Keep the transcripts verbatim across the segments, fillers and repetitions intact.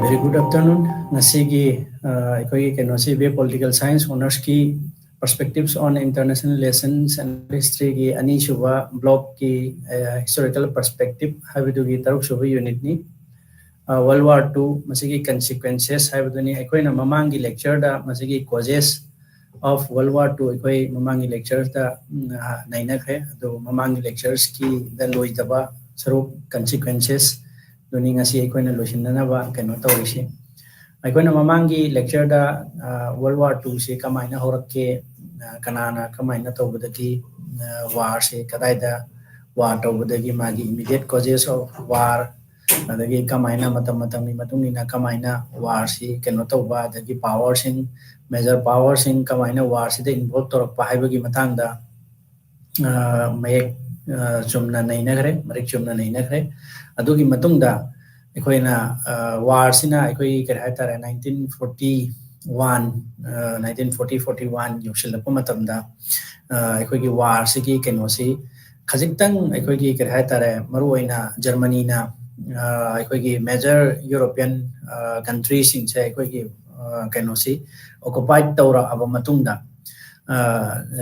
Very good afternoon. ꯉꯁꯤꯒꯤ ꯑ, ꯑꯩꯈꯣꯏꯒꯤ ꯀꯩꯅꯣꯁꯤ, B A Political Science Honours-ꯀꯤ Perspectives on International Relations and History-ꯒꯤ ꯑꯅꯤꯁꯨꯕ block-ꯀꯤ ꯑ, Historical Perspective ꯍꯥꯏꯕꯗꯨꯒꯤ ꯇꯔꯨꯛꯁꯨꯕ unit-ꯅꯤ꯫ ꯑ, World War Two, ꯃꯁꯤꯒꯤ consequences ꯍꯥꯏꯕꯗꯨꯅꯤ꯫ ꯑꯩꯈꯣꯏꯅ ꯃꯃꯥꯡꯒꯤ lecture-ꯗ ꯃꯁꯤꯒꯤ causes of World War Two ꯑꯩꯈꯣꯏ ꯃꯃꯥꯡꯒꯤ lecture-ꯗ ꯎꯝ, ꯑ, ꯅꯩꯅꯈ꯭ꯔꯦ꯫ ꯑꯗꯨ ꯃꯃꯥꯡꯒꯤ lectures-ꯀꯤꯗ ꯂꯣꯏꯗꯕ ꯁꯔꯨꯛ, consequences, ꯑꯗꯨꯅꯤ ꯉꯁꯤ ꯑꯩꯈꯣꯏꯅ ꯂꯣꯏꯁꯤꯟꯅꯅꯕ ꯀꯩꯅꯣ ꯇꯧꯔꯤꯁꯤ꯫ ꯑꯩꯈꯣꯏꯅ ꯃꯃꯥꯡꯒꯤ lecture-ꯗ ꯑ, World War Two-ꯁꯤ ꯀꯃꯥꯏꯅ ꯍꯧꯔꯛꯀꯦ, ꯑ, ꯀꯅꯥꯅ ꯀꯃꯥꯏꯅ ꯇꯧꯕꯗꯒꯤ ꯑ, war-ꯁꯤ ꯀꯗꯥꯏꯗ war ꯇꯧꯕꯗꯒꯤ ꯃꯥꯒꯤ immediate causes of war, ꯑꯗꯒꯤ ꯀꯃꯥꯏꯅ ꯃꯇꯝ ꯃꯇꯝꯒꯤ ꯃꯇꯨꯡ ꯏꯟꯅ ꯀꯃꯥꯏꯅ war-ꯁꯤ ꯀꯩꯅꯣ ꯇꯧꯕ, ꯑꯗꯒꯤ power-ꯁꯤꯡ, major power-ꯁꯤꯡ ꯀꯃꯥꯏꯅ war-ꯁꯤꯗ involve ꯇꯧꯔꯛꯄ ꯍꯥꯏꯕꯒꯤ ꯃꯇꯥꯡꯗ ꯑ, ꯃꯌꯦꯛ ꯑ, ꯆꯨꯝꯅ ꯅꯩꯅꯈ꯭ꯔꯦ, ꯃꯔꯤꯛ ꯆꯨꯝꯅ ꯅꯩꯅꯈ꯭ꯔꯦ꯫ ꯑꯗꯨꯒꯤ ꯃꯇꯨꯡꯗ ꯑꯩꯈꯣꯏꯅ ꯑ, war-ꯁꯤꯅ ꯑꯩꯈꯣꯏꯒꯤ ꯀꯔꯤ ꯍꯥꯏꯇꯥꯔꯦ, nineteen forty one, ꯑ, nineteen forty forty one ꯌꯧꯁꯤꯜꯂꯛꯄ ꯃꯇꯝꯗ ꯑ, ꯑꯩꯈꯣꯏꯒꯤ war-ꯁꯤꯒꯤ ꯀꯩꯅꯣꯁꯤ ꯈꯖꯤꯛꯇꯪ ꯑꯩꯈꯣꯏꯒꯤ ꯀꯔꯤ ꯍꯥꯏꯇꯥꯔꯦ, ꯃꯔꯨꯑꯣꯏꯅ ꯖꯔꯃꯅꯤꯅ ꯑ, ꯑꯩꯈꯣꯏꯒꯤ major European ꯑ, country-ꯁꯤꯡꯁꯦ ꯑꯩꯈꯣꯏꯒꯤ ꯑ, ꯀꯩꯅꯣꯁꯤ occupied ꯇꯧꯔꯛꯑꯕ ꯃꯇꯨꯡꯗ ꯑ,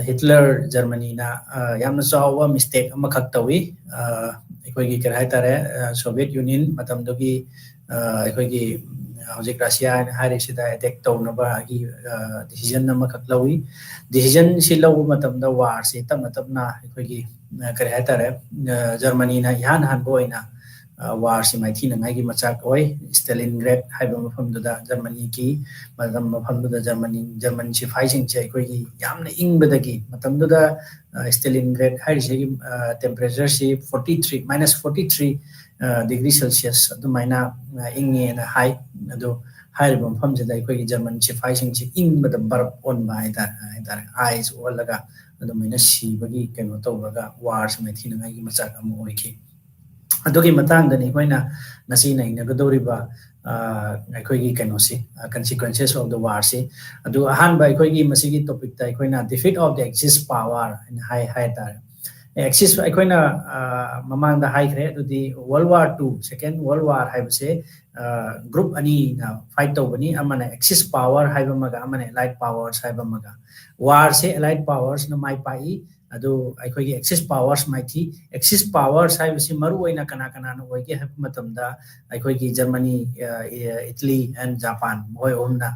ꯍꯤꯠꯂꯔ ꯖꯔꯃꯅꯤꯅ ꯑ, ꯌꯥꯝꯅ ꯆꯥꯎꯕ mistake ꯑꯃꯈꯛ ꯇꯧꯏ꯫ ꯑ, ꯑꯩꯈꯣꯏꯒꯤ ꯀꯔꯤ ꯍꯥꯏꯇꯥꯔꯦ, ꯑ, Soviet Union ꯃꯇꯝꯗꯨꯒꯤ ꯑ, ꯑꯩꯈꯣꯏꯒꯤ ꯍꯧꯖꯤꯛ ꯔꯁꯤꯌꯥ ꯍꯥꯏꯅ ꯍꯥꯏꯔꯤꯁꯤꯗ attack ꯇꯧꯅꯕꯒꯤ ꯑ, decision ꯑꯃꯈꯛ ꯂꯧꯏ꯫ Decision-ꯁꯤ ꯂꯧꯕ ꯃꯇꯝꯗ war-ꯁꯤ ꯇꯞꯅ ꯇꯞꯅ ꯑꯩꯈꯣꯏꯒꯤ ꯑ, ꯀꯔꯤ ꯍꯥꯏꯇꯥꯔꯦ, ꯑ, ꯖꯔꯃꯅꯤꯅ ꯏꯍꯥꯟ ꯍꯥꯟꯕ ꯑꯣꯏꯅ ꯑ, war-ꯁꯤ ꯃꯥꯏꯊꯤꯅꯉꯥꯏꯒꯤ ꯃꯆꯥꯛ ꯑꯣꯏ꯫ ꯁ꯭ꯇꯦꯂꯤꯟꯒ꯭ꯔꯦꯗ ꯍꯥꯏꯕ ꯃꯐꯝꯗꯨꯗ ꯖꯔꯃꯅꯤꯒꯤ ꯃꯇꯝ ꯃꯐꯝꯗꯨꯗ ꯖꯔꯃꯅꯤ, ꯖꯔꯃꯟ ꯁꯤꯐꯥꯏꯁꯤꯡꯁꯦ ꯑꯩꯈꯣꯏꯒꯤ ꯌꯥꯝꯅ ꯏꯪꯕꯗꯒꯤ, ꯃꯇꯝꯗꯨꯗ ꯑ, ꯁ꯭ꯇꯦꯂꯤꯟꯒ꯭ꯔꯦꯗ ꯍꯥꯏꯔꯤꯁꯤꯒꯤ ꯑ, temperature-ꯁꯤ forty three, minus forty three degree Celsius ꯑꯗꯨꯃꯥꯏꯅ ꯑ, ꯏꯪꯉꯦꯅ ꯍꯥꯏ꯫ ꯑꯗꯣ ꯍꯥꯏꯔꯤꯕ ꯃꯐꯝꯁꯤꯗ ꯑꯩꯈꯣꯏꯒꯤ ꯖꯔꯃꯟ ꯁꯤꯐꯥꯏꯁꯤꯡꯁꯤ ꯏꯪꯕꯗ ꯕꯔꯞ ꯑꯣꯟꯕ ꯍꯥꯏꯇꯥꯔꯦ, ꯍꯥꯏꯇꯥꯔꯦ, ice ꯑꯣꯜꯂꯒ ꯑꯗꯨꯃꯥꯏꯅ ꯁꯤꯕꯒꯤ ꯀꯩꯅꯣ ꯇꯧꯔꯒ war-ꯁꯤ ꯃꯥꯏꯊꯤꯅꯉꯥꯏꯒꯤ ꯃꯆꯥꯛ ꯑꯃ ꯑꯣꯏꯈꯤ꯫ ꯑꯗꯨꯒꯤ ꯃꯇꯥꯡꯗꯅꯤ ꯑꯩꯈꯣꯏꯅ ꯉꯁꯤ ꯅꯩꯅꯒꯗꯧꯔꯤꯕ ꯑ, ꯑꯩꯈꯣꯏꯒꯤ ꯀꯩꯅꯣꯁꯤ, ꯑ, consequences of the war-ꯁꯤ꯫ ꯑꯗꯨ ꯑꯍꯥꯟꯕ ꯑꯩꯈꯣꯏꯒꯤ ꯃꯁꯤꯒꯤ topic-ꯇ ꯑꯩꯈꯣꯏꯅ defeat of the Axis power ꯍꯥꯏꯅ ꯍꯥꯏ, ꯍꯥꯏ ꯇꯥꯔꯦ꯫ ꯑꯦꯛꯁꯤꯁ ꯑꯩꯈꯣꯏꯅ ꯃꯃꯥꯡꯗ ꯍꯥꯏꯈ꯭ꯔꯦ, ꯑꯗꯨꯗꯤ World War Two, Second World War ꯍꯥꯏꯕꯁꯦ ꯒ꯭ꯔꯨꯞ ꯑꯅꯤꯅ ꯐꯥꯏꯠ ꯇꯧꯕꯅꯤ, ꯑꯃꯅ Axis power ꯍꯥꯏꯕ ꯑꯃꯒ ꯑꯃꯅ Allied powers ꯍꯥꯏꯕ ꯑꯃꯒ꯫ ꯋꯥꯔꯁꯦ Allied powersꯅ ꯃꯥꯏ ꯄꯥꯛꯏ, ꯑꯗꯨ ꯑꯩꯈꯣꯏꯒꯤ Axis powers ꯃꯥꯏꯊꯤ꯫ Axis powers ꯍꯥꯏꯕꯁꯤ ꯃꯔꯨ ꯑꯣꯏꯅ ꯀꯅꯥ ꯀꯅꯥꯅ ꯑꯣꯏꯒꯦ ꯍꯥꯏꯕ ꯃꯇꯝꯗ ꯑꯩꯈꯣꯏꯒꯤ ꯖꯔꯃꯅꯤ, ꯏꯇꯂꯤ and ꯖꯄꯥꯟ, ꯃꯈꯣꯏ ꯑꯍꯨꯝꯅ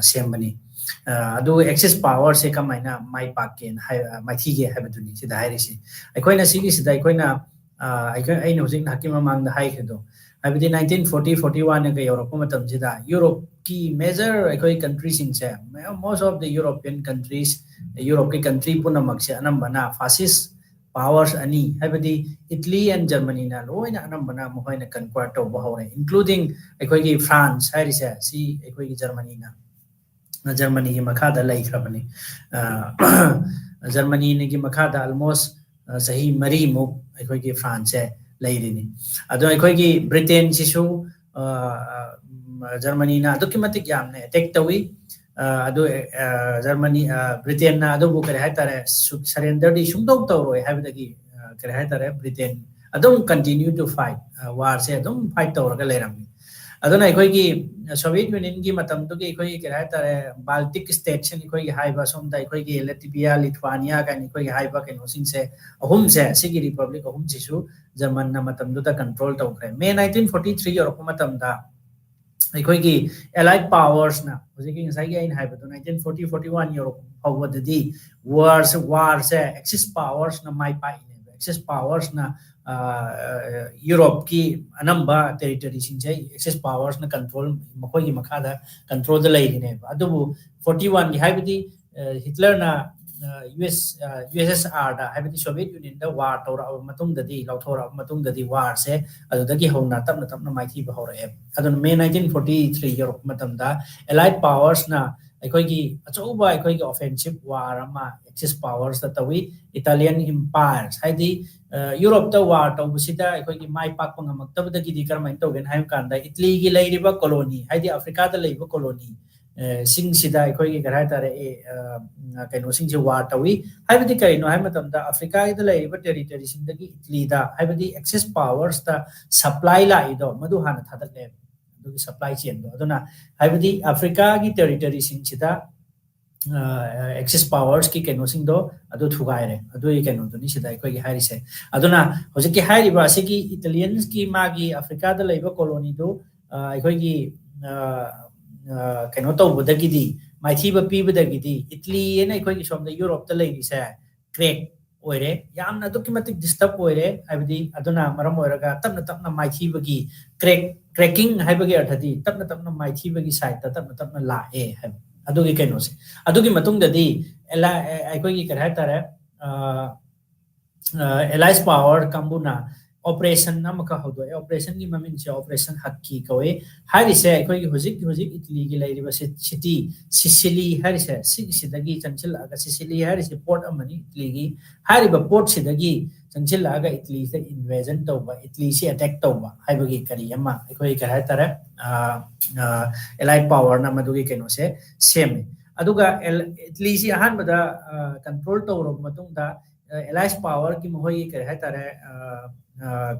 ꯁꯦꯝꯕꯅꯤ꯫ ꯑꯗꯨ Axis powerꯁꯦ ꯀꯃꯥꯏꯅ ꯃꯥꯏ ꯄꯥꯛꯀꯦꯅ ꯍꯥꯏ, ꯃꯥꯏꯊꯤꯒꯦ ꯍꯥꯏꯕꯗꯨꯅꯤ ꯁꯤꯗ ꯍꯥꯏꯔꯤꯁꯤ꯫ ꯑꯩꯈꯣꯏꯅ ꯁꯤꯒꯤꯁꯤꯗ ꯑꯩꯈꯣꯏꯅ ꯑꯩꯈꯣꯏ, ꯑꯩꯅ ꯍꯧꯖꯤꯛ ꯉꯥꯏꯍꯥꯛꯀꯤ ꯃꯃꯥꯡꯗ ꯍꯥꯏꯈ꯭ꯔꯤꯗꯣ, ꯍꯥꯏꯕꯗꯤ nineteen forty forty oneꯒ ꯌꯧꯔꯛꯄ ꯃꯇꯝꯁꯤꯗ ꯌꯨꯔꯣꯞꯀꯤ ꯃꯦꯖꯔ ꯑꯩꯈꯣꯏ ꯀꯟꯇ꯭ꯔꯤꯁꯤꯡꯁꯦ, most of the European countries, ꯌꯨꯔꯣꯞꯀꯤ ꯀꯟꯇ꯭ꯔꯤ ꯄꯨꯝꯅꯃꯛꯁꯦ ꯑꯅꯝꯕꯅ ꯐꯥꯁꯤꯁ ꯄꯥꯋꯔꯁ ꯑꯅꯤ, ꯍꯥꯏꯕꯗꯤ ꯏꯇꯂꯤ and ꯖꯔꯃꯅꯤꯅ ꯂꯣꯏꯅ ꯑꯅꯝꯕꯅ ꯃꯈꯣꯏꯅ ꯀꯟꯀ꯭ꯋꯔ ꯇꯧꯕ ꯍꯧꯔꯦ, ꯏꯟꯀ꯭ꯂꯨꯗꯤꯡ ꯑꯩꯈꯣꯏꯒꯤ ꯐ꯭ꯔꯥꯟꯁ ꯍꯥꯏꯔꯤꯁꯦ, ꯁꯤ ꯑꯩꯈꯣꯏꯒꯤ ꯖꯔꯃꯅꯤꯅ, ꯖꯔꯃꯅꯤꯒꯤ ꯃꯈꯥꯗ ꯂꯩꯈ꯭ꯔꯕꯅꯤ꯫ ꯖꯔꯃꯅꯤꯒꯤ ꯃꯈꯥꯗ ꯑꯜꯃꯣꯁ ꯆꯍꯤ ꯃꯔꯤꯃꯨꯛ ꯑꯩꯈꯣꯏꯒꯤ ꯐ꯭ꯔꯥꯟꯁꯁꯦ ꯂꯩꯔꯤꯅꯤ꯫ ꯑꯗꯣ ꯑꯩꯈꯣꯏꯒꯤ ꯕ꯭ꯔꯤꯇꯦꯟꯁꯤꯁꯨ ꯖꯔꯃꯅꯤꯅ ꯑꯗꯨꯛꯀꯤ ꯃꯇꯤꯛ ꯌꯥꯝꯅ ꯑꯦꯇꯦꯛ ꯇꯧꯏ꯫ ꯑꯗꯨ ꯖꯔꯃꯅꯤ, ꯕ꯭ꯔꯤꯇꯦꯟꯅ ꯑꯗꯨꯕꯨ ꯀꯔꯤ ꯍꯥꯏꯇꯥꯔꯦ, ꯁꯔꯦꯟꯗꯔꯗꯤ ꯁꯨꯡꯇꯧ ꯇꯧꯔꯣꯏ ꯍꯥꯏꯕꯗꯒꯤ ꯀꯔꯤ ꯍꯥꯏꯇꯥꯔꯦ, ꯕ꯭ꯔꯤꯇꯦꯟ ꯑꯗꯨꯝ continue to fight, ꯋꯥꯔꯁꯦ ꯑꯗꯨꯝ ꯐꯥꯏꯠ ꯇꯧꯔꯒ ꯂꯩꯔꯝꯃꯤ꯫ ꯑꯗꯨꯅ ꯑꯩꯈꯣꯏꯒꯤ ꯁꯣꯚꯤꯌꯦꯠ ꯌꯨꯅꯤꯌꯟꯒꯤ ꯃꯇꯝꯗꯨꯒꯤ ꯑꯩꯈꯣꯏꯒꯤ ꯀꯔꯤ ꯍꯥꯏꯇꯥꯔꯦ, ꯕꯥꯜꯇꯤꯛ ꯁ꯭ꯇꯦꯠꯁꯤꯡ ꯑꯩꯈꯣꯏꯒꯤ ꯍꯥꯏꯕ, ꯁꯣꯝꯗ ꯑꯩꯈꯣꯏꯒꯤ ꯂꯦꯇꯤꯕꯤꯌꯥ, ꯂꯤꯊ꯭ꯋꯥꯅꯤꯌꯥ ꯀꯥꯏꯅ ꯑꯩꯈꯣꯏꯒꯤ ꯍꯥꯏꯕ ꯀꯩꯅꯣꯁꯤꯡꯁꯦ, ꯑꯍꯨꯝꯁꯦ, ꯁꯤꯒꯤ ꯔꯤꯄꯕ꯭ꯂꯤꯛ ꯑꯍꯨꯝꯁꯤꯁꯨ ꯖꯔꯃꯟꯅ ꯃꯇꯝꯗꯨꯗ ꯀꯟꯇ꯭ꯔꯣꯜ ꯇꯧꯈ꯭ꯔꯦ꯫ ꯃꯦ nineteen forty three ꯌꯧꯔꯛꯄ ꯃꯇꯝꯗ ꯑꯩꯈꯣꯏꯒꯤ Allied powersꯅ, ꯍꯧꯖꯤꯛꯀꯤ ꯉꯁꯥꯏꯒꯤ ꯑꯩꯅ ꯍꯥꯏꯕꯗꯣ, nineteen forty forty one ꯌꯧꯔꯛꯄ ꯐꯥꯎꯕꯗꯗꯤ ꯋꯥꯔꯁꯦ, ꯋꯥꯔꯁꯦ Axis powersꯅ ꯃꯥꯏ ꯄꯥꯛꯏꯅꯦꯕ꯫ Axis powersꯅ ꯌꯨꯔꯣꯞꯀꯤ ꯑꯅꯝꯕ ꯇꯦꯔꯤꯇꯣꯔꯤꯁꯤꯡꯁꯦ Axis powersꯅ ꯀꯟꯇ꯭ꯔꯣꯜ, ꯃꯈꯣꯏꯒꯤ ꯃꯈꯥꯗ ꯀꯟꯇ꯭ꯔꯣꯜꯗ ꯂꯩꯔꯤꯅꯦꯕ꯫ ꯑꯗꯨꯕꯨ forty oneꯒꯤ, ꯍꯥꯏꯕꯗꯤ ꯍꯤꯠꯂꯔꯅ ꯌꯨ ꯑꯦꯁ, ꯌꯨ ꯑꯦꯁ ꯑꯦꯁ ꯑꯥꯔꯗ, ꯍꯥꯏꯕꯗꯤ ꯁꯣꯚꯤꯌꯦꯠ ꯌꯨꯅꯤꯌꯟꯗ ꯋꯥꯔ ꯇꯧꯔꯛꯑꯕ ꯃꯇꯨꯡꯗꯗꯤ, ꯂꯥꯎꯊꯣꯔꯛꯑꯕ ꯃꯇꯨꯡꯗꯗꯤ ꯋꯥꯔꯁꯦ ꯑꯗꯨꯗꯒꯤ ꯍꯧꯅ ꯇꯞꯅ ꯇꯞꯅ ꯃꯥꯏꯊꯤꯕ ꯍꯧꯔꯛꯑꯦ꯫ ꯑꯗꯨꯅ ꯃꯦ nineteen forty three ꯌꯧꯔꯛꯄ ꯃꯇꯝꯗ Allied powersꯅ ꯑꯩꯈꯣꯏꯒꯤ ꯑꯆꯧꯕ ꯑꯩꯈꯣꯏꯒꯤ offensive war ꯑꯃ Axis powersꯇ ꯇꯧꯏ꯫ Italian empires, ꯍꯥꯏꯗꯤ ꯌꯨꯔꯣꯞꯇ ꯋꯥꯔ ꯇꯧꯕꯁꯤꯗ ꯑꯩꯈꯣꯏꯒꯤ ꯃꯥꯏ ꯄꯥꯛꯄ ꯉꯝꯃꯛꯇꯕꯗꯒꯤꯗꯤ ꯀꯔꯝꯍꯥꯏꯅ ꯇꯧꯒꯦꯅ ꯍꯥꯏꯕ ꯀꯥꯟꯗ, ꯏꯇꯂꯤꯒꯤ ꯂꯩꯔꯤꯕ ꯀꯣꯂꯣꯅꯤ, ꯍꯥꯏꯗꯤ ꯑꯐ꯭ꯔꯤꯀꯥꯗ ꯂꯩꯕ ꯀꯣꯂꯣꯅꯤ, ꯁꯤꯡꯁꯤꯗ ꯑꯩꯈꯣꯏꯒꯤ ꯀꯔꯤ ꯍꯥꯏꯇꯥꯔꯦ, ꯀꯩꯅꯣꯁꯤꯡꯁꯦ ꯋꯥꯔ ꯇꯧꯏ꯫ ꯍꯥꯏꯕꯗꯤ ꯀꯔꯤꯅꯣ ꯍꯥꯏꯕ ꯃꯇꯝꯗ, ꯑꯐ꯭ꯔꯤꯀꯥꯒꯤꯗ ꯂꯩꯔꯤꯕ ꯇꯦꯔꯤꯇꯣꯔꯤꯁꯤꯡꯗꯒꯤ ꯏꯇꯂꯤꯗ, ꯍꯥꯏꯕꯗꯤ ꯑꯦꯛꯁꯤꯁ ꯄꯥꯋꯔꯁꯇ ꯁꯄ꯭ꯂꯥꯏ ꯂꯥꯛꯏꯗꯣ, ꯃꯗꯨ ꯍꯥꯟꯅ ꯊꯥꯗꯠꯂꯦ꯫ ꯑꯗꯨꯒꯤ ꯁꯄ꯭ꯂꯥꯏ ꯆꯦꯟꯗꯣ ꯑꯗꯨꯅ, ꯍꯥꯏꯕꯗꯤ ꯑꯐ꯭ꯔꯤꯀꯥꯒꯤ ꯇꯦꯔꯤꯇꯣꯔꯤꯁꯤꯡꯁꯤꯗ ꯑꯦꯛꯁꯤꯁ ꯄꯥꯋꯔꯁꯀꯤ ꯀꯩꯅꯣꯁꯤꯡꯗꯣ ꯑꯗꯨ ꯊꯨꯒꯥꯏꯔꯦ꯫ ꯑꯗꯨꯒꯤ ꯀꯩꯅꯣꯗꯨꯅꯤ ꯁꯤꯗ ꯑꯩꯈꯣꯏꯒꯤ ꯍꯥꯏꯔꯤꯁꯦ꯫ ꯑꯗꯨꯅ ꯍꯧꯖꯤꯛꯀꯤ ꯍꯥꯏꯔꯤꯕ ꯑꯁꯤꯒꯤ ꯏꯇꯥꯂꯤꯌꯟꯁꯀꯤ ꯃꯥꯒꯤ ꯑꯐ꯭ꯔꯤꯀꯥꯗ ꯂꯩꯕ ꯀꯣꯂꯣꯅꯤꯗꯨ ꯑꯩꯈꯣꯏꯒꯤ ꯀꯩꯅꯣ ꯇꯧꯕꯗꯒꯤꯗꯤ, ꯃꯥꯏꯊꯤꯕ ꯄꯤꯕꯗꯒꯤꯗꯤ, ꯏꯇꯂꯤ ꯍꯥꯏꯅ ꯑꯩꯈꯣꯏꯒꯤ ꯁꯣꯝꯗ ꯌꯨꯔꯣꯞꯇ ꯂꯩꯔꯤꯁꯦ ꯀ꯭ꯔꯦꯛ ꯑꯣꯏꯔꯦ, ꯌꯥꯝꯅ ꯑꯗꯨꯛꯀꯤ ꯃꯇꯤꯛ ꯗꯤꯁꯇꯔꯕ ꯑꯣꯏꯔꯦ꯫ ꯍꯥꯏꯕꯗꯤ ꯑꯗꯨꯅ ꯃꯔꯝ ꯑꯣꯏꯔꯒ ꯇꯞꯅ ꯇꯞꯅ ꯃꯥꯏꯊꯤꯕꯒꯤ, ꯀ꯭ꯔꯦꯛ ꯀ꯭ꯔꯦꯀꯤꯡ ꯍꯥꯏꯕꯒꯤ ꯑꯔꯊꯗꯤ ꯇꯞꯅ ꯇꯞꯅ ꯃꯥꯏꯊꯤꯕꯒꯤ ꯁꯥꯏꯠꯇ ꯇꯞꯅ ꯇꯞꯅ ꯂꯥꯛꯑꯦ ꯍꯥꯏꯕ꯫ ꯑꯗꯨꯒꯤ ꯀꯩꯅꯣꯁꯦ, ꯑꯗꯨꯒꯤ ꯃꯇꯨꯡꯗꯗꯤ ꯑꯦꯂꯥ-, ꯑꯩꯈꯣꯏꯒꯤ ꯀꯔꯤ ꯍꯥꯏꯇꯥꯔꯦ, ꯑꯦꯂꯥꯏꯁ ꯄꯥꯋꯔ ꯀꯥꯡꯕꯨꯅ ꯑꯣꯄꯔꯦꯁꯟ ꯑꯃꯈꯛ ꯍꯧꯗꯣꯛꯑꯦ꯫ ꯑꯣꯄꯔꯦꯁꯟꯒꯤ ꯃꯃꯤꯡꯁꯦ ꯑꯣꯄꯔꯦꯁꯟ ꯍꯛꯀꯤ ꯀꯧꯏ꯫ ꯍꯥꯏꯔꯤꯁꯦ ꯑꯩꯈꯣꯏꯒꯤ ꯍꯧꯖꯤꯛ ꯍꯧꯖꯤꯛ ꯏꯇꯂꯤꯒꯤ ꯂꯩꯔꯤꯕ ꯁꯤꯇꯤ ꯁꯤꯁꯤꯂꯤ ꯍꯥꯏꯔꯤꯁꯦ, ꯁꯤꯒꯤꯁꯤꯗꯒꯤ ꯆꯪꯁꯤꯜꯂꯛꯑꯒ, ꯁꯤꯁꯤꯂꯤ ꯍꯥꯏꯔꯤꯁꯦ ꯄꯣꯔꯠ ꯑꯃꯅꯤ ꯏꯇꯂꯤꯒꯤ꯫ ꯍꯥꯏꯔꯤꯕ ꯄꯣꯔꯠꯁꯤꯗꯒꯤ ꯆꯪꯁꯤꯜꯂꯛꯑꯒ ꯏꯇꯂꯤꯁꯤꯗ ꯏꯟꯚꯦꯖꯟ ꯇꯧꯕ, ꯏꯇꯂꯤꯁꯤ ꯑꯦꯇꯦꯛ ꯇꯧꯕ ꯍꯥꯏꯕꯒꯤ ꯀꯔꯤ ꯑꯃ, ꯑꯩꯈꯣꯏ ꯀꯔꯤ ꯍꯥꯏꯇꯥꯔꯦ, ꯑꯦꯂꯥꯏꯠ ꯄꯥꯋꯔꯅ ꯃꯗꯨꯒꯤ ꯀꯩꯅꯣꯁꯦ ꯁꯦꯝꯃꯦ꯫ ꯑꯗꯨꯒ ꯏꯇꯂꯤꯁꯤ ꯑꯍꯥꯟꯕꯗ ꯀꯟꯇ꯭ꯔꯣꯜ ꯇꯧꯔꯕ ꯃꯇꯨꯡꯗ, ꯑꯦꯂꯥꯏꯁ ꯄꯥꯋꯔꯒꯤ ꯃꯈꯣꯏꯒꯤ ꯀꯔꯤ ꯍꯥꯏꯇꯥꯔꯦ,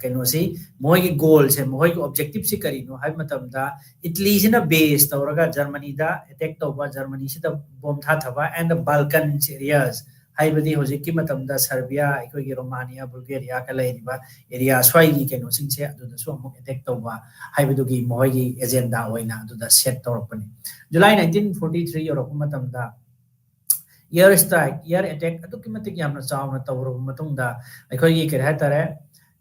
ꯀꯩꯅꯣꯁꯤ, ꯃꯈꯣꯏꯒꯤ ꯒꯣꯜꯁꯦ, ꯃꯈꯣꯏꯒꯤ ꯑꯣꯕꯖꯦꯛꯇꯤꯞꯁꯤ ꯀꯔꯤꯅꯣ ꯍꯥꯏꯕ ꯃꯇꯝꯗ, ꯏꯇꯂꯤꯁꯤꯅ ꯕꯦꯁ ꯇꯧꯔꯒ ꯖꯔꯃꯅꯤꯗ ꯑꯦꯇꯦꯛ ꯇꯧꯕ, ꯖꯔꯃꯅꯤꯁꯤꯗ ꯕꯣꯝ ꯊꯥꯊꯕ, and the Balkans areas, ꯍꯥꯏꯕꯗꯤ ꯍꯧꯖꯤꯛꯀꯤ ꯃꯇꯝꯗ ꯁꯔꯕꯤꯌꯥ, ꯑꯩꯈꯣꯏꯒꯤ ꯔꯣꯃꯥꯅꯤꯌꯥ, ꯕꯨꯜꯒꯦꯔꯤꯌꯥꯒ ꯂꯩꯔꯤꯕ ꯑꯦꯔꯤꯌꯥ ꯁ꯭ꯋꯥꯏꯒꯤ ꯀꯩꯅꯣꯁꯤꯡꯁꯦ ꯑꯗꯨꯗꯁꯨ ꯑꯃꯨꯛ ꯑꯦꯇꯦꯛ ꯇꯧꯕ ꯍꯥꯏꯕꯗꯨꯒꯤ ꯃꯈꯣꯏꯒꯤ ꯑꯦꯖꯦꯟꯗꯥ ꯑꯣꯏꯅ ꯑꯗꯨꯗ ꯁꯦꯠ ꯇꯧꯔꯛꯄꯅꯤ꯫ ꯖꯨꯂꯥꯏ ꯅꯥꯏꯟꯇꯤꯟ ꯐꯣꯔꯇꯤ ꯊ꯭ꯔꯤ ꯌꯧꯔꯛꯄ ꯃꯇꯝꯗ, ꯏꯌꯔ ꯁ꯭ꯇ꯭ꯔꯥꯏꯛ, ꯏꯌꯔ ꯑꯦꯇꯦꯛ ꯑꯗꯨꯛꯀꯤ ꯃꯇꯤꯛ ꯌꯥꯝꯅ ꯆꯥꯎꯅ ꯇꯧꯔꯕ ꯃꯇꯨꯡꯗ, ꯑꯩꯈꯣꯏꯒꯤ ꯀꯔꯤ ꯍꯥꯏꯇꯥꯔꯦ,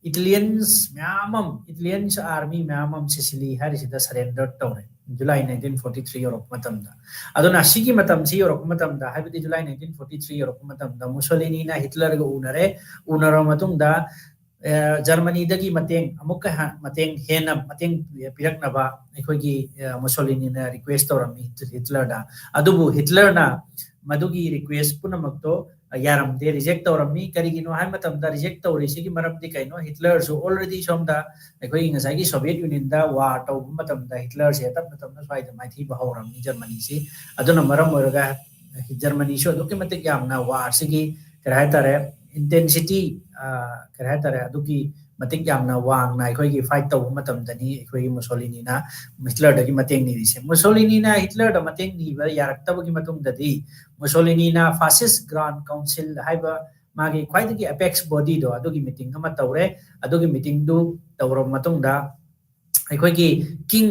ꯏꯇꯂꯤꯌꯟꯁ ꯃꯌꯥꯝ ꯑꯃ, ꯏꯇꯂꯤꯌꯟꯁ ꯑꯥꯔꯃꯤ ꯃꯌꯥꯝ ꯑꯃ ꯁꯤꯁꯤꯂꯤ ꯍꯥꯏꯔꯤꯁꯤꯗ ꯁꯔꯦꯟꯗꯔ ꯇꯧꯔꯦ, ꯖꯨꯂꯥꯏ ꯅꯥꯏꯟꯇꯤꯟ ꯐꯣꯔꯇꯤ ꯊ꯭ꯔꯤ ꯌꯧꯔꯛꯄ ꯃꯇꯝꯗ꯫ ꯑꯗꯨꯅ ꯁꯤꯒꯤ ꯃꯇꯝꯁꯤ ꯌꯧꯔꯛꯄ ꯃꯇꯝꯗ, ꯍꯥꯏꯕꯗꯤ ꯖꯨꯂꯥꯏ ꯅꯥꯏꯟꯇꯤꯟ ꯐꯣꯔꯇꯤ ꯊ꯭ꯔꯤ ꯌꯧꯔꯛꯄ ꯃꯇꯝꯗ, ꯃꯨꯁꯣꯂꯤꯅꯤꯅ ꯍꯤꯠꯂꯔꯒ ꯎꯅꯔꯦ꯫ ꯎꯅꯔꯕ ꯃꯇꯨꯡꯗ, ꯑ, ꯖꯔꯃꯅꯤꯗꯒꯤ ꯃꯇꯦꯡ ꯑꯃꯨꯛꯀ ꯍ-, ꯃꯇꯦꯡ, ꯍꯦꯟꯅ ꯃꯇꯦꯡ ꯄꯤꯔꯛꯅꯕ ꯑꯩꯈꯣꯏꯒꯤ, ꯑ, ꯃꯨꯁꯣꯂꯤꯅꯤꯅ ꯔꯤꯀ꯭ꯋꯦꯁ ꯇꯧꯔꯝꯃꯤ ꯍꯤꯠꯂꯔꯗ꯫ ꯑꯗꯨꯕꯨ ꯍꯤꯠꯂꯔꯅ ꯃꯗꯨꯒꯤ ꯔꯤꯀ꯭ꯋꯦꯁ ꯄꯨꯝꯅꯃꯛꯇꯣ, ꯌꯥꯔꯝꯗꯦ, ꯔꯤꯖꯦꯛ ꯇꯧꯔꯝꯃꯤ꯫ ꯀꯔꯤꯒꯤꯅꯣ ꯍꯥꯏꯕ ꯃꯇꯝꯗ ꯔꯤꯖꯦꯛ ꯇꯧꯔꯤꯁꯤꯒꯤ ꯃꯔꯝꯗꯤ ꯀꯩꯅꯣ? ꯍꯤꯠꯂꯔꯁꯨ already ꯁꯣꯝꯗ ꯑꯩꯈꯣꯏꯒꯤ ꯉꯁꯥꯏꯒꯤ ꯁꯣꯚꯤꯌꯦꯠ ꯌꯨꯅꯤꯌꯟꯗ ꯋꯥꯔ ꯇꯧꯕ ꯃꯇꯝꯗ ꯍꯤꯠꯂꯔꯁꯦ ꯇꯞꯅ ꯇꯞꯅ ꯁ꯭ꯋꯥꯏꯗ ꯃꯥꯏꯊꯤꯕ ꯍꯧꯔꯝꯃꯤ ꯖꯔꯃꯅꯤꯁꯤ꯫ ꯑꯗꯨꯅ ꯃꯔꯝ ꯑꯣꯏꯔꯒ ꯖꯔꯃꯅꯤꯁꯨ ꯑꯗꯨꯛꯀꯤ ꯃꯇꯤꯛ ꯌꯥꯝꯅ ꯋꯥꯔꯁꯤꯒꯤ ꯀꯔꯤ ꯍꯥꯏꯇꯥꯔꯦ, ꯏꯟꯇꯦꯟꯁꯤꯇꯤ ꯀꯔꯤ ꯍꯥꯏꯇꯥꯔꯦ, ꯑꯗꯨꯒꯤ ꯃꯇꯤꯛ ꯌꯥꯝꯅ ꯋꯥꯡꯅ ꯑꯩꯈꯣꯏꯒꯤ ꯐꯥꯏꯠ ꯇꯧꯕ ꯃꯇꯝꯗꯅꯤ ꯑꯩꯈꯣꯏꯒꯤ ꯃꯨꯁꯣꯂꯤꯅꯤꯅ ꯍꯤꯠꯂꯔꯗꯒꯤ ꯃꯇꯦꯡ ꯅꯤꯔꯤꯁꯦ꯫ ꯃꯨꯁꯣꯂꯤꯅꯤꯅ ꯍꯤꯠꯂꯔꯗ ꯃꯇꯦꯡ ꯅꯤꯕ ꯌꯥꯔꯛꯇꯕꯒꯤ ꯃꯇꯨꯡꯗꯗꯤ ꯃꯨꯁꯣꯂꯤꯅꯤꯅ ꯐꯥꯁꯤꯁ ꯒ꯭ꯔꯥꯟ ꯀꯥꯎꯟꯁꯤꯜ ꯍꯥꯏꯕ ꯃꯥꯒꯤ ꯈ꯭ꯋꯥꯏꯗꯒꯤ ꯑꯦꯄꯦꯛꯁ ꯕꯣꯗꯤꯗꯣ ꯑꯗꯨꯒꯤ ꯃꯤꯇꯤꯡ ꯑꯃ ꯇꯧꯔꯦ꯫ ꯑꯗꯨꯒꯤ ꯃꯤꯇꯤꯡꯗꯨ ꯇꯧꯔꯕ ꯃꯇꯨꯡꯗ ꯑꯩꯈꯣꯏꯒꯤ ꯀꯤꯡ,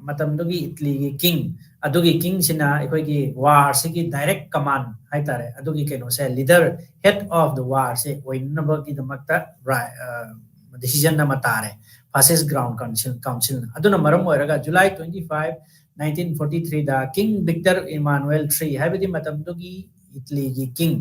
ꯃꯇꯝꯗꯨꯒꯤ ꯏꯠꯂꯤꯒꯤ ꯀꯤꯡ, ꯑꯗꯨꯒꯤ ꯀꯤꯡꯁꯤꯅ ꯑꯩꯈꯣꯏꯒꯤ ꯋꯥꯔꯁꯤꯒꯤ ꯗꯥꯏꯔꯦꯛ ꯀꯃꯥꯟ ꯍꯥꯏꯇꯥꯔꯦ, ꯑꯗꯨꯒꯤ ꯀꯩꯅꯣꯁꯦ, ꯂꯤꯗꯔ, ꯍꯦꯗ ꯑꯣꯐ ꯗ ꯋꯥꯔꯁꯦ ꯑꯣꯏꯅꯅꯕꯒꯤꯗꯃꯛꯇ ꯗꯤꯁꯤꯖꯟ ꯑꯃ ꯇꯥꯔꯦ ꯐꯥꯁꯤꯁ ꯒ꯭ꯔꯥꯎꯟ ꯀꯥꯎꯟꯁꯤꯜ ꯀꯥꯎꯟꯁꯤꯜꯅ꯫ ꯑꯗꯨꯅ ꯃꯔꯝ ꯑꯣꯏꯔꯒ ꯖꯨꯂꯥꯏ ꯇ꯭ꯋꯦꯟꯇꯤ ꯐꯥꯏꯚ, ꯅꯥꯏꯟꯇꯤꯟ ꯐꯣꯔꯇꯤ ꯊ꯭ꯔꯤꯗ ꯀꯤꯡ ꯕꯤꯛꯇꯔ ꯏꯃꯥꯅꯨꯑꯦꯜ ꯊ꯭ꯔꯤ ꯍꯥꯏꯕꯗꯤ ꯃꯇꯝꯗꯨꯒꯤ ꯏꯠꯂꯤꯒꯤ ꯀꯤꯡ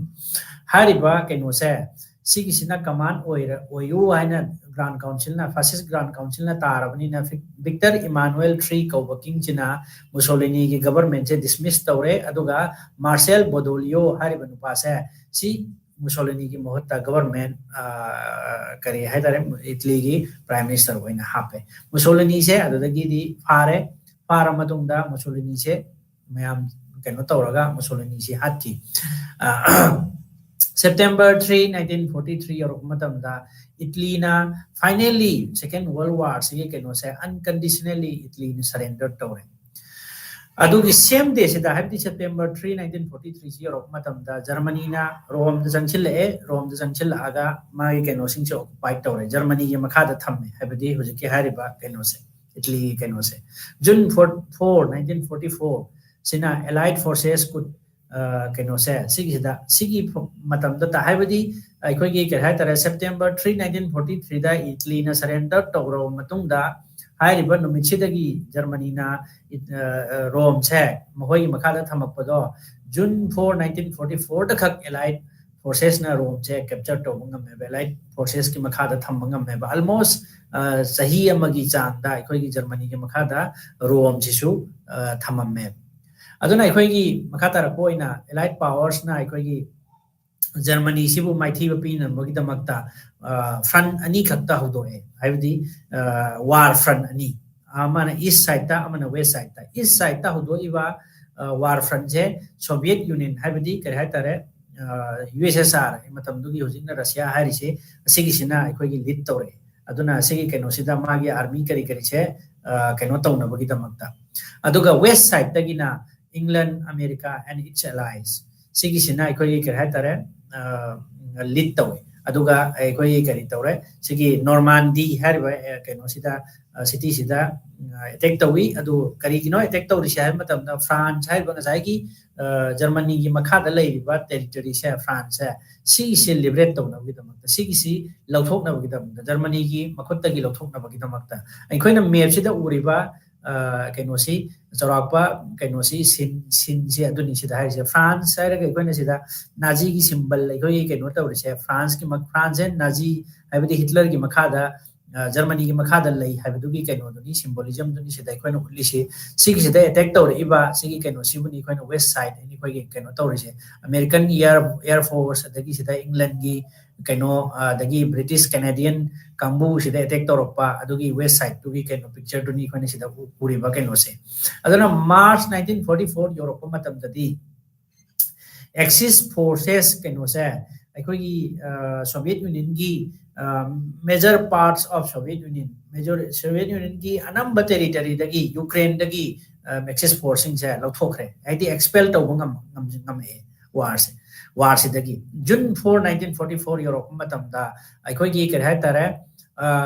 ꯍꯥꯏꯔꯤꯕ ꯀꯩꯅꯣꯁꯦ, ꯁꯤꯒꯤꯁꯤꯅ ꯀꯃꯥꯟ ꯑꯣꯏꯔ ꯑꯣꯏꯌꯨ ꯍꯥꯏꯅ ꯒ꯭ꯔꯥꯟ ꯀꯥꯎꯟꯁꯤꯜꯅ, ꯐꯥꯁꯤꯁ ꯒ꯭ꯔꯥꯟ ꯀꯥꯎꯟꯁꯤꯜꯅ ꯇꯥꯔꯕꯅꯤꯅ ꯕꯤꯛꯇꯔ ꯏꯃꯥꯅꯨꯑꯦꯜ ꯊ꯭ꯔꯤ ꯀꯧꯕ ꯀꯤꯡꯁꯤꯅ ꯃꯨꯁꯣꯂꯤꯅꯤꯒꯤ ꯒꯕꯔꯃꯦꯟꯁꯦ ꯗꯤꯁꯃꯤꯁ ꯇꯧꯔꯦ꯫ ꯑꯗꯨꯒ ꯃꯥꯔꯁꯦꯜ ꯕꯣꯗꯣꯂꯤꯌꯣ ꯍꯥꯏꯔꯤꯕ ꯅꯨꯄꯥꯁꯦ ꯁꯤ ꯃꯨꯁꯣꯂꯤꯅꯤꯒꯤ ꯃꯍꯨꯠꯇ ꯒꯕꯔꯃꯦꯟ ꯀꯔꯤ ꯍꯥꯏꯇꯥꯔꯦ, ꯏꯠꯂꯤꯒꯤ ꯄ꯭ꯔꯥꯏꯝ ꯃꯤꯅꯤꯁꯇꯔ ꯑꯣꯏꯅ ꯍꯥꯞꯄꯦ꯫ ꯃꯨꯁꯣꯂꯤꯅꯤꯁꯦ ꯑꯗꯨꯗꯒꯤꯗꯤ ꯐꯥꯔꯦ꯫ ꯐꯥꯔ ꯃꯇꯨꯡꯗ ꯃꯨꯁꯣꯂꯤꯅꯤꯁꯦ ꯃꯌꯥꯝ ꯀꯩꯅꯣ ꯇꯧꯔꯒ ꯃꯨꯁꯣꯂꯤꯅꯤꯁꯤ ꯍꯥꯠꯈꯤ꯫ September three, nineteen forty three ꯌꯧꯔꯛꯄ ꯃꯇꯝꯗ ꯏꯠꯂꯤꯅ ꯐꯥꯏꯅꯦꯜꯂꯤ ꯁꯦꯀꯦꯟ ꯋꯥꯔꯜ ꯋꯥꯔꯁꯤꯒꯤ ꯀꯩꯅꯣꯁꯦ ꯑꯟꯀꯟꯗꯤꯁꯅꯦꯜꯂꯤ ꯏꯠꯂꯤꯅ ꯁꯔꯦꯟꯗꯔ ꯇꯧꯔꯦ꯫ ꯑꯗꯨꯒꯤ ꯁꯦꯝ ꯗꯦꯁꯤꯗ, ꯍꯥꯏꯕꯗꯤ ꯁꯦꯞꯇꯦꯝꯕꯔ ꯊ꯭ꯔꯤ, ꯅꯥꯏꯟꯇꯤꯟ ꯐꯣꯔꯇꯤ ꯊ꯭ꯔꯤꯁꯤ ꯌꯧꯔꯛꯄ ꯃꯇꯝꯗ ꯖꯔꯃꯅꯤꯅ ꯔꯣꯝꯗ ꯆꯪꯁꯤꯜꯂꯛꯑꯦ꯫ ꯔꯣꯝꯗ ꯆꯪꯁꯤꯜꯂꯛꯑꯒ ꯃꯥꯒꯤ ꯀꯩꯅꯣꯁꯤꯡꯁꯦ ꯑꯣꯀꯨꯄꯥꯏꯠ ꯇꯧꯔꯦ, ꯖꯔꯃꯅꯤꯒꯤ ꯃꯈꯥꯗ ꯊꯝꯃꯦ, ꯍꯥꯏꯕꯗꯤ ꯍꯧꯖꯤꯛꯀꯤ ꯍꯥꯏꯔꯤꯕ ꯀꯩꯅꯣꯁꯦ, ꯏꯠꯂꯤꯒꯤ ꯀꯩꯅꯣꯁꯦ꯫ June four, four, nineteen forty four ꯁꯤꯅ ꯑꯦꯂꯥꯏꯠ ꯐꯣꯔꯁꯦꯁ ꯀꯨꯠ ꯀꯩꯅꯣꯁꯦ, ꯁꯤꯒꯤꯁꯤꯗ, ꯁꯤꯒꯤ ꯃꯇꯝꯗ ꯇ-, ꯍꯥꯏꯕꯗꯤ ꯑꯩꯈꯣꯏꯒꯤ ꯀꯩ ꯍꯥꯏꯇꯥꯔꯦ, ꯁꯦꯞꯇꯦꯝꯕꯔ ꯊ꯭ꯔꯤ, ꯅꯥꯏꯟꯇꯤꯟ ꯐꯣꯔꯇꯤ ꯊ꯭ꯔꯤꯗ ꯏꯠꯂꯤꯅ ꯁꯔꯦꯟꯗꯔ ꯇꯧꯔꯕ ꯃꯇꯨꯡꯗ ꯍꯥꯏꯔꯤꯕ ꯅꯨꯃꯤꯠꯁꯤꯗꯒꯤ ꯖꯔꯃꯅꯤꯅ ꯔꯣꯝꯁꯦ ꯃꯈꯣꯏꯒꯤ ꯃꯈꯥꯗ ꯊꯝꯃꯛꯄꯗꯣ ꯖꯨꯟ ꯐꯣꯔ, ꯅꯥꯏꯟꯇꯤꯟ ꯐꯣꯔꯇꯤ ꯐꯣꯔꯗ ꯈꯛ ꯑꯦꯂꯥꯏꯠ ꯐꯣꯔꯁꯦꯁꯅ ꯔꯣꯝꯁꯦ ꯀꯦꯞꯆꯔ ꯇꯧꯕ ꯉꯝꯃꯦꯕ, ꯑꯦꯂꯥꯏꯠ ꯐꯣꯔꯁꯦꯁꯀꯤ ꯃꯈꯥꯗ ꯊꯝꯕ ꯉꯝꯃꯦꯕ꯫ ꯑꯜꯃꯣꯁ ꯆꯍꯤ ꯑꯃꯒꯤ ꯆꯥꯡꯗ ꯑꯩꯈꯣꯏꯒꯤ ꯖꯔꯃꯅꯤꯒꯤ ꯃꯈꯥꯗ ꯔꯣꯝꯁꯤꯁꯨ ꯊꯝꯃꯝꯃꯦ꯫ ꯑꯗꯨꯅ ꯑꯩꯈꯣꯏꯒꯤ ꯃꯈꯥ ꯇꯥꯔꯛꯄ ꯑꯣꯏꯅ ꯑꯦꯂꯥꯏꯠ ꯄꯥꯋꯔꯁꯅ ꯑꯩꯈꯣꯏꯒꯤ ꯖꯔꯃꯅꯤꯁꯤꯕꯨ ꯃꯥꯏꯊꯤꯕ ꯄꯤꯅꯕꯒꯤꯗꯃꯛꯇ ꯐ꯭ꯔꯟ ꯑꯅꯤꯈꯛꯇ ꯍꯧꯗꯣꯛꯑꯦ, ꯍꯥꯏꯕꯗꯤ ꯋꯥꯔ ꯐ꯭ꯔꯟ ꯑꯅꯤ, ꯑꯃꯅ ꯏꯁ ꯁꯥꯏꯠꯇ, ꯑꯃꯅ ꯋꯦꯁ ꯁꯥꯏꯠꯇ꯫ ꯏꯁ ꯁꯥꯏꯠꯇ ꯍꯧꯗꯣꯛꯏꯕ ꯋꯥꯔ ꯐ꯭ꯔꯟꯁꯦ ꯁꯣꯚꯤꯌꯦꯠ ꯌꯨꯅꯤꯌꯟ, ꯍꯥꯏꯕꯗꯤ ꯀꯔꯤ ꯍꯥꯏꯇꯥꯔꯦ, ꯌꯨ ꯑꯦꯁ ꯑꯦꯁ ꯑꯥꯔ, ꯃꯇꯝꯗꯨꯒꯤ ꯍꯧꯖꯤꯛꯅ ꯔꯁꯤꯌꯥ ꯍꯥꯏꯔꯤꯁꯦ, ꯑꯁꯤꯒꯤꯁꯤꯅ ꯑꯩꯈꯣꯏꯒꯤ ꯂꯤꯗ ꯇꯧꯔꯛꯑꯦ꯫ ꯑꯗꯨꯅ ꯑꯁꯤꯒꯤ ꯀꯩꯅꯣꯁꯤꯗ ꯃꯥꯒꯤ ꯑꯥꯔꯃꯤ ꯀꯔꯤ ꯀꯔꯤꯁꯦ ꯀꯩꯅꯣ ꯇꯧꯅꯕꯒꯤꯗꯃꯛꯇ꯫ ꯑꯗꯨꯒ ꯋꯦꯁ ꯁꯥꯏꯠꯇꯒꯤꯅ England, America and its allies, ꯁꯤꯒꯤꯁꯤꯅ ꯑꯩꯈꯣꯏꯒꯤ ꯀꯔꯤ ꯍꯥꯏꯇꯥꯔꯦ, ꯂꯤꯗ ꯇꯧꯋꯦ꯫ ꯑꯗꯨꯒ ꯑꯩꯈꯣꯏꯒꯤ ꯀꯔꯤ ꯇꯧꯔꯦ, ꯁꯤꯒꯤ ꯅꯣꯔꯃꯥꯟꯗꯤ ꯍꯥꯏꯔꯤꯕ ꯀꯩꯅꯣꯁꯤꯗ, ꯁꯤꯇꯤꯁꯤꯗ ꯑꯦꯇꯦꯛ ꯇꯧꯏ꯫ ꯑꯗꯨ ꯀꯔꯤꯒꯤꯅꯣ ꯑꯦꯇꯦꯛ ꯇꯧꯔꯤꯁꯦ ꯍꯥꯏꯕ ꯃꯇꯝꯗ, ꯐ꯭ꯔꯥꯟꯁ ꯍꯥꯏꯔꯤꯕ ꯉꯁꯥꯏꯒꯤ ꯖꯔꯃꯅꯤꯒꯤ ꯃꯈꯥꯗ ꯂꯩꯔꯤꯕ ꯇꯦꯔꯤꯇꯣꯔꯤꯁꯦ, ꯐ꯭ꯔꯥꯟꯁꯁꯦ, ꯁꯤꯒꯤꯁꯦ ꯂꯤꯕꯔꯦꯠ ꯇꯧꯅꯕꯒꯤꯗꯃꯛꯇ, ꯁꯤꯒꯤꯁꯤ ꯂꯧꯊꯣꯛꯅꯕꯒꯤꯗꯃꯛꯇ, ꯖꯔꯃꯅꯤꯒꯤ ꯃꯈꯨꯠꯇꯒꯤ ꯂꯧꯊꯣꯛꯅꯕꯒꯤꯗꯃꯛꯇ꯫ ꯑꯩꯈꯣꯏꯅ ꯃꯦꯞꯁꯤꯗ ꯎꯔꯤꯕ ꯀꯩꯅꯣꯁꯤ, ꯆꯥꯎꯔꯥꯛꯄ ꯀꯩꯅꯣꯁꯤ, ꯁꯤꯟ ꯁꯤꯟꯁꯤ ꯑꯗꯨꯅꯤ ꯁꯤꯗ ꯍꯥꯏꯔꯤꯁꯦ꯫ ꯐ꯭ꯔꯥꯟꯁ ꯍꯥꯏꯔꯒ ꯑꯩꯈꯣꯏꯅ ꯁꯤꯗ ꯅꯥꯖꯤꯒꯤ ꯁꯤꯝꯕꯜ ꯑꯩꯈꯣꯏꯒꯤ ꯀꯩꯅꯣ ꯇꯧꯔꯤꯁꯦ, ꯐ꯭ꯔꯥꯟꯁꯀꯤ ꯐ꯭ꯔꯥꯟꯁꯁꯦ ꯅꯥꯖꯤ, ꯍꯥꯏꯕꯗꯤ ꯍꯤꯠꯂꯔꯒꯤ ꯃꯈꯥꯗ, ꯖꯔꯃꯅꯤꯒꯤ ꯃꯈꯥꯗ ꯂꯩ ꯍꯥꯏꯕꯗꯨꯒꯤ ꯀꯩꯅꯣꯗꯨꯅꯤ, ꯁꯤꯝꯕꯣꯂꯤꯖꯝꯗꯨꯅꯤ ꯁꯤꯗ ꯑꯩꯈꯣꯏꯅ ꯎꯠꯂꯤꯁꯤ꯫ ꯁꯤꯒꯤꯁꯤꯗ ꯑꯦꯇꯦꯛ ꯇꯧꯔꯛꯏꯕ ꯁꯤꯒꯤ ꯀꯩꯅꯣꯁꯤꯕꯨꯅꯤ ꯑꯩꯈꯣꯏꯅ ꯋꯦꯁ ꯁꯥꯏꯠ ꯍꯥꯏꯅ ꯑꯩꯈꯣꯏꯒꯤ ꯀꯩꯅꯣ ꯇꯧꯔꯤꯁꯦ꯫ ꯑꯃꯦꯔꯤꯀꯟ ꯏꯌꯥꯔ ꯏꯌꯥꯔ ꯐꯣꯔꯁ, ꯑꯗꯒꯤ ꯁꯤꯗ ꯏꯪꯂꯦꯟꯒꯤ ꯀꯩꯅꯣ, ꯑꯗꯒꯤ ꯕ꯭ꯔꯤꯇꯤꯁ ꯀꯦꯅꯦꯗꯤꯌꯟ ꯀꯥꯡꯕꯨꯁꯤꯗ ꯑꯦꯇꯦꯛ ꯇꯧꯔꯛꯄ ꯑꯗꯨꯒꯤ ꯋꯦꯁ ꯁꯥꯏꯠꯇꯨꯒꯤ ꯀꯩꯅꯣ ꯄꯤꯛꯆꯔꯗꯨꯅꯤ ꯑꯩꯈꯣꯏꯅ ꯁꯤꯗ ꯎꯔꯤꯕ ꯀꯩꯅꯣꯁꯦ꯫ ꯑꯗꯨꯅ ꯃꯥꯔꯆ ꯅꯥꯏꯟꯇꯤꯟ ꯐꯣꯔꯇꯤ ꯐꯣꯔ ꯌꯧꯔꯛꯄ ꯃꯇꯝꯗꯗꯤ ꯑꯦꯛꯁꯤꯁ ꯐꯣꯔꯁꯦꯁ ꯀꯩꯅꯣꯁꯦ, ꯑꯩꯈꯣꯏꯒꯤ ꯁꯣꯚꯤꯌꯦꯠ ꯌꯨꯅꯤꯌꯟꯒꯤ, major parts of Soviet Union, major Soviet Unionꯒꯤ ꯑꯅꯝꯕ ꯇꯦꯔꯤꯇꯣꯔꯤꯗꯒꯤ, ꯌꯨꯀ꯭ꯔꯦꯟꯗꯒꯤ ꯑꯦꯛꯁꯤꯁ ꯐꯣꯔꯁꯁꯤꯡꯁꯦ ꯂꯧꯊꯣꯛꯈ꯭ꯔꯦ, ꯍꯥꯏꯗꯤ ꯑꯦꯛꯁꯄꯦꯜ ꯇꯧꯕ ꯉꯝꯃꯛꯑꯦ ꯋꯥꯔꯁꯦ꯫ ꯋꯥꯔꯁꯤꯗꯒꯤ June four, nineteen forty four ꯌꯧꯔꯛꯄ ꯃꯇꯝꯗ ꯑꯩꯈꯣꯏꯒꯤ ꯀꯔꯤ ꯍꯥꯏꯇꯥꯔꯦ,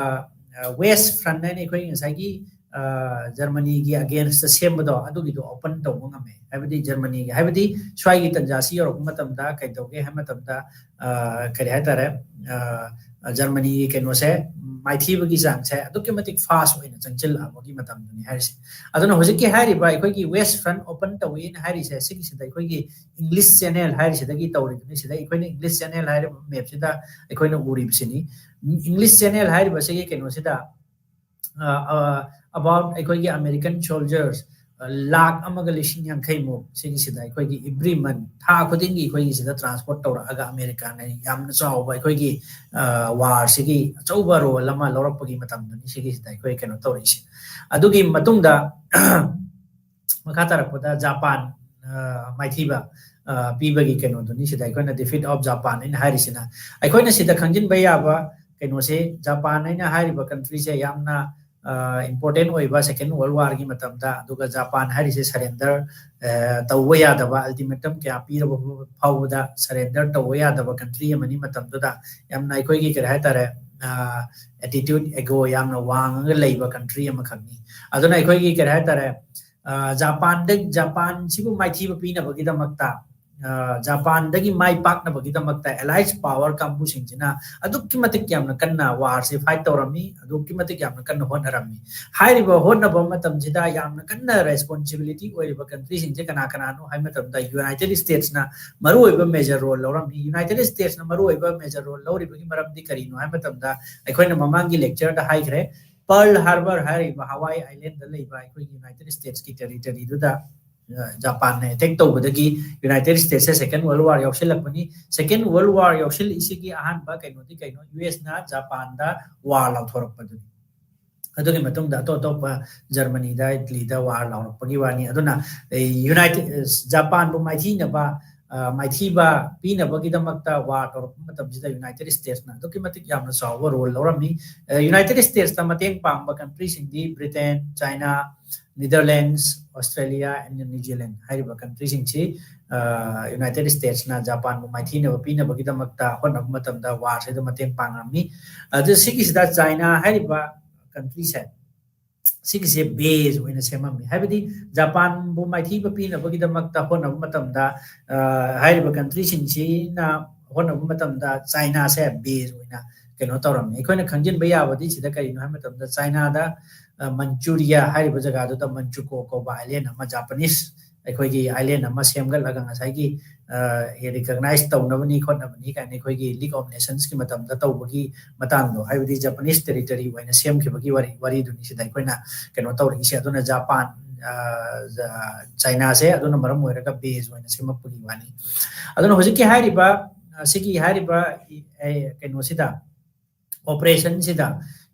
ꯋꯦꯁ ꯐ꯭ꯔꯟ ꯍꯥꯏꯅ ꯑꯩꯈꯣꯏ ꯉꯁꯥꯏꯒꯤ ꯖꯔꯃꯅꯤꯒꯤ ꯑꯒꯦꯟꯁꯇ ꯁꯦꯝꯕꯗꯣ, ꯑꯗꯨꯒꯤꯗꯣ ꯑꯣꯄꯟ ꯇꯧꯕ ꯉꯝꯃꯦ꯫ ꯍꯥꯏꯕꯗꯤ ꯖꯔꯃꯅꯤꯒꯤ, ꯍꯥꯏꯕꯗꯤ ꯁ꯭ꯋꯥꯏꯒꯤ ꯇꯟꯖꯥꯁꯤ ꯌꯧꯔꯛꯄ ꯃꯇꯝꯗ ꯀꯩꯗꯧꯒꯦ ꯍꯥꯏꯕ ꯃꯇꯝꯗ, ꯀꯔꯤ ꯍꯥꯏꯇꯥꯔꯦ, ꯖꯔꯃꯅꯤꯒꯤ ꯀꯩꯅꯣꯁꯦ, ꯃꯥꯏꯊꯤꯕꯒꯤ ꯆꯥꯡꯁꯦ ꯑꯗꯨꯛꯀꯤ ꯃꯇꯤꯛ ꯐꯥꯁ ꯑꯣꯏꯅ ꯆꯪꯁꯤꯜꯂꯛꯑꯕꯒꯤ ꯃꯇꯝꯗꯨꯅꯤ ꯍꯥꯏꯔꯤꯁꯦ꯫ ꯑꯗꯨꯅ ꯍꯧꯖꯤꯛꯀꯤ ꯍꯥꯏꯔꯤꯕ ꯑꯩꯈꯣꯏꯒꯤ ꯋꯦꯁ ꯐ꯭ꯔꯟ ꯑꯣꯄꯟ ꯇꯧꯋꯦꯅ ꯍꯥꯏꯔꯤꯁꯦ, ꯁꯤꯒꯤꯁꯤꯗ ꯑꯩꯈꯣꯏꯒꯤ ꯏꯪꯂꯤꯁ ꯆꯦꯅꯦꯜ ꯍꯥꯏꯔꯤꯁꯤꯗꯒꯤ ꯇꯧꯔꯤꯕꯅꯤ꯫ ꯁꯤꯗ ꯑꯩꯈꯣꯏꯅ ꯏꯪꯂꯤꯁ ꯆꯦꯅꯦꯜ ꯍꯥꯏꯔꯤꯕ ꯃꯦꯞꯁꯤꯗ ꯑꯩꯈꯣꯏꯅ ꯎꯔꯤꯕꯁꯤꯅꯤ꯫ ꯏꯪꯂꯤꯁ ꯆꯦꯅꯦꯜ ꯍꯥꯏꯔꯤꯕꯁꯤꯒꯤ ꯀꯩꯅꯣꯁꯤꯗ, about ꯑꯩꯈꯣꯏꯒꯤ American soldiers, ꯂꯥꯈ ꯑꯃꯒ ꯂꯤꯁꯤꯡ ꯌꯥꯡꯈꯩꯃꯨꯛ ꯁꯤꯒꯤꯁꯤꯗ ꯑꯩꯈꯣꯏꯒꯤ every month, ꯊꯥ ꯈꯨꯗꯤꯡꯒꯤ ꯑꯩꯈꯣꯏꯒꯤꯁꯤꯗ transport ꯇꯧꯔꯛꯑꯒ ꯑꯃꯦꯔꯤꯀꯥꯅ ꯌꯥꯝꯅ ꯆꯥꯎꯕ ꯑꯩꯈꯣꯏꯒꯤ ꯋꯥꯔꯁꯤꯒꯤ ꯑꯆꯧꯕ ꯔꯣꯜ ꯑꯃ ꯂꯧꯔꯛꯄꯒꯤ ꯃꯇꯝꯗꯨꯅꯤ ꯁꯤꯒꯤꯁꯤꯗ ꯑꯩꯈꯣꯏ ꯀꯩꯅꯣ ꯇꯧꯔꯛꯏꯁꯦ꯫ ꯑꯗꯨꯒꯤ ꯃꯇꯨꯡꯗ ꯃꯈꯥ ꯇꯥꯔꯛꯄꯗ ꯖꯄꯥꯟ ꯃꯥꯏꯊꯤꯕ ꯄꯤꯕꯒꯤ ꯀꯩꯅꯣꯗꯨꯅꯤ ꯁꯤꯗ ꯑꯩꯈꯣꯏꯅ defeat of Japan ꯑꯩꯅ ꯍꯥꯏꯔꯤꯁꯤꯅ꯫ ꯑꯩꯈꯣꯏꯅ ꯁꯤꯗ ꯈꯪꯖꯤꯟꯕ ꯌꯥꯕ ꯀꯩꯅꯣꯁꯦ, ꯖꯄꯥꯟ ꯑꯩꯅ ꯍꯥꯏꯔꯤꯕ countryꯁꯦ ꯌꯥꯝꯅ important ꯑꯣꯏꯕ Second World Warꯒꯤ ꯃꯇꯝꯗ, ꯑꯗꯨꯒ ꯖꯄꯥꯟ ꯍꯥꯏꯔꯤꯁꯦ surrender ꯇꯧꯕ ꯌꯥꯗꯕ, ultimatum ꯀꯌꯥ ꯄꯤꯔꯕ ꯐꯥꯎꯕꯗ surrender ꯇꯧꯕ ꯌꯥꯗꯕ country ꯑꯃꯅꯤ ꯃꯇꯝꯗꯨꯗ꯫ ꯌꯥꯝꯅ ꯑꯩꯈꯣꯏꯒꯤ ꯀꯔꯤ ꯍꯥꯏꯇꯥꯔꯦ, attitude, ego ꯌꯥꯝꯅ ꯋꯥꯡꯉꯒ ꯂꯩꯕ country ꯑꯃꯈꯛꯅꯤ꯫ ꯑꯗꯨꯅ ꯑꯩꯈꯣꯏꯒꯤ ꯀꯔꯤ ꯍꯥꯏꯇꯥꯔꯦ, ꯖꯄꯥꯟꯗ, ꯖꯄꯥꯟꯁꯤꯕꯨ ꯃꯥꯏꯊꯤꯕ ꯄꯤꯅꯕꯒꯤꯗꯃꯛꯇ, ꯖꯄꯥꯟꯗꯒꯤ ꯃꯥꯏ ꯄꯥꯛꯅꯕꯒꯤꯗꯃꯛꯇ allied power ꯀꯥꯡꯕꯨꯁꯤꯡꯁꯤꯅ ꯑꯗꯨꯛꯀꯤ ꯃꯇꯤꯛ ꯌꯥꯝꯅ ꯀꯟꯅ ꯋꯥꯔꯁꯦ fight ꯇꯧꯔꯝꯃꯤ, ꯑꯗꯨꯛꯀꯤ ꯃꯇꯤꯛ ꯌꯥꯝꯅ ꯀꯟꯅ ꯍꯣꯠꯅꯔꯝꯃꯤ꯫ ꯍꯥꯏꯔꯤꯕ ꯍꯣꯠꯅꯕ ꯃꯇꯝꯁꯤꯗ ꯌꯥꯝꯅ ꯀꯟꯅ responsibility ꯑꯣꯏꯔꯤꯕ countryꯁꯤꯡꯁꯦ ꯀꯅꯥ ꯀꯅꯥꯅꯣ ꯍꯥꯏꯕ ꯃꯇꯝꯗ United Statesꯅ ꯃꯔꯨꯑꯣꯏꯕ major role ꯂꯧꯔꯝꯃꯤ꯫ United Statesꯅ ꯃꯔꯨꯑꯣꯏꯕ major role ꯂꯧꯔꯤꯕꯒꯤ ꯃꯔꯝꯗꯤ ꯀꯔꯤꯅꯣ ꯍꯥꯏꯕ ꯃꯇꯝꯗ ꯑꯩꯈꯣꯏꯅ ꯃꯃꯥꯡꯒꯤ lectureꯗ ꯍꯥꯏꯈ꯭ꯔꯦ, Pearl Harbor ꯍꯥꯏꯔꯤꯕ Hawaii Islandꯗ ꯂꯩꯕ ꯑꯩꯈꯣꯏꯒꯤ United Statesꯀꯤ territoryꯗꯨꯗ ꯖꯄꯥꯟꯅ attack ꯇꯧꯕꯗꯒꯤ United Statesꯁꯦ Second World War ꯌꯥꯎꯁꯤꯜꯂꯛꯄꯅꯤ꯫ Second World War ꯌꯥꯎꯁꯤꯜꯂꯛꯏꯁꯤꯒꯤ ꯑꯍꯥꯟꯕ ꯀꯩꯅꯣꯗꯤ ꯀꯩꯅꯣ? USꯅ ꯖꯄꯥꯟꯗ war ꯂꯥꯎꯊꯣꯔꯛꯄꯗꯨꯅꯤ꯫ ꯑꯗꯨꯒꯤ ꯃꯇꯨꯡꯗ ꯑꯇꯣꯞ ꯑꯇꯣꯞꯄ Germanyꯗ, Italyꯗ war ꯂꯥꯎꯔꯛꯄꯒꯤ ꯋꯥꯅꯤ꯫ ꯑꯗꯨꯅ United, ꯖꯄꯥꯟꯕꯨ ꯃꯥꯏꯊꯤꯅꯕ, ꯃꯥꯏꯊꯤꯕ ꯄꯤꯅꯕꯒꯤꯗꯃꯛꯇ war ꯇꯧꯔꯛꯄ ꯃꯇꯝꯁꯤꯗ United Statesꯅ ꯑꯗꯨꯛꯀꯤ ꯃꯇꯤꯛ ꯌꯥꯝꯅ ꯆꯥꯎꯕ role ꯂꯧꯔꯝꯃꯤ꯫ United Statesꯇ ꯃꯇꯦꯡ ꯄꯥꯡꯕ countryꯁꯤꯡꯗꯤ Britain, China, Netherlands, Australia and New Zealand ꯍꯥꯏꯔꯤꯕ countryꯁꯤꯡꯁꯤ United Statesꯅ ꯖꯄꯥꯟꯕꯨ ꯃꯥꯏꯊꯤꯅꯕ ꯄꯤꯅꯕꯒꯤꯗꯃꯛꯇ ꯍꯣꯠꯅꯕ ꯃꯇꯝꯗ warꯁꯤꯗ ꯃꯇꯦꯡ ꯄꯥꯡꯉꯝꯃꯤ꯫ ꯑꯗꯨ ꯁꯤꯒꯤꯁꯤꯗ China ꯍꯥꯏꯔꯤꯕ countryꯁꯦ, ꯁꯤꯒꯤꯁꯦ base ꯑꯣꯏꯅ ꯁꯦꯝꯃꯝꯃꯤ꯫ ꯍꯥꯏꯕꯗꯤ ꯖꯄꯥꯟꯕꯨ ꯃꯥꯏꯊꯤꯕ ꯄꯤꯅꯕꯒꯤꯗꯃꯛꯇ ꯍꯣꯠꯅꯕ ꯃꯇꯝꯗ, ꯍꯥꯏꯔꯤꯕ countryꯁꯤꯡꯁꯤꯅ ꯍꯣꯠꯅꯕ ꯃꯇꯝꯗ Chinaꯁꯦ base ꯑꯣꯏꯅ ꯀꯩꯅꯣ ꯇꯧꯔꯝꯃꯤ꯫ ꯑꯩꯈꯣꯏꯅ ꯈꯪꯖꯤꯟꯕ ꯌꯥꯕꯗꯤ ꯁꯤꯗ ꯀꯔꯤꯅꯣ ꯍꯥꯏꯕ ꯃꯇꯝꯗ, Chinaꯗ Manchuria ꯍꯥꯏꯔꯤꯕ ꯖꯒꯥꯗꯨꯗ Manchukuo ꯀꯧꯕ island ꯑꯃ, Japanese ꯑꯩꯈꯣꯏꯒꯤ island ꯑꯃ ꯁꯦꯝꯒꯠꯂꯒ ꯉꯁꯥꯏꯒꯤ recognize ꯇꯧꯅꯕꯅꯤ ꯈꯣꯠꯅꯕꯅꯤ ꯀꯥꯏꯅ ꯑꯩꯈꯣꯏꯒꯤ League of Nationsꯀꯤ ꯃꯇꯝꯗ ꯇꯧꯕꯒꯤ ꯃꯇꯥꯡꯗꯣ, ꯍꯥꯏꯕꯗꯤ Japanese territory ꯑꯣꯏꯅ ꯁꯦꯝꯈꯤꯕꯒꯤ ꯋꯥꯔꯤ, ꯋꯥꯔꯤꯗꯨꯅꯤ ꯁꯤꯗ ꯑꯩꯈꯣꯏꯅ ꯀꯩꯅꯣ ꯇꯧꯔꯛꯏꯁꯦ꯫ ꯑꯗꯨꯅ ꯖꯄꯥꯟ ꯆꯥꯏꯅꯥꯁꯦ ꯑꯗꯨꯅ ꯃꯔꯝ ꯑꯣꯏꯔꯒ ꯕꯦꯁ ꯑꯣꯏꯅ ꯁꯦꯝꯃꯛꯄꯒꯤ ꯋꯥꯅꯤ꯫ ꯑꯗꯨꯅ ꯍꯧꯖꯤꯛꯀꯤ ꯍꯥꯏꯔꯤꯕ, ꯑꯁꯤꯒꯤ ꯍꯥꯏꯔꯤꯕ, ꯑꯦ, ꯀꯩꯅꯣꯁꯤꯗ, ꯑꯣꯄꯔꯦꯁꯟꯁꯤꯗ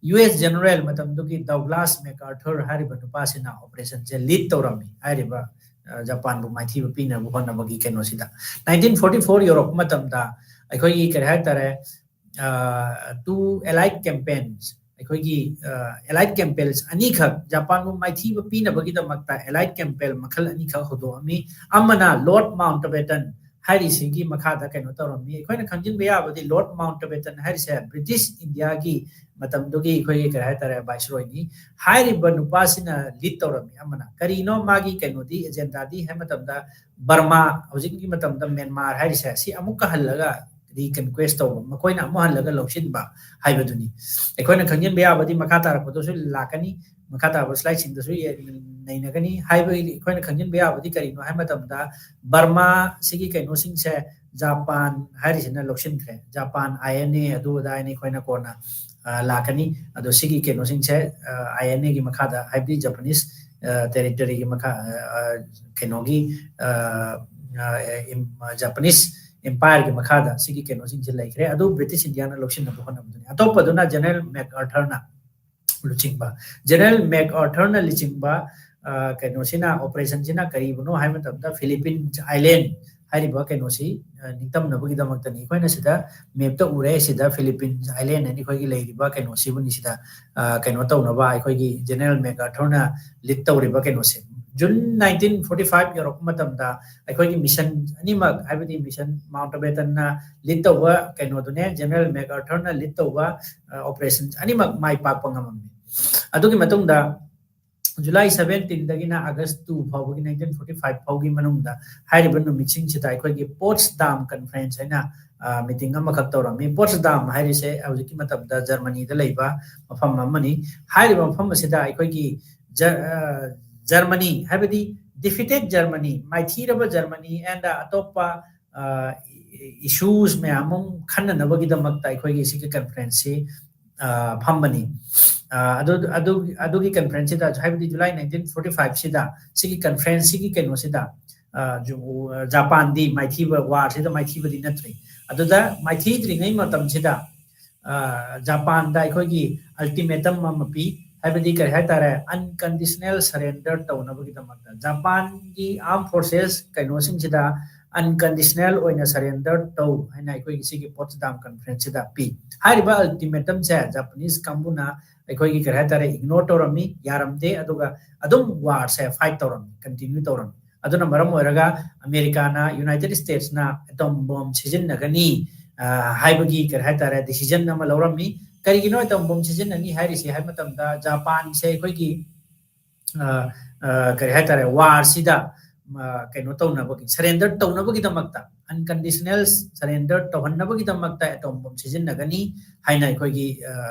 ꯌꯨ ꯑꯦꯁ ꯖꯦꯅꯔꯦꯜ ꯃꯇꯝꯗꯨꯒꯤ ꯗꯧꯒ꯭ꯂꯥꯁ ꯃꯦꯛꯑꯥꯔꯊꯔ ꯍꯥꯏꯔꯤꯕ ꯅꯨꯄꯥꯁꯤꯅ ꯑꯣꯄꯔꯦꯁꯟꯁꯦ ꯂꯤꯗ ꯇꯧꯔꯝꯃꯤ꯫ ꯍꯥꯏꯔꯤꯕ, ꯑ, ꯖꯄꯥꯟꯕꯨ ꯃꯥꯏꯊꯤꯕ ꯄꯤꯅꯕ ꯍꯣꯠꯅꯕꯒꯤ ꯀꯩꯅꯣꯁꯤꯗ ꯅꯥꯏꯟꯇꯤꯟ ꯐꯣꯔꯇꯤ ꯐꯣꯔ ꯌꯧꯔꯛꯄ ꯃꯇꯝꯗ ꯑꯩꯈꯣꯏꯒꯤ ꯀꯔꯤ ꯍꯥꯏꯇꯥꯔꯦ, ꯑ, two allied campaigns, ꯑꯩꯈꯣꯏꯒꯤ, ꯑ, allied campaigns ꯑꯅꯤꯈꯛ ꯖꯄꯥꯟꯕꯨ ꯃꯥꯏꯊꯤꯕ ꯄꯤꯅꯕꯒꯤꯗꯃꯛꯇ allied campaign ꯃꯈꯜ ꯑꯅꯤꯈꯛ ꯍꯧꯗꯣꯛꯑꯝꯃꯤ꯫ ꯑꯃꯅ ꯂꯣꯔꯗ ꯃꯥꯎꯟꯇꯕꯦꯇꯟ ꯍꯥꯏꯔꯤꯁꯤꯒꯤ ꯃꯈꯥꯗ ꯀꯩꯅꯣ ꯇꯧꯔꯝꯃꯤ꯫ ꯑꯩꯈꯣꯏꯅ ꯈꯪꯖꯤꯟꯕ ꯌꯥꯕꯗꯤ ꯂꯣꯔꯗ ꯃꯥꯎꯟꯇꯕꯦꯇꯟ ꯍꯥꯏꯔꯤꯁꯦ ꯕ꯭ꯔꯤꯇꯤꯁ ꯏꯟꯗꯤꯌꯥꯒꯤ ꯃꯇꯝꯗꯨꯒꯤ ꯑꯩꯈꯣꯏꯒꯤ ꯀꯔꯤ ꯍꯥꯏꯇꯥꯔꯦ, ꯚꯥꯏꯁꯔꯣꯏꯅꯤ꯫ ꯍꯥꯏꯔꯤꯕ ꯅꯨꯄꯥꯁꯤꯅ ꯂꯤꯗ ꯇꯧꯔꯝꯃꯤ꯫ ꯑꯃꯅ ꯀꯔꯤꯅꯣ ꯃꯥꯒꯤ ꯀꯩꯅꯣꯗꯤ, ꯑꯦꯖꯦꯟꯗꯥꯗꯤ ꯍꯥꯏ ꯃꯇꯝꯗ ꯕꯔꯃꯥ, ꯍꯧꯖꯤꯛꯀꯤ ꯃꯇꯝꯗ ꯃ꯭ꯌꯥꯟꯃꯥꯔ ꯍꯥꯏꯔꯤꯁꯦ, ꯁꯤ ꯑꯃꯨꯛꯀ ꯍꯜꯂꯒ ꯔꯤꯀꯟꯀ꯭ꯋꯦꯁ ꯇꯧꯕ, ꯃꯈꯣꯏꯅ ꯑꯃꯨꯛ ꯍꯜꯂꯒ ꯂꯧꯁꯤꯟꯕ ꯍꯥꯏꯕꯗꯨꯅꯤ꯫ ꯑꯩꯈꯣꯏꯅ ꯈꯪꯖꯤꯟꯕ ꯌꯥꯕꯗꯤ ꯃꯈꯥ ꯇꯥꯔꯛꯄꯗꯁꯨ ꯂꯥꯛꯀꯅꯤ, ꯃꯈꯥ ꯇꯥꯔꯛꯄ ꯁ꯭ꯂꯥꯏꯗꯁꯤꯡꯗꯁꯨ ꯌꯦ-, ꯅꯩꯅꯒꯅꯤ꯫ ꯍꯥꯏꯕꯒꯤ ꯑꯩꯈꯣꯏꯅ ꯈꯪꯖꯤꯟꯕ ꯌꯥꯕꯗꯤ ꯀꯔꯤꯅꯣ ꯍꯥꯏ ꯃꯇꯝꯗ ꯕꯔꯃꯥ ꯁꯤꯒꯤ ꯀꯩꯅꯣꯁꯤꯡꯁꯦ ꯖꯄꯥꯟ ꯍꯥꯏꯔꯤꯁꯤꯅ ꯂꯧꯁꯤꯟꯈ꯭ꯔꯦ꯫ ꯖꯄꯥꯟ, ꯑꯥꯏ ꯑꯦꯟ ꯑꯦ, ꯑꯗꯨ ꯑꯗꯥ ꯍꯥꯏꯅ ꯑꯩꯈꯣꯏꯅ ꯀꯣꯟꯅ, ꯑ, ꯂꯥꯛꯀꯅꯤ꯫ ꯑꯗꯣ ꯁꯤꯒꯤ ꯀꯩꯅꯣꯁꯤꯡꯁꯦ, ꯑ, ꯑꯥꯏ ꯑꯦꯟ ꯑꯦꯒꯤ ꯃꯈꯥꯗ, ꯍꯥꯏꯕꯗꯤ ꯖꯄꯥꯅꯤꯁ, ꯑ, ꯇꯦꯔꯤꯇꯣꯔꯤꯒꯤ ꯃꯈꯥ, ꯑ, ꯑ, ꯀꯩꯅꯣꯒꯤ, ꯑ, ꯑ, ꯏꯝ-, ꯑ, ꯖꯄꯥꯅꯤꯁ ꯑꯦꯝꯄꯥꯌꯔꯒꯤ ꯃꯈꯥꯗ ꯁꯤꯒꯤ ꯀꯩꯅꯣꯁꯤꯡꯁꯦ ꯂꯩꯈ꯭ꯔꯦ꯫ ꯑꯗꯨ ꯕ꯭ꯔꯤꯇꯤꯁ ꯏꯟꯗꯤꯌꯥꯅ ꯂꯧꯁꯤꯟꯅꯕ ꯍꯣꯠꯅꯕꯗꯨꯅꯤ꯫ ꯑꯇꯣꯞꯄꯗꯨꯅ ꯖꯦꯅꯔꯦꯜ ꯃꯦꯛꯑꯥꯔꯊꯔꯅ ꯂꯨꯆꯤꯡꯕ꯫ ꯖꯦꯅꯔꯦꯜ ꯃꯦꯛꯑꯥꯔꯊꯔꯅ ꯂꯨꯆꯤꯡꯕ, ꯑ, ꯀꯩꯅꯣꯁꯤꯅ, ꯑꯣꯄꯔꯦꯁꯟꯁꯤꯅ ꯀꯔꯤꯕꯨꯅꯣ ꯍꯥꯏꯕ ꯃꯇꯝꯗ ꯐꯤꯂꯤꯄꯤꯟꯁ ꯑꯥꯏꯂꯦꯟ ꯍꯥꯏꯔꯤꯕ ꯀꯩꯅꯣꯁꯤ, ꯑ, ꯅꯤꯡꯇꯝꯅꯕꯒꯤꯗꯃꯛꯇꯅꯤ꯫ ꯑꯩꯈꯣꯏꯅ ꯁꯤꯗ ꯃꯦꯞꯇ ꯎꯔꯦ, ꯁꯤꯗ ꯐꯤꯂꯤꯄꯤꯟꯁ ꯑꯥꯏꯂꯦꯟ ꯍꯥꯏꯅ ꯑꯩꯈꯣꯏꯒꯤ ꯂꯩꯔꯤꯕ ꯀꯩꯅꯣꯁꯤꯕꯨꯅꯤ ꯁꯤꯗ, ꯑ, ꯀꯩꯅꯣ ꯇꯧꯅꯕ ꯑꯩꯈꯣꯏꯒꯤ ꯖꯦꯅꯔꯦꯜ ꯃꯦꯛꯑꯥꯔꯊꯔꯅ ꯂꯤꯗ ꯇꯧꯔꯤꯕ ꯀꯩꯅꯣꯁꯦ꯫ ꯖꯨꯟ ꯅꯥꯏꯟꯇꯤꯟ ꯐꯣꯔꯇꯤ ꯐꯥꯏꯚ ꯌꯧꯔꯛꯄ ꯃꯇꯝꯗ ꯑꯩꯈꯣꯏꯒꯤ ꯃꯤꯁꯟ ꯑꯅꯤꯃꯛ, ꯍꯥꯏꯕꯗꯤ ꯃꯤꯁꯟ ꯃꯥꯎꯟꯇꯕꯦꯇꯟꯅ ꯂꯤꯗ ꯇꯧꯕ ꯀꯩꯅꯣꯗꯨꯅꯦ, ꯖꯦꯅꯔꯦꯜ ꯃꯦꯛꯑꯥꯔꯊꯔꯅ ꯂꯤꯗ ꯇꯧꯕ, ꯑ, ꯑꯣꯄꯔꯦꯁꯟ ꯑꯅꯤꯃꯛ ꯃꯥꯏ ꯄꯥꯛꯄ ꯉꯝꯃꯝꯃꯤ꯫ ꯑꯗꯨꯒꯤ ꯃꯇꯨꯡꯗ ꯖꯨꯂꯥꯏ ꯁꯚꯦꯟꯇꯤꯟꯗꯒꯤꯅ ꯑꯥꯒꯁ ꯇꯨ ꯐꯥꯎꯕꯒꯤ, ꯅꯥꯏꯟꯇꯤꯟ ꯐꯣꯔꯇꯤ ꯐꯥꯏꯚ ꯐꯥꯎꯒꯤ ꯃꯅꯨꯡꯗ ꯍꯥꯏꯔꯤꯕ ꯅꯨꯃꯤꯠꯁꯤꯡꯁꯤꯗ ꯑꯩꯈꯣꯏꯒꯤ ꯄꯣꯠꯁꯗꯥꯝ ꯀꯟꯐꯔꯦꯟꯁ ꯍꯥꯏꯅ, ꯑ, ꯃꯤꯇꯤꯡ ꯑꯃꯈꯛ ꯇꯧꯔꯝꯃꯤ꯫ ꯄꯣꯠꯁꯗꯥꯝ ꯍꯥꯏꯔꯤꯁꯦ ꯍꯧꯖꯤꯛꯀꯤ ꯃꯇꯝꯗ ꯖꯔꯃꯅꯤꯗ ꯂꯩꯕ ꯃꯐꯝ ꯑꯃꯅꯤ꯫ ꯍꯥꯏꯔꯤꯕ ꯃꯐꯝ ꯑꯁꯤꯗ ꯑꯩꯈꯣꯏꯒꯤ ꯖ-, ꯑ, ꯖꯔꯃꯅꯤ, ꯍꯥꯏꯕꯗꯤ ꯗꯤꯐꯤꯇꯦꯠ ꯖꯔꯃꯅꯤ, ꯃꯥꯏꯊꯤꯔꯕ ꯖꯔꯃꯅꯤ and ꯑꯇꯣꯞꯄ, ꯑ, ꯏꯁꯨꯁ ꯃꯌꯥꯝ ꯑꯃ ꯈꯟꯅꯅꯕꯒꯤꯗꯃꯛꯇ ꯑꯩꯈꯣꯏꯒꯤ ꯁꯤꯒꯤ ꯀꯟꯐꯔꯦꯟꯁꯁꯤ ꯐꯝꯕꯅꯤ꯫ ꯑꯗꯨ ꯑꯗꯨ ꯑꯗꯨꯒꯤ ꯀꯟꯐꯔꯦꯟꯁꯁꯤꯗ, ꯍꯥꯏꯕꯗꯤ July nineteen forty five ꯁꯤꯗ, ꯁꯤꯒꯤ ꯀꯟꯐꯔꯦꯟꯁꯁꯤꯒꯤ ꯀꯩꯅꯣꯁꯤꯗ, ꯖꯄꯥꯟꯗꯤ ꯃꯥꯏꯊꯤꯕ, ꯋꯥꯔꯁꯤꯗ ꯃꯥꯏꯊꯤꯕꯗꯤ ꯅꯠꯇ꯭ꯔꯤ꯫ ꯑꯗꯨꯗ ꯃꯥꯏꯊꯤꯗ꯭ꯔꯤꯉꯩ ꯃꯇꯝꯁꯤꯗ ꯖꯄꯥꯟꯗ ꯑꯩꯈꯣꯏꯒꯤ ꯑꯜꯇꯤꯃꯦꯇꯝ ꯑꯃ ꯄꯤ, ꯍꯥꯏꯕꯗꯤ ꯀꯔꯤ ꯍꯥꯏꯇꯥꯔꯦ, ꯑꯟꯀꯟꯗꯤꯁꯅꯦꯜ ꯁꯔꯦꯟꯗꯔ ꯇꯧꯅꯕꯒꯤꯗꯃꯛꯇ ꯖꯄꯥꯟꯒꯤ ꯑꯥꯔꯝ ꯐꯣꯔꯁꯦꯁ ꯀꯩꯅꯣꯁꯤꯡꯁꯤꯗ ꯑꯟꯀꯟꯗꯤꯁꯅꯦꯜ ꯑꯣꯏꯅ ꯁꯔꯦꯟꯗꯔ ꯇꯧ ꯍꯥꯏꯅ ꯑꯩꯈꯣꯏꯒꯤ ꯁꯤꯒꯤ ꯄꯣꯠꯁꯗꯥꯝ ꯀꯟꯐꯔꯦꯟꯁꯁꯤꯗ ꯄꯤ꯫ ꯍꯥꯏꯔꯤꯕ ꯑꯜꯇꯤꯃꯦꯇꯝꯁꯦ ꯖꯄꯥꯅꯤꯁ ꯀꯥꯡꯕꯨꯅ ꯑꯩꯈꯣꯏꯒꯤ ꯀꯔꯤ ꯍꯥꯏꯇꯥꯔꯦ, ꯏꯒꯅꯣꯔ ꯇꯧꯔꯝꯃꯤ, ꯌꯥꯔꯝꯗꯦ, ꯑꯗꯨꯒ ꯑꯗꯨꯝ ꯋꯥꯔꯁꯦ ꯐꯥꯏꯠ ꯇꯧꯔꯝꯃꯤ, ꯀꯟꯇꯤꯅ꯭ꯌꯨ ꯇꯧꯔꯝꯃꯤ꯫ ꯑꯗꯨꯅ ꯃꯔꯝ ꯑꯣꯏꯔꯒ ꯑꯃꯦꯔꯤꯀꯥꯅ, ꯌꯨꯅꯥꯏꯇꯦꯗ ꯁ꯭ꯇꯦꯠꯁꯅ ꯑꯦꯇꯣꯝ ꯕꯣꯝ ꯁꯤꯖꯤꯟꯅꯒꯅꯤ ꯍꯥꯏꯕꯒꯤ ꯀꯔꯤ ꯍꯥꯏꯇꯥꯔꯦ, ꯗꯤꯁꯤꯖꯟ ꯑꯃ ꯂꯧꯔꯝꯃꯤ꯫ ꯀꯔꯤꯒꯤꯅꯣ ꯑꯦꯇꯣꯝ ꯕꯣꯝ ꯁꯤꯖꯤꯟꯅꯅꯤ ꯍꯥꯏꯔꯤꯁꯤ ꯍꯥꯏꯕ ꯃꯇꯝꯗ, ꯖꯄꯥꯟꯁꯦ ꯑꯩꯈꯣꯏꯒꯤ ꯀꯔꯤ ꯍꯥꯏꯇꯥꯔꯦ, ꯋꯥꯔꯁꯤꯗ ꯀꯩꯅꯣ ꯇꯧꯅꯕꯒꯤ, ꯁꯔꯦꯟꯗꯔ ꯇꯧꯅꯕꯒꯤꯗꯃꯛꯇ, ꯑꯟꯀꯟꯗꯤꯁꯅꯦꯜ ꯁꯔꯦꯟꯗꯔ ꯇꯧꯍꯟꯅꯕꯒꯤꯗꯃꯛꯇ ꯑꯦꯇꯣꯝ ꯕꯣꯝ ꯁꯤꯖꯤꯟꯅꯒꯅꯤ ꯍꯥꯏꯅ ꯑꯩꯈꯣꯏꯒꯤ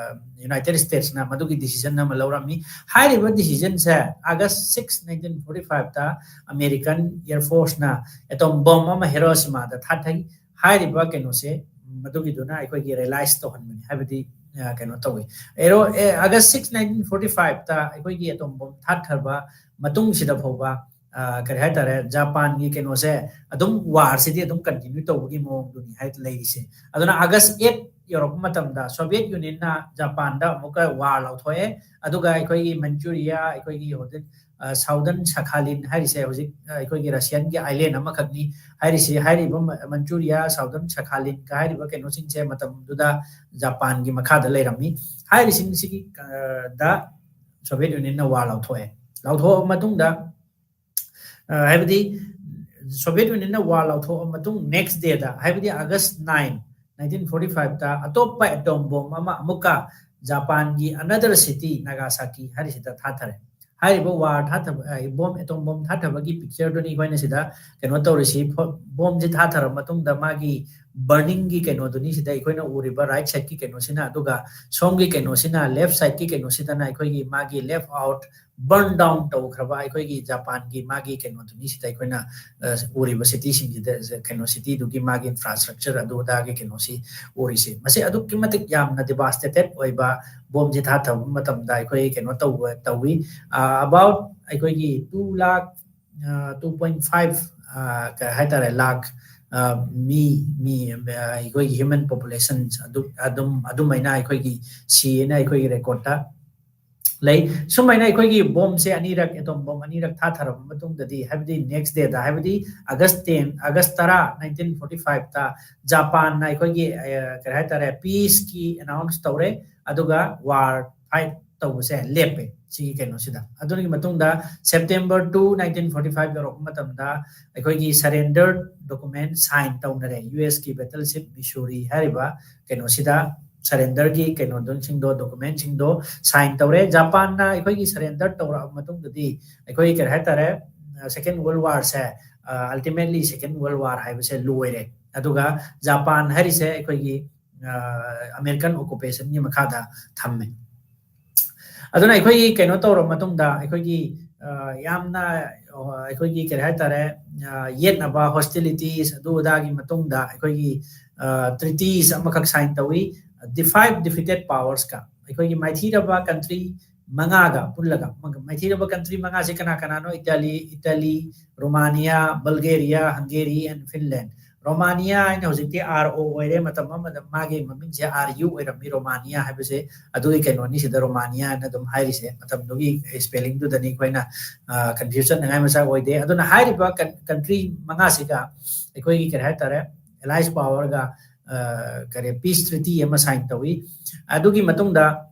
ꯌꯨꯅꯥꯏꯇꯦꯗ ꯁ꯭ꯇꯦꯠꯁꯅ ꯃꯗꯨꯒꯤ ꯗꯤꯁꯤꯖꯟ ꯑꯃ ꯂꯧꯔꯝꯃꯤ꯫ ꯍꯥꯏꯔꯤꯕ ꯗꯤꯁꯤꯖꯟꯁꯦ August six, nineteen forty five ꯇ ꯑꯃꯦꯔꯤꯀꯟ ꯑꯦꯌꯔ ꯐꯣꯔꯁꯅ ꯑꯦꯇꯣꯝ ꯕꯣꯝ ꯑꯃ ꯍꯤꯔꯣꯁꯤꯃꯥꯗ ꯊꯥꯊꯩ꯫ ꯍꯥꯏꯔꯤꯕ ꯀꯩꯅꯣꯁꯦ, ꯃꯗꯨꯒꯤꯗꯨꯅ ꯑꯩꯈꯣꯏꯒꯤ ꯔꯤꯌꯦꯂꯥꯏꯁ ꯇꯧꯍꯟꯕꯅꯤ, ꯍꯥꯏꯕꯗꯤ ꯀꯩꯅꯣ ꯇꯧꯋꯤ꯫ ꯑꯦꯔꯣ August six, nineteen forty five ꯇ ꯑꯩꯈꯣꯏꯒꯤ ꯑꯦꯇꯣꯝ ꯕꯣꯝ ꯊꯥꯊꯔꯕ ꯃꯇꯨꯡꯁꯤꯗ ꯐꯥꯎꯕ ꯀꯔꯤ ꯍꯥꯏꯇꯥꯔꯦ, ꯖꯄꯥꯟꯒꯤ ꯀꯩꯅꯣꯁꯦ ꯑꯗꯨꯝ, ꯋꯥꯔꯁꯤꯗꯤ ꯑꯗꯨꯝ ꯀꯟꯇꯤꯅ꯭ꯌꯨ ꯇꯧꯕꯒꯤ ꯃꯑꯣꯡꯗꯨꯅꯤ ꯍꯥꯏ ꯂꯩꯔꯤꯁꯦ꯫ ꯑꯗꯨꯅ August eight ꯌꯧꯔꯛꯄ ꯃꯇꯝꯗ ꯁꯣꯚꯤꯌꯦꯠ ꯌꯨꯅꯤꯌꯟꯅ ꯖꯄꯥꯟꯗ ꯑꯃꯨꯛꯀ ꯋꯥꯔ ꯂꯥꯎꯊꯣꯛꯑꯦ꯫ ꯑꯗꯨꯒ ꯑꯩꯈꯣꯏꯒꯤ ꯃꯟꯆꯨꯔꯤꯌꯥ, ꯑꯩꯈꯣꯏꯒꯤ ꯍꯧꯖꯤꯛ ꯁꯥꯎꯗꯔꯟ ꯁꯈꯥꯂꯤꯟ ꯍꯥꯏꯔꯤꯁꯦ, ꯍꯧꯖꯤꯛ ꯑꯩꯈꯣꯏꯒꯤ ꯔꯁꯤꯌꯥꯟꯒꯤ ꯑꯥꯏꯂꯦꯟ ꯑꯃꯈꯛꯅꯤ꯫ ꯍꯥꯏꯔꯤꯁꯤ, ꯍꯥꯏꯔꯤꯕ ꯃꯟꯆꯨꯔꯤꯌꯥ, ꯁꯥꯎꯗꯔꯟ ꯁꯈꯥꯂꯤꯟꯒ ꯍꯥꯏꯔꯤꯕ ꯀꯩꯅꯣꯁꯤꯡꯁꯦ ꯃꯇꯝꯗꯨꯗ ꯖꯄꯥꯟꯒꯤ ꯃꯈꯥꯗ ꯂꯩꯔꯝꯃꯤ꯫ ꯍꯥꯏꯔꯤꯁꯤꯡꯁꯤꯒꯤ ꯗ ꯁꯣꯚꯤꯌꯦꯠ ꯌꯨꯅꯤꯌꯟꯅ ꯋꯥꯔ ꯂꯥꯎꯊꯣꯛꯑꯦ꯫ ꯂꯥꯎꯊꯣꯛꯑꯕ ꯃꯇꯨꯡꯗ, ꯍꯥꯏꯕꯗꯤ ꯁꯣꯚꯤꯌꯦꯠ ꯌꯨꯅꯤꯌꯟꯅ ꯋꯥꯔ ꯂꯥꯎꯊꯣꯛꯑꯕ ꯃꯇꯨꯡ, ꯅꯦꯛꯁ ꯗꯦꯗ, ꯍꯥꯏꯕꯗꯤ August nine, nineteen forty five ꯇ ꯑꯇꯣꯞꯄ ꯑꯦꯇꯣꯝ ꯕꯣꯝ ꯑꯃ ꯑꯃꯨꯛꯀ ꯖꯄꯥꯟꯒꯤ another city, ꯅꯥꯒꯥꯁꯥꯀꯤ ꯍꯥꯏꯔꯤꯁꯤꯗ ꯊꯥꯊꯔꯦ꯫ ꯍꯥꯏꯔꯤꯕ ꯋꯥꯔ ꯊꯥꯊꯕ, ꯕꯣꯝ, ꯑꯦꯇꯣꯝ ꯕꯣꯝ ꯊꯥꯊꯕꯒꯤ ꯄꯤꯛꯆꯔꯗꯨꯅꯤ ꯑꯩꯈꯣꯏꯅ ꯁꯤꯗ ꯀꯩꯅꯣ ꯇꯧꯔꯤꯁꯤ꯫ ꯕꯣꯝꯁꯤ ꯊꯥꯊꯔꯕ ꯃꯇꯨꯡꯗ ꯃꯥꯒꯤ ꯕꯔꯅꯤꯡꯒꯤ ꯀꯩꯅꯣꯗꯨꯅꯤ ꯁꯤꯗ ꯑꯩꯈꯣꯏꯅ ꯎꯔꯤꯕ ꯔꯥꯏꯠ ꯁꯥꯏꯠꯀꯤ ꯀꯩꯅꯣꯁꯤꯅ꯫ ꯑꯗꯨꯒ ꯁꯣꯝꯒꯤ ꯀꯩꯅꯣꯁꯤꯅ, ꯂꯦꯐ ꯁꯥꯏꯠꯀꯤ ꯀꯩꯅꯣꯁꯤꯗꯅ ꯑꯩꯈꯣꯏꯒꯤ ꯃꯥꯒꯤ ꯂꯦꯐ ꯑꯥꯎꯠ, ꯕꯔꯟ ꯗꯥꯎꯟ ꯇꯧꯈ꯭ꯔꯕ ꯑꯩꯈꯣꯏꯒꯤ ꯖꯄꯥꯟꯒꯤ ꯃꯥꯒꯤ ꯀꯩꯅꯣꯗꯨꯅꯤ ꯁꯤꯗ ꯑꯩꯈꯣꯏꯅ ꯎꯔꯤꯕ ꯁꯤꯇꯤꯁꯤꯡꯁꯤꯗ, ꯀꯩꯅꯣ, ꯁꯤꯇꯤꯗꯨꯒꯤ ꯃꯥꯒꯤ ꯏꯟꯐ꯭ꯔꯥꯁ꯭ꯇ꯭ꯔꯛꯆꯔ ꯑꯗꯨ ꯑꯗꯥꯒꯤ ꯀꯩꯅꯣꯁꯤ ꯎꯔꯤꯁꯦ꯫ ꯃꯁꯤ ꯑꯗꯨꯛꯀꯤ ꯃꯇꯤꯛ ꯌꯥꯝꯅ ꯗꯤꯚꯥꯁꯇꯦꯇꯦꯠ ꯑꯣꯏꯕ ꯕꯣꯝꯁꯦ ꯊꯥꯊꯕ ꯃꯇꯝꯗ ꯑꯩꯈꯣꯏ ꯀꯩꯅꯣ ꯇꯧꯕ ꯇꯧꯏ꯫ ꯑꯕꯥꯎꯠ ꯑꯩꯈꯣꯏꯒꯤ two lakh, two point five, ꯀꯩ ꯍꯥꯏꯇꯥꯔꯦ, ꯂꯥꯈ ꯃꯤ ꯃꯤ ꯑꯩꯈꯣꯏꯒꯤ ꯍ꯭ꯌꯨꯃꯦꯟ ꯄꯣꯄꯨꯂꯦꯁꯟ ꯑꯗꯨ ꯑꯗꯨꯝ ꯑꯗꯨꯃꯥꯏꯅ ꯑꯩꯈꯣꯏꯒꯤ ꯁꯤꯌꯦꯅ ꯑꯩꯈꯣꯏꯒꯤ ꯔꯦꯀꯣꯔꯠꯇ ꯂꯩ꯫ ꯁꯨꯃꯥꯏꯅ ꯑꯩꯈꯣꯏꯒꯤ ꯕꯣꯝꯁꯦ ꯑꯅꯤꯔꯛ, ꯑꯦꯇꯣꯝ ꯕꯣꯝ ꯑꯅꯤꯔꯛ ꯊꯥꯊꯔꯕ ꯃꯇꯨꯡꯗꯗꯤ, ꯍꯥꯏꯕꯗꯤ ꯅꯦꯛꯁ ꯗꯦꯗ, ꯍꯥꯏꯕꯗꯤ ꯑꯥꯒꯁ ꯇꯦꯟ, ꯑꯥꯒꯁ ꯇꯔꯥ, ꯅꯥꯏꯟꯇꯤꯟ ꯐꯣꯔꯇꯤ ꯐꯥꯏꯚꯇ ꯖꯄꯥꯟꯅ ꯑꯩꯈꯣꯏꯒꯤ ꯀꯔꯤ ꯍꯥꯏꯇꯥꯔꯦ, ꯄꯤꯁꯀꯤ ꯑꯦꯅꯥꯎꯟꯁ ꯇꯧꯔꯦ꯫ ꯑꯗꯨꯒ ꯋꯥꯔ ꯐꯥꯏꯠ ꯇꯧꯕꯁꯦ ꯂꯦꯞꯄꯦ ꯁꯤꯒꯤ ꯀꯩꯅꯣꯁꯤꯗ꯫ ꯑꯗꯨꯒꯤ ꯃꯇꯨꯡꯗ September two, nineteen forty five ꯌꯧꯔꯛꯄ ꯃꯇꯝꯗ ꯑꯩꯈꯣꯏꯒꯤ ꯁꯔꯦꯟꯗꯔ ꯗꯣꯀꯨꯃꯦꯟ ꯁꯥꯏꯟ ꯇꯧꯅꯔꯦ ꯌꯨ ꯑꯦꯁꯀꯤ ꯕꯦꯇꯜꯁꯤꯞ ꯃꯤꯁꯨꯔꯤ ꯍꯥꯏꯔꯤꯕ ꯀꯩꯅꯣꯁꯤꯗ꯫ ꯁꯔꯦꯟꯗꯔꯒꯤ ꯀꯩꯅꯣꯁꯤꯡꯗꯣ, ꯗꯣꯀꯨꯃꯦꯟꯁꯤꯡꯗꯣ ꯁꯥꯏꯟ ꯇꯧꯔꯦ꯫ ꯖꯄꯥꯟꯅ ꯑꯩꯈꯣꯏꯒꯤ ꯁꯔꯦꯟꯗꯔ ꯇꯧꯔꯛꯑꯕ ꯃꯇꯨꯡꯗꯗꯤ ꯑꯩꯈꯣꯏ ꯀꯔꯤ ꯍꯥꯏꯇꯥꯔꯦ, ꯁꯦꯀꯦꯟ ꯋꯥꯔꯜ ꯋꯥꯔꯁꯦ, ꯑꯜꯇꯤꯃꯦꯠꯂꯤ ꯁꯦꯀꯦꯟ ꯋꯥꯔꯜ ꯋꯥꯔ ꯍꯥꯏꯕꯁꯦ ꯂꯣꯏꯔꯦ꯫ ꯑꯗꯨꯒ ꯖꯄꯥꯟ ꯍꯥꯏꯔꯤꯁꯦ ꯑꯩꯈꯣꯏꯒꯤ ꯑꯃꯦꯔꯤꯀꯟ ꯑꯣꯀꯨꯄꯦꯁꯟꯒꯤ ꯃꯈꯥꯗ ꯊꯝꯃꯦ꯫ ꯑꯗꯨꯅ ꯑꯩꯈꯣꯏꯒꯤ ꯀꯩꯅꯣ ꯇꯧꯔꯕ ꯃꯇꯨꯡꯗ, ꯑꯩꯈꯣꯏꯒꯤ ꯌꯥꯝꯅ ꯑꯩꯈꯣꯏꯒꯤ ꯀꯔꯤ ꯍꯥꯏꯇꯥꯔꯦ, ꯌꯦꯠꯅꯕ, ꯍꯣꯁꯇꯤꯂꯤꯇꯤꯁ ꯑꯗꯨ ꯑꯗꯥꯒꯤ ꯃꯇꯨꯡꯗ ꯑꯩꯈꯣꯏꯒꯤ ꯇ꯭ꯔꯤꯇꯤꯁ ꯑꯃꯈꯛ ꯁꯥꯏꯟ ꯇꯧꯏ, ꯗꯤ ꯐꯥꯏꯚ ꯗꯤꯐꯤꯇꯦꯠ ꯄꯥꯋꯔꯁꯀ꯫ ꯑꯩꯈꯣꯏꯒꯤ ꯃꯥꯏꯊꯤꯔꯕ ꯀꯟꯇ꯭ꯔꯤ ꯃꯉꯥꯒ ꯄꯨꯜꯂꯒ, ꯃꯥꯏꯊꯤꯔꯕ ꯀꯟꯇ꯭ꯔꯤ ꯃꯉꯥꯁꯦ ꯀꯅꯥ ꯀꯅꯥꯅꯣ? Italy, Italy, Romania, Bulgaria, Hungary and Finland. Romania ꯍꯥꯏꯅ ꯍꯧꯖꯤꯛꯇꯤ ꯑꯥꯔ ꯑꯣ ꯑꯣꯏꯔꯦ, ꯃꯇꯝ ꯑꯃꯗ ꯃꯥꯒꯤ ꯃꯃꯤꯡꯁꯦ ꯑꯥꯔ ꯌꯨ ꯑꯣꯏꯔꯝꯃꯤ, ꯔꯣꯃꯥꯅꯤꯌꯥ ꯍꯥꯏꯕꯁꯦ꯫ ꯑꯗꯨꯒꯤ ꯀꯩꯅꯣꯅꯤ ꯁꯤꯗ ꯔꯣꯃꯥꯅꯤꯌꯥ ꯍꯥꯏꯅ ꯑꯗꯨꯝ ꯍꯥꯏꯔꯤꯁꯦ, ꯃꯇꯝꯗꯨꯒꯤ ꯏꯁꯄꯦꯂꯤꯡꯗꯨꯗꯅꯤ ꯑꯩꯈꯣꯏꯅ ꯀꯟꯐ꯭ꯌꯨꯖꯟ ꯅꯤꯡꯉꯥꯏ ꯃꯆꯥꯛ ꯑꯣꯏꯗꯦ꯫ ꯑꯗꯨꯅ ꯍꯥꯏꯔꯤꯕ ꯀꯟꯇ꯭ꯔꯤ ꯃꯉꯥꯁꯤꯒ ꯑꯩꯈꯣꯏꯒꯤ ꯀꯔꯤ ꯍꯥꯏꯇꯥꯔꯦ, ꯑꯦꯂꯥꯏꯁ ꯄꯥꯋꯔꯒ ꯀꯔꯤ ꯄꯤꯁ ꯇ꯭ꯔꯤꯇꯤ ꯑꯃ ꯁꯥꯏꯟ ꯇꯧꯏ꯫ ꯑꯗꯨꯒꯤ ꯃꯇꯨꯡꯗ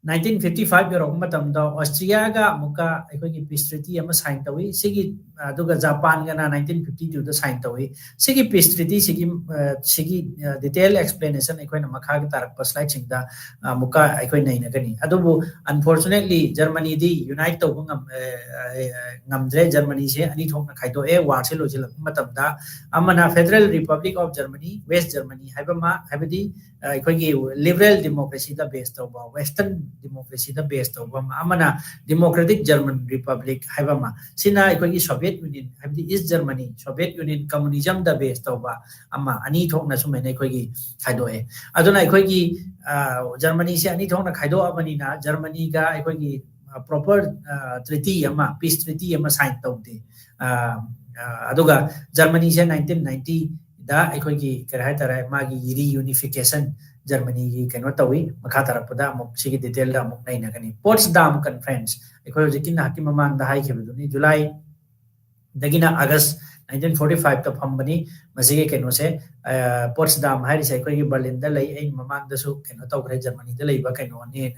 ꯅꯥꯏꯟꯇꯤꯟ ꯐꯤꯐꯇꯤ ꯐꯥꯏꯚ ꯌꯧꯔꯛꯄ ꯃꯇꯝꯗ ꯑꯣꯁꯇ꯭ꯔꯤꯌꯥꯒ ꯑꯃꯨꯛꯀ ꯑꯩꯈꯣꯏꯒꯤ ꯄꯤꯁ ꯇ꯭ꯔꯤꯇꯤ ꯑꯃ ꯁꯥꯏꯟ ꯇꯧꯏ꯫ ꯁꯤꯒꯤ, ꯑꯗꯨꯒ ꯖꯄꯥꯟꯒꯅ ꯅꯥꯏꯟꯇꯤꯟ ꯐꯤꯐꯇꯤ ꯇꯨꯗ ꯁꯥꯏꯟ ꯇꯧꯏ꯫ ꯁꯤꯒꯤ ꯄꯤꯁ ꯇ꯭ꯔꯤꯇꯤꯁꯤꯒꯤ, ꯑ, ꯁꯤꯒꯤ, ꯑ, ꯗꯤꯇꯦꯜ ꯑꯦꯛꯁꯄ꯭ꯂꯦꯅꯦꯁꯟ ꯑꯩꯈꯣꯏꯅ ꯃꯈꯥꯒꯤ ꯇꯥꯔꯛꯄ ꯁ꯭ꯂꯥꯏꯗꯁꯤꯡꯗ, ꯑ, ꯑꯃꯨꯛꯀ ꯑꯩꯈꯣꯏ ꯅꯩꯅꯒꯅꯤ꯫ ꯑꯗꯨꯕꯨ unfortunately ꯖꯔꯃꯅꯤꯗꯤ ꯌꯨꯅꯥꯏꯠ ꯇꯧꯕ ꯉꯝ-, ꯑ, ꯑ, ꯑ, ꯉꯝꯗ꯭ꯔꯦ꯫ ꯖꯔꯃꯅꯤꯁꯦ ꯑꯅꯤ ꯊꯣꯛꯅ ꯈꯥꯏꯗꯣꯛꯑꯦ ꯋꯥꯔꯁꯦ ꯂꯣꯏꯁꯤꯜꯂꯛꯄ ꯃꯇꯝꯗ꯫ ꯑꯃꯅ Federal Republic of Germany, West Germany ꯍꯥꯏꯕ ꯑꯃ, ꯍꯥꯏꯕꯗꯤ, ꯑ, ꯑꯩꯈꯣꯏꯒꯤ ꯂꯤꯕꯔꯦꯜ ꯗꯦꯃꯣꯀ꯭ꯔꯦꯁꯤꯗ ꯕꯦꯁ ꯇꯧꯕ, ꯋꯦꯁꯇꯔꯟ ꯗꯦꯃꯣꯀ꯭ꯔꯦꯁꯤꯗ ꯕꯦꯁ ꯇꯧꯕ ꯑꯃ, ꯑꯃꯅ Democratic German Republic ꯍꯥꯏꯕ ꯑꯃ꯫ ꯁꯤꯅ ꯑꯩꯈꯣꯏꯒꯤ ꯁꯣꯚꯤꯌꯦꯠ ꯌꯨꯅꯤꯌꯟ, ꯍꯥꯏꯕꯗꯤ ꯏꯁ ꯖꯔꯃꯅꯤ, ꯁꯣꯚꯤꯌꯦꯠ ꯌꯨꯅꯤꯌꯟ ꯀꯝꯃꯨꯅꯤꯖꯝꯗ ꯕꯦꯁ ꯇꯧꯕ ꯑꯃ, ꯑꯅꯤ ꯊꯣꯛꯅ ꯁꯨꯃꯥꯏꯅ ꯑꯩꯈꯣꯏꯒꯤ ꯈꯥꯏꯗꯣꯛꯑꯦ꯫ ꯑꯗꯨꯅ ꯑꯩꯈꯣꯏꯒꯤ, ꯑ, ꯖꯔꯃꯅꯤꯁꯦ ꯑꯅꯤ ꯊꯣꯛꯅ ꯈꯥꯏꯗꯣꯛꯑꯕꯅꯤꯅ ꯖꯔꯃꯅꯤꯒ ꯑꯩꯈꯣꯏꯒꯤ, ꯑ, ꯄ꯭ꯔꯣꯄꯔ, ꯑ, ꯇ꯭ꯔꯤꯇꯤ ꯑꯃ, ꯄꯤꯁ ꯇ꯭ꯔꯤꯇꯤ ꯑꯃ ꯁꯥꯏꯟ ꯇꯧꯗꯦ꯫ ꯑ, ꯑ, ꯑꯗꯨꯒ ꯖꯔꯃꯅꯤꯁꯦ ꯅꯥꯏꯟꯇꯤꯟ ꯅꯥꯏꯟꯇꯤꯗ ꯑꯩꯈꯣꯏꯒꯤ ꯀꯔꯤ ꯍꯥꯏꯇꯥꯔꯦ, ꯃꯥꯒꯤ ꯔꯤꯌꯨꯅꯤꯐꯤꯀꯦꯁꯟ ꯖꯔꯃꯅꯤꯒꯤ ꯀꯩꯅꯣ ꯇꯧꯏ꯫ ꯃꯈꯥ ꯇꯥꯔꯛꯄꯗ ꯑꯃꯨꯛ ꯁꯤꯒꯤ ꯗꯤꯇꯦꯜꯗ ꯑꯃꯨꯛ ꯅꯩꯅꯒꯅꯤ꯫ ꯄꯣꯠꯁꯗꯥꯝ ꯀꯟꯐꯔꯦꯟꯁ, ꯑꯩꯈꯣꯏ ꯍꯧꯖꯤꯛꯀꯤ ꯉꯥꯏꯍꯥꯛꯀꯤ ꯃꯃꯥꯡꯗ ꯍꯥꯏꯈꯤꯕꯗꯨꯅꯤ, ꯖꯨꯂꯥꯏꯗꯒꯤꯅ ꯑꯥꯒꯁ ꯅꯥꯏꯟꯇꯤꯟ ꯐꯣꯔꯇꯤ ꯐꯥꯏꯚꯇ ꯐꯝꯕꯅꯤ꯫ ꯃꯁꯤꯒꯤ ꯀꯩꯅꯣꯁꯦ, ꯑ, ꯄꯣꯠꯁꯗꯥꯝ ꯍꯥꯏꯔꯤꯁꯦ ꯑꯩꯈꯣꯏꯒꯤ ꯕꯔꯂꯤꯟꯗ ꯂꯩ꯫ ꯑꯩ ꯃꯃꯥꯡꯗꯁꯨ ꯀꯩꯅꯣ ꯇꯧꯈ꯭ꯔꯦ, ꯖꯔꯃꯅꯤꯗ ꯂꯩꯕ ꯀꯩꯅꯣꯅꯤ꯫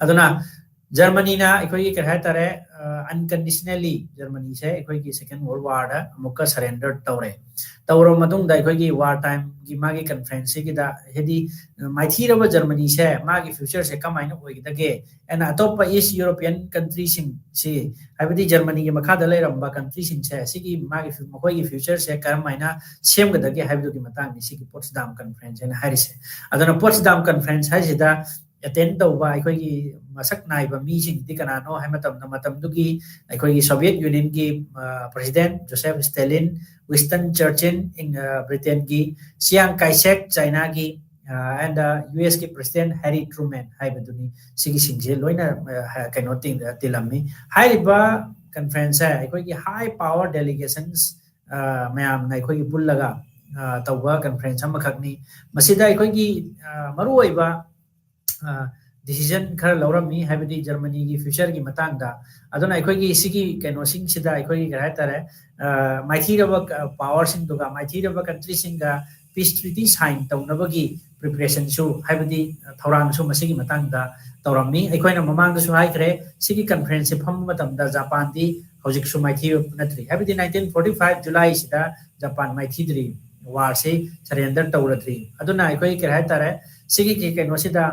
ꯑꯗꯨꯅ ꯖꯔꯃꯅꯤꯅ ꯑꯩꯈꯣꯏꯒꯤ ꯀꯔꯤ ꯍꯥꯏꯇꯥꯔꯦ, ꯑ, unconditionally ꯖꯔꯃꯅꯤꯁꯦ ꯑꯩꯈꯣꯏꯒꯤ Second World Warꯗ ꯑꯃꯨꯛꯀ surrender ꯇꯧꯔꯦ꯫ ꯇꯧꯔꯕ ꯃꯇꯨꯡꯗ ꯑꯩꯈꯣꯏꯒꯤ ꯋꯥꯔ ꯇꯥꯏꯝꯒꯤ ꯃꯥꯒꯤ ꯀꯟꯐꯔꯦꯟꯁꯁꯤꯒꯤꯗ, ꯍꯥꯏꯗꯤ, ꯃꯥꯏꯊꯤꯔꯕ ꯖꯔꯃꯅꯤꯁꯦ ꯃꯥꯒꯤ ꯐ꯭ꯌꯨꯆꯔꯁꯦ ꯀꯃꯥꯏꯅ ꯑꯣꯏꯒꯗꯒꯦ, ꯑꯦꯟ ꯑꯇꯣꯞꯄ ꯏꯁ ꯌꯨꯔꯣꯄꯤꯌꯟ ꯀꯟꯇ꯭ꯔꯤꯁꯤꯡꯁꯤ, ꯍꯥꯏꯕꯗꯤ ꯖꯔꯃꯅꯤꯒꯤ ꯃꯈꯥꯗ ꯂꯩꯔꯝꯕ ꯀꯟꯇ꯭ꯔꯤꯁꯤꯡꯁꯦ, ꯁꯤꯒꯤ ꯃꯥꯒꯤ ꯐ꯭ꯌꯨ-, ꯃꯈꯣꯏꯒꯤ ꯐ꯭ꯌꯨꯆꯔꯁꯦ ꯀꯔꯝꯍꯥꯏꯅ ꯁꯦꯝꯒꯗꯒꯦ ꯍꯥꯏꯕꯗꯨꯒꯤ ꯃꯇꯥꯡꯅꯤ ꯁꯤꯒꯤ ꯄꯣꯠꯁꯗꯥꯝ ꯀꯟꯐꯔꯦꯟꯁ ꯍꯥꯏꯅ ꯍꯥꯏꯔꯤꯁꯦ꯫ ꯑꯗꯨꯅ ꯄꯣꯠꯁꯗꯥꯝ ꯀꯟꯐꯔꯦꯟꯁ ꯍꯥꯏꯁꯤꯗ ꯑꯦꯇꯦꯟ ꯇꯧꯕ ꯑꯩꯈꯣꯏꯒꯤ ꯃꯁꯛ ꯅꯥꯏꯕ ꯃꯤꯁꯤꯡꯗꯤ ꯀꯅꯥꯅꯣ ꯍꯥꯏꯕ ꯃꯇꯝꯗ, ꯃꯇꯝꯗꯨꯒꯤ ꯑꯩꯈꯣꯏꯒꯤ ꯁꯣꯚꯤꯌꯦꯠ ꯌꯨꯅꯤꯌꯟꯒꯤ, ꯑ, ꯄ꯭ꯔꯁꯤꯗꯦꯟ ꯖꯣꯁꯦꯐ ꯁ꯭ꯇꯦꯂꯤꯟ, ꯋꯤꯟꯁꯇꯟ ꯆꯔꯆꯤꯜ, ꯏꯪ-, ꯑ, ꯕ꯭ꯔꯤꯇꯦꯟꯒꯤ, ꯆꯤꯌꯥꯡ ꯀꯥꯏꯁꯦꯛ ꯆꯥꯏꯅꯥꯒꯤ, ꯑ, and, ꯑ, ꯌꯨ ꯑꯦꯁꯀꯤ ꯄ꯭ꯔꯁꯤꯗꯦꯟ ꯍꯦꯔꯤ ꯇ꯭ꯔꯨꯃꯦꯟ ꯍꯥꯏꯕꯗꯨꯅꯤ꯫ ꯁꯤꯒꯤꯁꯤꯡꯁꯦ ꯂꯣꯏꯅ, ꯑ, ꯍ-, ꯀꯩꯅꯣ ꯇꯤ-, ꯇꯤꯜꯂꯝꯃꯤ꯫ ꯍꯥꯏꯔꯤꯕ ꯀꯟꯐꯔꯦꯟꯁꯁꯦ ꯑꯩꯈꯣꯏꯒꯤ ꯍꯥꯏ ꯄꯥꯋꯔ ꯗꯦꯂꯤꯒꯦꯁꯟꯁ, ꯑ, ꯃꯌꯥꯝꯅ ꯑꯩꯈꯣꯏꯒꯤ ꯄꯨꯜꯂꯒ, ꯑ, ꯇꯧꯕ ꯀꯟꯐꯔꯦꯟꯁ ꯑꯃꯈꯛꯅꯤ꯫ ꯃꯁꯤꯗ ꯑꯩꯈꯣꯏꯒꯤ, ꯑ, ꯃꯔꯨꯑꯣꯏꯕ, ꯑ, ꯗꯤꯁꯤꯖꯟ ꯈꯔ ꯂꯧꯔꯝꯃꯤ, ꯍꯥꯏꯕꯗꯤ ꯖꯔꯃꯅꯤꯒꯤ ꯐ꯭ꯌꯨꯆꯔꯒꯤ ꯃꯇꯥꯡꯗ꯫ ꯑꯗꯨꯅ ꯑꯩꯈꯣꯏꯒꯤ ꯁꯤꯒꯤ ꯀꯩꯅꯣꯁꯤꯡꯁꯤꯗ ꯑꯩꯈꯣꯏꯒꯤ ꯀꯔꯤ ꯍꯥꯏꯇꯥꯔꯦ, ꯑ, ꯃꯥꯏꯊꯤꯔꯕ ꯀ-, ꯄꯥꯋꯔꯁꯤꯡꯗꯨꯒ, ꯃꯥꯏꯊꯤꯔꯕ ꯀꯟꯇ꯭ꯔꯤꯁꯤꯡꯒ peace treaty sign ꯇꯧꯅꯕꯒꯤ preparation ꯁꯨ, ꯍꯥꯏꯕꯗꯤ ꯊꯧꯔꯥꯡꯁꯨ ꯃꯁꯤꯒꯤ ꯃꯇꯥꯡꯗ ꯇꯧꯔꯝꯃꯤ꯫ ꯑꯩꯈꯣꯏꯅ ꯃꯃꯥꯡꯗꯁꯨ ꯍꯥꯏꯈ꯭ꯔꯦ, ꯁꯤꯒꯤ conference ꯁꯦ ꯐꯝꯕ ꯃꯇꯝꯗ ꯖꯄꯥꯟꯗꯤ ꯍꯧꯖꯤꯛꯁꯨ ꯃꯥꯏꯊꯤꯕ ꯅꯠꯇ꯭ꯔꯤ, ꯍꯥꯏꯕꯗꯤ nineteen forty five July ꯁꯤꯗ ꯖꯄꯥꯟ ꯃꯥꯏꯊꯤꯗ꯭ꯔꯤ, war ꯁꯤ surrender ꯇꯧꯔꯗ꯭ꯔꯤ꯫ ꯑꯗꯨꯅ ꯑꯩꯈꯣꯏ ꯀꯔꯤ ꯍꯥꯏꯇꯥꯔꯦ, ꯁꯤꯒꯤ ꯀꯩꯅꯣꯁꯤꯗ,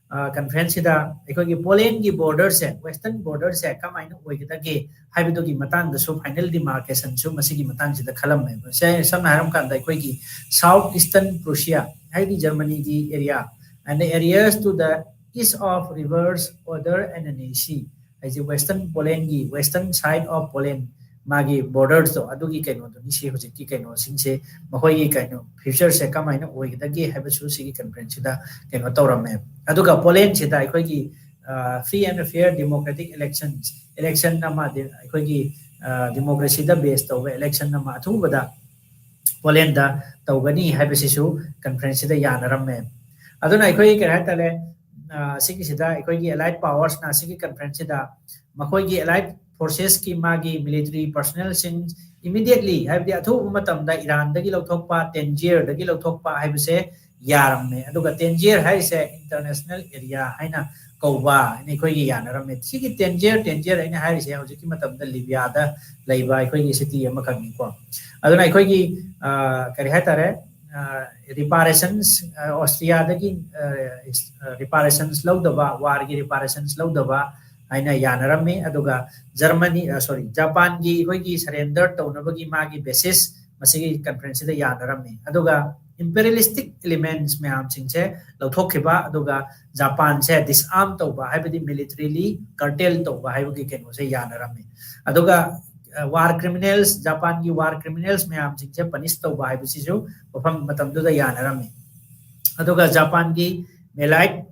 ꯑ, conference ꯁꯤꯗ ꯑꯩꯈꯣꯏꯒꯤ ꯄꯣꯂꯦꯟꯒꯤ border ꯁꯦ, western border ꯁꯦ ꯀꯃꯥꯏꯅ ꯑꯣꯏꯒꯗꯒꯦ ꯍꯥꯏꯕꯗꯨꯒꯤ ꯃꯇꯥꯡꯗꯁꯨ final demarcation ꯁꯨ ꯃꯁꯤꯒꯤ ꯃꯇꯥꯡꯁꯤꯗ ꯈꯜꯂꯝꯃꯦ꯫ ꯁꯦ-, ꯁꯝꯅ ꯍꯥꯏꯔꯝ ꯀꯥꯟꯗ ꯑꯩꯈꯣꯏꯒꯤ south eastern Prussia, ꯍꯥꯏꯗꯤ ꯖꯔꯃꯅꯤꯒꯤ area, and the areas to the east of rivers Oder and Neisse, ꯍꯥꯏꯁꯦ western ꯄꯣꯂꯦꯟꯒꯤ, western side of Poland, ꯃꯥꯒꯤ border ꯗꯣ, ꯑꯗꯨꯒꯤ ꯀꯩꯅꯣꯗꯨꯅꯤ꯫ ꯁꯤ ꯍꯧꯖꯤꯛꯀꯤ ꯀꯩꯅꯣꯁꯤꯡꯁꯦ, ꯃꯈꯣꯏꯒꯤ ꯀꯩꯅꯣ future ꯁꯦ ꯀꯃꯥꯏꯅ ꯑꯣꯏꯒꯗꯒꯦ ꯍꯥꯏꯕꯁꯨ ꯁꯤꯒꯤ conference ꯁꯤꯗ ꯀꯩꯅꯣ ꯇꯧꯔꯝꯃꯦ꯫ ꯑꯗꯨꯒ ꯄꯣꯂꯦꯟꯁꯤꯗ ꯑꯩꯈꯣꯏꯒꯤ, ꯑ, free and fair democratic elections, election ꯑꯃ, ꯑꯗꯤ ꯑꯩꯈꯣꯏꯒꯤ, ꯑ, democracy ꯗ base ꯇꯧꯕ election ꯑꯃ ꯑꯊꯨꯕꯗ ꯄꯣꯂꯦꯟꯗ ꯇꯧꯒꯅꯤ ꯍꯥꯏꯕꯁꯤꯁꯨ conference ꯁꯤꯗ ꯌꯥꯅꯔꯝꯃꯦ꯫ ꯑꯗꯨꯅ ꯑꯩꯈꯣꯏ ꯀꯔꯤ ꯍꯥꯏꯇꯥꯔꯦ, ꯑ, ꯁꯤꯒꯤꯁꯤꯗ ꯑꯩꯈꯣꯏꯒꯤ allied powers ꯅ ꯁꯤꯒꯤ conference ꯁꯤꯗ ꯃꯈꯣꯏꯒꯤ allied forces ꯀꯤ ꯃꯥꯒꯤ military personnel ꯁꯤꯡ immediately, ꯍꯥꯏꯕꯗꯤ ꯑꯊꯨꯕ ꯃꯇꯝꯗ ꯏꯔꯥꯟꯗꯒꯤ ꯂꯧꯊꯣꯛꯄ, ꯇꯦꯟꯖꯤꯌꯔꯗꯒꯤ ꯂꯧꯊꯣꯛꯄ ꯍꯥꯏꯕꯁꯦ ꯌꯥꯔꯝꯃꯦ꯫ ꯑꯗꯨꯒ ꯇꯦꯟꯖꯤꯌꯔ ꯍꯥꯏꯔꯤꯁꯦ international area ꯍꯥꯏꯅ ꯀꯧꯕ ꯍꯥꯏꯅ ꯑꯩꯈꯣꯏꯒꯤ ꯌꯥꯅꯔꯝꯃꯦ꯫ ꯁꯤꯒꯤ ꯇꯦꯟꯖꯤꯌꯔ, ꯇꯦꯟꯖꯤꯌꯔ ꯑꯩꯅ ꯍꯥꯏꯔꯤꯁꯦ ꯍꯧꯖꯤꯛꯀꯤ ꯃꯇꯝꯗ ꯂꯤꯕꯤꯌꯥꯗ ꯂꯩꯕ ꯑꯩꯈꯣꯏꯒꯤ city ꯑꯃꯈꯛꯅꯤꯀꯣ꯫ ꯑꯗꯨꯅ ꯑꯩꯈꯣꯏꯒꯤ, ꯑ, ꯀꯔꯤ ꯍꯥꯏꯇꯥꯔꯦ, ꯑ, reparations, ꯑ, ꯑꯣꯁꯇ꯭ꯔꯤꯌꯥꯗꯒꯤ, ꯑ, reparations ꯂꯧꯗꯕ, war ꯒꯤ reparations ꯂꯧꯗꯕ ꯍꯥꯏꯅ ꯌꯥꯅꯔꯝꯃꯤ꯫ ꯑꯗꯨꯒ ꯖꯔꯃꯅꯤ, ꯑ, sorry, ꯖꯄꯥꯟꯒꯤ ꯑꯩꯈꯣꯏꯒꯤ surrender ꯇꯧꯅꯕꯒꯤ ꯃꯥꯒꯤ basis ꯃꯁꯤꯒꯤ conference ꯁꯤꯗ ꯌꯥꯅꯔꯝꯃꯤ꯫ ꯑꯗꯨꯒ imperialistic elements ꯃꯌꯥꯝꯁꯤꯡꯁꯦ ꯂꯧꯊꯣꯛꯈꯤꯕ, ꯑꯗꯨꯒ ꯖꯄꯥꯟꯁꯦ disarm ꯇꯧꯕ, ꯍꯥꯏꯕꯗꯤ militarily curtail ꯇꯧꯕ ꯍꯥꯏꯕꯒꯤ ꯀꯩꯅꯣꯁꯦ ꯌꯥꯅꯔꯝꯃꯤ꯫ ꯑꯗꯨꯒ, ꯑ, war criminals, ꯖꯄꯥꯟꯒꯤ war criminals ꯃꯌꯥꯝꯁꯤꯡꯁꯦ punish ꯇꯧꯕ ꯍꯥꯏꯕꯁꯤꯁꯨ ꯃꯐꯝ ꯃꯇꯝꯗꯨꯗ ꯌꯥꯅꯔꯝꯃꯤ꯫ ꯑꯗꯨꯒ ꯖꯄꯥꯟꯒꯤ allied,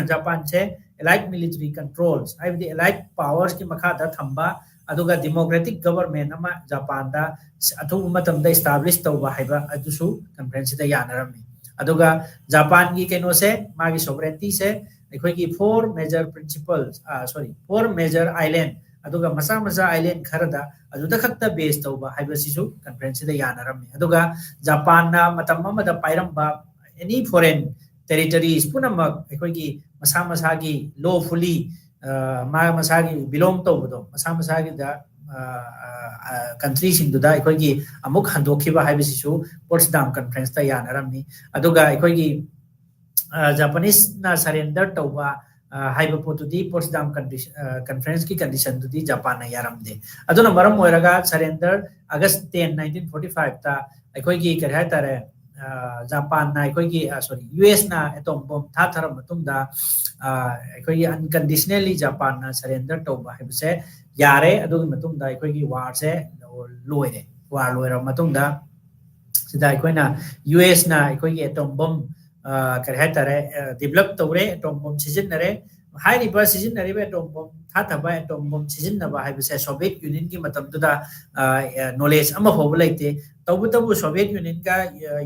ꯖꯄꯥꯟꯁꯦ allied military controls, ꯍꯥꯏꯕꯗꯤ allied powers ꯀꯤ ꯃꯈꯥꯗ ꯊꯝꯕ, ꯑꯗꯨꯒ democratic government ꯑꯃ ꯖꯄꯥꯟꯗ ꯑꯊꯨꯕ ꯃꯇꯝꯗ establish ꯇꯧꯕ ꯍꯥꯏꯕ ꯑꯗꯨꯁꯨ conference ꯁꯤꯗ ꯌꯥꯅꯔꯝꯃꯤ꯫ ꯑꯗꯨꯒ ꯖꯄꯥꯟꯒꯤ ꯀꯩꯅꯣꯁꯦ, ꯃꯥꯒꯤ sovereignty ꯁꯦ ꯑꯩꯈꯣꯏꯒꯤ four major principles, ꯑ, sorry, four major island, ꯑꯗꯨꯒ ꯃꯆꯥ ꯃꯆꯥ ꯑꯥꯏꯂꯦꯟ ꯈꯔꯗ ꯑꯗꯨꯗ ꯈꯛꯇ ꯕꯦꯁ ꯇꯧꯕ ꯍꯥꯏꯕꯁꯤꯁꯨ ꯀꯟꯐ꯭ꯔꯦꯟꯁꯁꯤꯗ ꯌꯥꯅꯔꯝꯃꯤ꯫ ꯑꯗꯨꯒ ꯖꯄꯥꯟꯅ ꯃꯇꯝ ꯑꯃꯗ ꯄꯥꯏꯔꯝꯕ ꯑꯦꯅꯤ ꯐꯣꯔꯦꯟ ꯇꯦꯔꯤꯇꯔꯤꯁ ꯄꯨꯝꯅꯃꯛ ꯑꯩꯈꯣꯏꯒꯤ ꯃꯁꯥ ꯃꯁꯥꯒꯤ ꯂꯣꯐꯨꯂꯤ ꯃꯥ ꯃꯁꯥꯒꯤ ꯕꯤꯂꯣꯡ ꯇꯧꯕꯗꯣ ꯃꯁꯥ ꯃꯁꯥꯒꯤꯗ ꯀꯟꯇ꯭ꯔꯤꯁꯤꯡꯗꯨꯗ ꯑꯩꯈꯣꯏꯒꯤ ꯑꯃꯨꯛ ꯍꯟꯗꯣꯛꯈꯤꯕ ꯍꯥꯏꯕꯁꯤꯁꯨ ꯄꯣꯠꯁꯗꯥꯝ ꯀꯟꯐ꯭ꯔꯦꯟꯁꯇ ꯌꯥꯅꯔꯝꯃꯤ꯫ ꯑꯗꯨꯒ ꯑꯩꯈꯣꯏꯒꯤ ꯖꯄꯥꯅꯤꯁꯅ ꯁꯔꯦꯟꯗꯔ ꯇꯧꯕ ꯍꯥꯏꯕ ꯄꯣꯠꯇꯨꯗꯤ ꯄꯣꯠꯁꯗꯥꯝ ꯀꯟꯐ꯭ꯔꯦꯟꯁꯀꯤ ꯀꯟꯗꯤꯁꯟꯗꯨꯗꯤ ꯖꯄꯥꯟꯅ ꯌꯥꯔꯝꯗꯦ꯫ ꯑꯗꯨꯅ ꯃꯔꯝ ꯑꯣꯏꯔꯒ ꯁꯔꯦꯟꯗꯔ ꯑꯥꯒꯁ ꯇꯦꯟ ꯅꯥꯏꯟꯇꯤꯟ ꯐꯣꯔꯇꯤ ꯐꯥꯏꯚꯇ ꯑꯩꯈꯣꯏꯒꯤ ꯀꯔꯤ ꯍꯥꯏꯇꯥꯔꯦ, ꯖꯄꯥꯟꯅ ꯑꯩꯈꯣꯏꯒꯤ ꯁꯣꯔꯤ ꯌꯨ ꯑꯦꯁꯅ ꯑꯦꯇꯣꯝ ꯕꯣꯝ ꯊꯥꯊꯔ ꯃꯇꯨꯡꯗ ꯑꯩꯈꯣꯏꯒꯤ ꯑꯟꯀꯟꯗꯤꯁꯅꯦꯜꯂꯤ ꯖꯄꯥꯟꯅ ꯁꯔꯦꯟꯗꯔ ꯇꯧꯕ ꯍꯥꯏꯕꯁꯦ ꯌꯥꯔꯦ꯫ ꯑꯗꯨꯒꯤ ꯃꯇꯨꯡꯗ ꯑꯩꯈꯣꯏꯒꯤ ꯋꯥꯔꯁꯦ ꯂꯣꯏꯔꯦ꯫ ꯋꯥꯔ ꯂꯣꯏꯔꯕ ꯃꯇꯨꯡꯗ ꯁꯤꯗ ꯑꯩꯈꯣꯏꯅ ꯌꯨ ꯑꯦꯁꯅ ꯑꯩꯈꯣꯏꯒꯤ ꯑꯦꯇꯣꯝ ꯕꯣꯝ ꯀꯔꯤ ꯍꯥꯏꯇꯥꯔꯦ, ꯗꯤꯕꯂꯞ ꯇꯧꯔꯦ, ꯑꯦꯇꯣꯝ ꯕꯣꯝ ꯁꯤꯖꯤꯟꯅꯔꯦ꯫ ꯍꯥꯏꯔꯤꯕ ꯁꯤꯖꯤꯟꯅꯔꯤꯕ ꯑꯦꯇꯣꯝ ꯕꯣꯝ ꯊꯥꯊꯕ ꯑꯦꯇꯣꯝ ꯕꯣꯝ ꯁꯤꯖꯤꯟꯅꯕ ꯍꯥꯏꯕꯁꯦ ꯁꯣꯚꯤꯌꯦꯠ ꯌꯨꯅꯤꯌꯟꯒꯤ ꯃꯇꯝꯗꯨꯗ ꯅꯣꯂꯦꯖ ꯑꯃ ꯐꯥꯎꯕ ꯂꯩꯇꯦ꯫ ꯇꯧꯕꯇꯕꯨ ꯁꯣꯚꯤꯌꯦꯠ ꯌꯨꯅꯤꯌꯟꯒ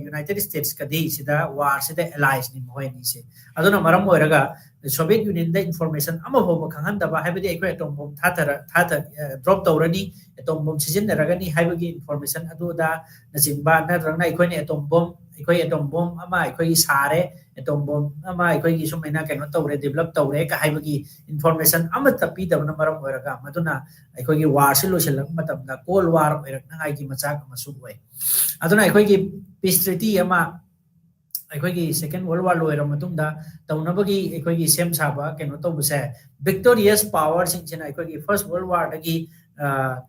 ꯌꯨꯅꯥꯏꯇꯦꯠ ꯁ꯭ꯇꯦꯠꯁꯀꯗꯤ ꯁꯤꯗ ꯋꯥꯔꯁꯤꯗ ꯑꯦꯂꯥꯏꯁꯅꯤ ꯃꯈꯣꯏ ꯑꯅꯤꯁꯦ꯫ ꯑꯗꯨꯅ ꯃꯔꯝ ꯑꯣꯏꯔꯒ ꯁꯣꯚꯤꯌꯦꯠ ꯌꯨꯅꯤꯌꯟꯗ ꯏꯟꯐꯣꯔꯃꯦꯁꯟ ꯑꯃ ꯐꯥꯎꯕ ꯈꯪꯍꯟꯗꯕ, ꯍꯥꯏꯕꯗꯤ ꯑꯩꯈꯣꯏ ꯑꯦꯇꯣꯝ ꯕꯣꯝ ꯊꯥꯊꯔ ꯊꯥꯊ ꯗ꯭ꯔꯣꯞ ꯇꯧꯔꯅꯤ, ꯑꯦꯇꯣꯝ ꯕꯣꯝ ꯁꯤꯖꯤꯟꯅꯔꯒꯅꯤ ꯍꯥꯏꯕꯒꯤ ꯏꯟꯐꯣꯔꯃꯦꯁꯟ ꯑꯗꯨꯗ ꯅꯆꯤꯡꯕ, ꯅꯠꯇ꯭ꯔꯒꯅ ꯑꯩꯈꯣꯏꯅ ꯑꯦꯇꯣꯝ ꯕꯣꯝ ꯑꯩꯈꯣꯏ ꯑꯦꯇꯣꯝ ꯕꯣꯝ ꯑꯃ ꯑꯩꯈꯣꯏꯒꯤ ꯁꯥꯔꯦ, ꯑꯦꯇꯣꯝ ꯕꯣꯝ ꯑꯃ ꯑꯩꯈꯣꯏꯒꯤ ꯁꯨꯃꯥꯏꯅ ꯀꯩꯅꯣ ꯇꯧꯔꯦ, ꯗꯤꯕꯂꯞ ꯇꯧꯔꯦ ꯀ ꯍꯥꯏꯕꯒꯤ ꯏꯟꯐꯣꯔꯃꯦꯁꯟ ꯑꯃꯠꯇ ꯄꯤꯗꯕꯅ ꯃꯔꯝ ꯑꯣꯏꯔꯒ ꯃꯗꯨꯅ ꯑꯩꯈꯣꯏꯒꯤ ꯋꯥꯔꯁꯤ ꯂꯣꯏꯁꯤꯜꯂꯛꯄ ꯃꯇꯝꯗ ꯀꯣꯜ ꯋꯥꯔ ꯑꯣꯏꯔꯛꯅꯉꯥꯏꯒꯤ ꯃꯆꯥꯛ ꯑꯃꯁꯨ ꯑꯣꯏ꯫ ꯑꯗꯨꯅ ꯑꯩꯈꯣꯏꯒꯤ ꯄꯤꯁ ꯇ꯭ꯔꯤꯇꯤ ꯑꯃ ꯑꯩꯈꯣꯏꯒꯤ ꯁꯦꯀꯦꯟ ꯋꯥꯔꯜ ꯋꯥꯔ ꯂꯣꯏꯔꯕ ꯃꯇꯨꯡꯗ ꯇꯧꯅꯕꯒꯤ ꯑꯩꯈꯣꯏꯒꯤ ꯁꯦꯝ ꯁꯥꯕ ꯀꯩꯅꯣ ꯇꯧꯕꯁꯦ, ꯚꯤꯛꯇꯣꯔꯤꯌꯁ ꯄꯥꯋꯔꯁꯤꯡꯁꯤꯅ ꯑꯩꯈꯣꯏꯒꯤ ꯐꯥꯔꯁ ꯋꯥꯔꯜ ꯋꯥꯔꯗꯒꯤ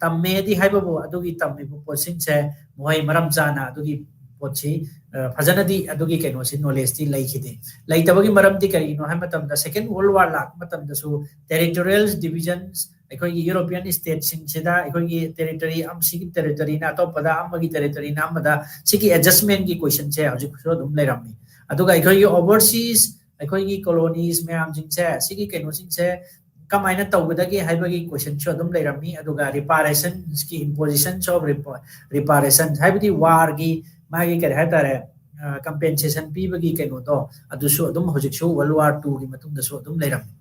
ꯇꯝꯃꯦꯗꯤ ꯍꯥꯏꯕꯕꯨ ꯑꯗꯨꯒꯤ ꯇꯝꯃꯤꯕ ꯄꯣꯠꯁꯤꯡꯁꯦ ꯃꯈꯣꯏ ꯃꯔꯝ ꯆꯥꯅ ꯑꯗꯨꯒꯤ ꯄꯣꯠꯁꯤ ꯐꯖꯅꯗꯤ ꯑꯗꯨꯒꯤ ꯀꯩꯅꯣꯁꯤ ꯅꯣꯂꯦꯖꯇꯤ ꯂꯩꯈꯤꯗꯦ꯫ ꯂꯩꯇꯕꯒꯤ ꯃꯔꯝꯗꯤ ꯀꯔꯤꯒꯤꯅꯣ ꯍꯥꯏꯕ ꯃꯇꯝꯗ ꯁꯦꯀꯦꯟ ꯋꯥꯔꯜ ꯋꯥꯔ ꯂꯥꯛꯄ ꯃꯇꯝꯗꯁꯨ ꯇꯦꯔꯤꯇꯣꯔꯤꯌꯦꯜ ꯗꯤꯕꯤꯖꯟꯁ ꯑꯩꯈꯣꯏꯒꯤ ꯌꯨꯔꯣꯄꯤꯌꯟ ꯁ꯭ꯇꯦꯠꯁꯤꯡꯁꯤꯗ ꯑꯩꯈꯣꯏꯒꯤ ꯇꯦꯔꯤꯇꯣꯔꯤ ꯁꯤꯒꯤ ꯇꯦꯔꯤꯇꯣꯔꯤꯅ ꯑꯇꯣꯞꯄꯗ ꯑꯃꯒꯤ ꯇꯦꯔꯤꯇꯣꯔꯤꯅ ꯑꯃꯗ ꯁꯤꯒꯤ ꯑꯦꯗꯖꯁꯃꯦꯟꯒꯤ ꯀꯣꯏꯁꯟꯁꯦ ꯍꯧꯖꯤꯛꯁꯨ ꯑꯗꯨꯝ ꯂꯩꯔꯝꯃꯤ꯫ ꯑꯗꯨꯒ ꯑꯩꯈꯣꯏꯒꯤ ꯑꯣꯚꯔꯁꯤꯁ ꯑꯩꯈꯣꯏꯒꯤ ꯀꯣꯂꯣꯅꯤꯁ ꯃꯌꯥꯝꯁꯤꯡꯁꯦ ꯁꯤꯒꯤ ꯀꯩꯅꯣꯁꯤꯡꯁꯦ ꯀꯃꯥꯏꯅ ꯇꯧꯒꯗꯒꯦ ꯍꯥꯏꯕꯒꯤ ꯀꯣꯏꯁꯟꯁꯨ ꯑꯗꯨꯝ ꯂꯩꯔꯝꯃꯤ꯫ ꯑꯗꯨꯒ ꯔꯤꯄꯥꯔꯦꯁꯟꯁꯀꯤ ꯏꯝꯄꯣꯖꯤꯁꯟꯁ ꯑꯣꯐ ꯔꯤꯄꯥꯔꯦꯁꯟ ꯍꯥꯏꯕꯗꯤ ꯋꯥꯔꯒꯤ ꯃꯥꯒꯤ ꯀꯔꯤ ꯍꯥꯏꯇꯥꯔꯦ, ꯀꯝꯄꯦꯟꯁꯦꯁꯟ ꯄꯤꯕꯒꯤ ꯀꯩꯅꯣꯗꯣ ꯑꯗꯨꯁꯨ ꯑꯗꯨꯝ ꯍꯧꯖꯤꯛꯁꯨ ꯋꯥꯔꯜ ꯋꯥꯔ ꯇꯨꯒꯤ ꯃꯇꯨꯡꯗꯁꯨ ꯑꯗꯨꯝ ꯂꯩꯔꯝꯃꯤ꯫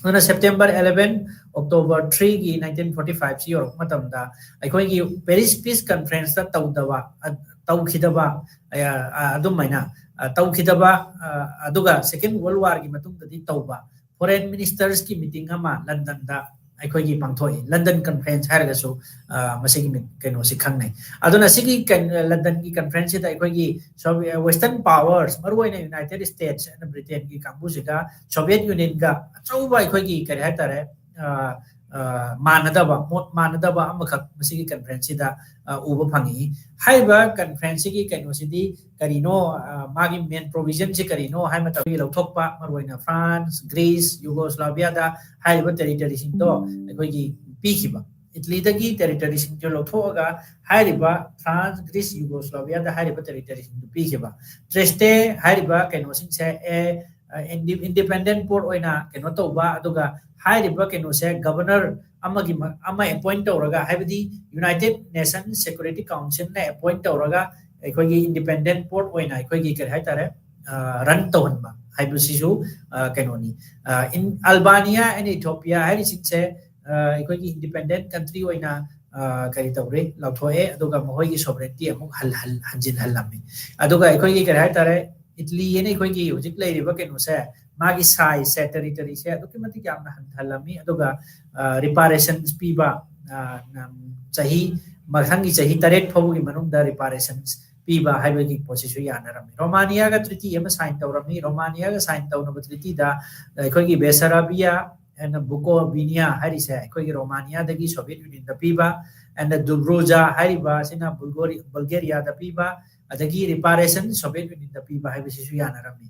ꯑꯗꯨꯅ September eleven, October three ꯒꯤ nineteen forty five ꯁꯤ ꯌꯧꯔꯛꯄ ꯃꯇꯝꯗ ꯑꯩꯈꯣꯏꯒꯤ Paris Peace Conference ꯇ ꯇꯧꯗꯕ, ꯑ, ꯇꯧꯈꯤꯗꯕ, ꯑ, ꯑ, ꯑꯗꯨꯃꯥꯏꯅ, ꯑ, ꯇꯧꯈꯤꯗꯕ, ꯑ, ꯑꯗꯨꯒ Second World War ꯒꯤ ꯃꯇꯨꯡꯗꯗꯤ ꯇꯧꯕ foreign ministers ꯀꯤ meeting ꯑꯃ ꯂꯟꯗꯟꯗ ꯑꯩꯈꯣꯏꯒꯤ ꯄꯥꯡꯊꯣꯛꯏ꯫ London Conference ꯍꯥꯏꯔꯒꯁꯨ, ꯑ, ꯃꯁꯤꯒꯤ ꯃꯤ-, ꯀꯩꯅꯣꯁꯤ ꯈꯪꯅꯩ꯫ ꯑꯗꯨꯅ ꯁꯤꯒꯤ ꯀꯟ-, ꯂꯟꯗꯟꯒꯤ conference ꯁꯤꯗ ꯑꯩꯈꯣꯏꯒꯤ Sovi-, Western powers, ꯃꯔꯨꯑꯣꯏꯅ United States and Britain ꯒꯤ ꯀꯥꯡꯕꯨꯁꯤꯒ Soviet Union ꯒ ꯑꯆꯧꯕ ꯑꯩꯈꯣꯏꯒꯤ, ꯀꯔꯤ ꯍꯥꯏꯇꯥꯔꯦ, ꯑ, ꯑ, ꯃꯥꯟꯅꯗꯕ, ꯃꯣꯠ ꯃꯥꯟꯅꯗꯕ ꯑꯃꯈꯛ ꯃꯁꯤꯒꯤ conference ꯁꯤꯗ, ꯑ, ꯎꯕ ꯐꯪꯉꯤ꯫ ꯍꯥꯏꯔꯤꯕ conference ꯁꯤꯒꯤ ꯀꯩꯅꯣꯁꯤꯗꯤ ꯀꯔꯤꯅꯣ, ꯑ, ꯃꯥꯒꯤ main provision ꯁꯤ ꯀꯔꯤꯅꯣ ꯍꯥꯏꯕ ꯃꯇꯝꯗ ꯂꯧꯊꯣꯛꯄ, ꯃꯔꯨꯑꯣꯏꯅ France, Greece, Yugoslavia ꯗ ꯍꯥꯏꯔꯤꯕ territory ꯁꯤꯡꯗꯣ ꯑꯩꯈꯣꯏꯒꯤ ꯄꯤꯈꯤꯕ꯫ Italy ꯗꯒꯤ territory ꯁꯤꯡꯗꯣ ꯂꯧꯊꯣꯛꯑꯒ ꯍꯥꯏꯔꯤꯕ France, Greece, Yugoslavia ꯗ ꯍꯥꯏꯔꯤꯕ territory ꯁꯤꯡꯗꯨ ꯄꯤꯈꯤꯕ꯫ Trieste ꯍꯥꯏꯔꯤꯕ ꯀꯩꯅꯣꯁꯤꯡꯁꯦ, ꯑꯦ, ꯑ, indi-, independent port ꯑꯣꯏꯅ ꯀꯩꯅꯣ ꯇꯧꯕ, ꯑꯗꯨꯒ ꯍꯥꯏꯔꯤꯕ ꯀꯩꯅꯣꯁꯦ governor ꯑꯃꯒꯤ ꯃ-, ꯑꯃ appoint ꯇꯧꯔꯒ, ꯍꯥꯏꯕꯗꯤ United Nations Security Council ꯅ appoint ꯇꯧꯔꯒ ꯑꯩꯈꯣꯏꯒꯤ independent port ꯑꯣꯏꯅ ꯑꯩꯈꯣꯏꯒꯤ, ꯀꯔꯤ ꯍꯥꯏꯇꯥꯔꯦ, ꯑ, run ꯇꯧꯍꯟꯕ ꯍꯥꯏꯕꯁꯤꯁꯨ, ꯑ, ꯀꯩꯅꯣꯅꯤ꯫ ꯑ, in-, Albania and Ethiopia ꯍꯥꯏꯔꯤꯁꯤꯡꯁꯦ, ꯑ, ꯑꯩꯈꯣꯏꯒꯤ independent country ꯑꯣꯏꯅ, ꯑ, ꯀꯔꯤ ꯇꯧꯔꯦ, ꯂꯧꯊꯣꯛꯑꯦ, ꯑꯗꯨꯒ ꯃꯈꯣꯏꯒꯤ sovereignty ꯑꯃꯨꯛ ꯍꯜ-, ꯍꯜ-, ꯍꯟꯖꯤꯟꯍꯜꯂꯝꯃꯤ꯫ ꯑꯗꯨꯒ ꯑꯩꯈꯣꯏꯒꯤ, ꯀꯔꯤ ꯍꯥꯏꯇꯥꯔꯦ, Italy ꯍꯥꯏꯅ ꯑꯩꯈꯣꯏꯒꯤ ꯍꯧꯖꯤꯛ ꯂꯩꯔꯤꯕ ꯀꯩꯅꯣꯁꯦ, ꯃꯥꯒꯤ size ꯁꯦ, territory ꯁꯦ ꯑꯗꯨꯛꯀꯤ ꯃꯇꯤꯛ ꯌꯥꯝꯅ ꯍꯟꯊꯍꯜꯂꯝꯃꯤ꯫ ꯑꯗꯨꯒ, ꯑ, reparations ꯄꯤꯕ, ꯑ, ꯎꯝ, ꯆꯍꯤ, ꯃꯊꯪꯒꯤ ꯆꯍꯤ ꯇꯔꯦꯠ ꯐꯥꯎꯕꯒꯤ ꯃꯅꯨꯡꯗ reparations ꯄꯤꯕ ꯍꯥꯏꯕꯒꯤ ꯄꯣꯠꯁꯤꯁꯨ ꯌꯥꯅꯔꯝꯃꯤ꯫ Romania ꯒ treaty ꯑꯃ sign ꯇꯧꯔꯝꯃꯤ꯫ Romania ꯒ sign ꯇꯧꯅꯕ treaty ꯗ ꯑꯩꯈꯣꯏꯒꯤ Bessarabia and Bukovina ꯍꯥꯏꯔꯤꯁꯦ ꯑꯩꯈꯣꯏꯒꯤ Romania ꯗꯒꯤ Soviet Union ꯗ ꯄꯤꯕ, and Dobruja ꯍꯥꯏꯔꯤꯕ ꯑꯁꯤꯅ Bulgari-, Bulgaria ꯗ ꯄꯤꯕ, ꯑꯗꯒꯤ reparation Soviet Union ꯗ ꯄꯤꯕ ꯍꯥꯏꯕꯁꯤꯁꯨ ꯌꯥꯅꯔꯝꯃꯤ꯫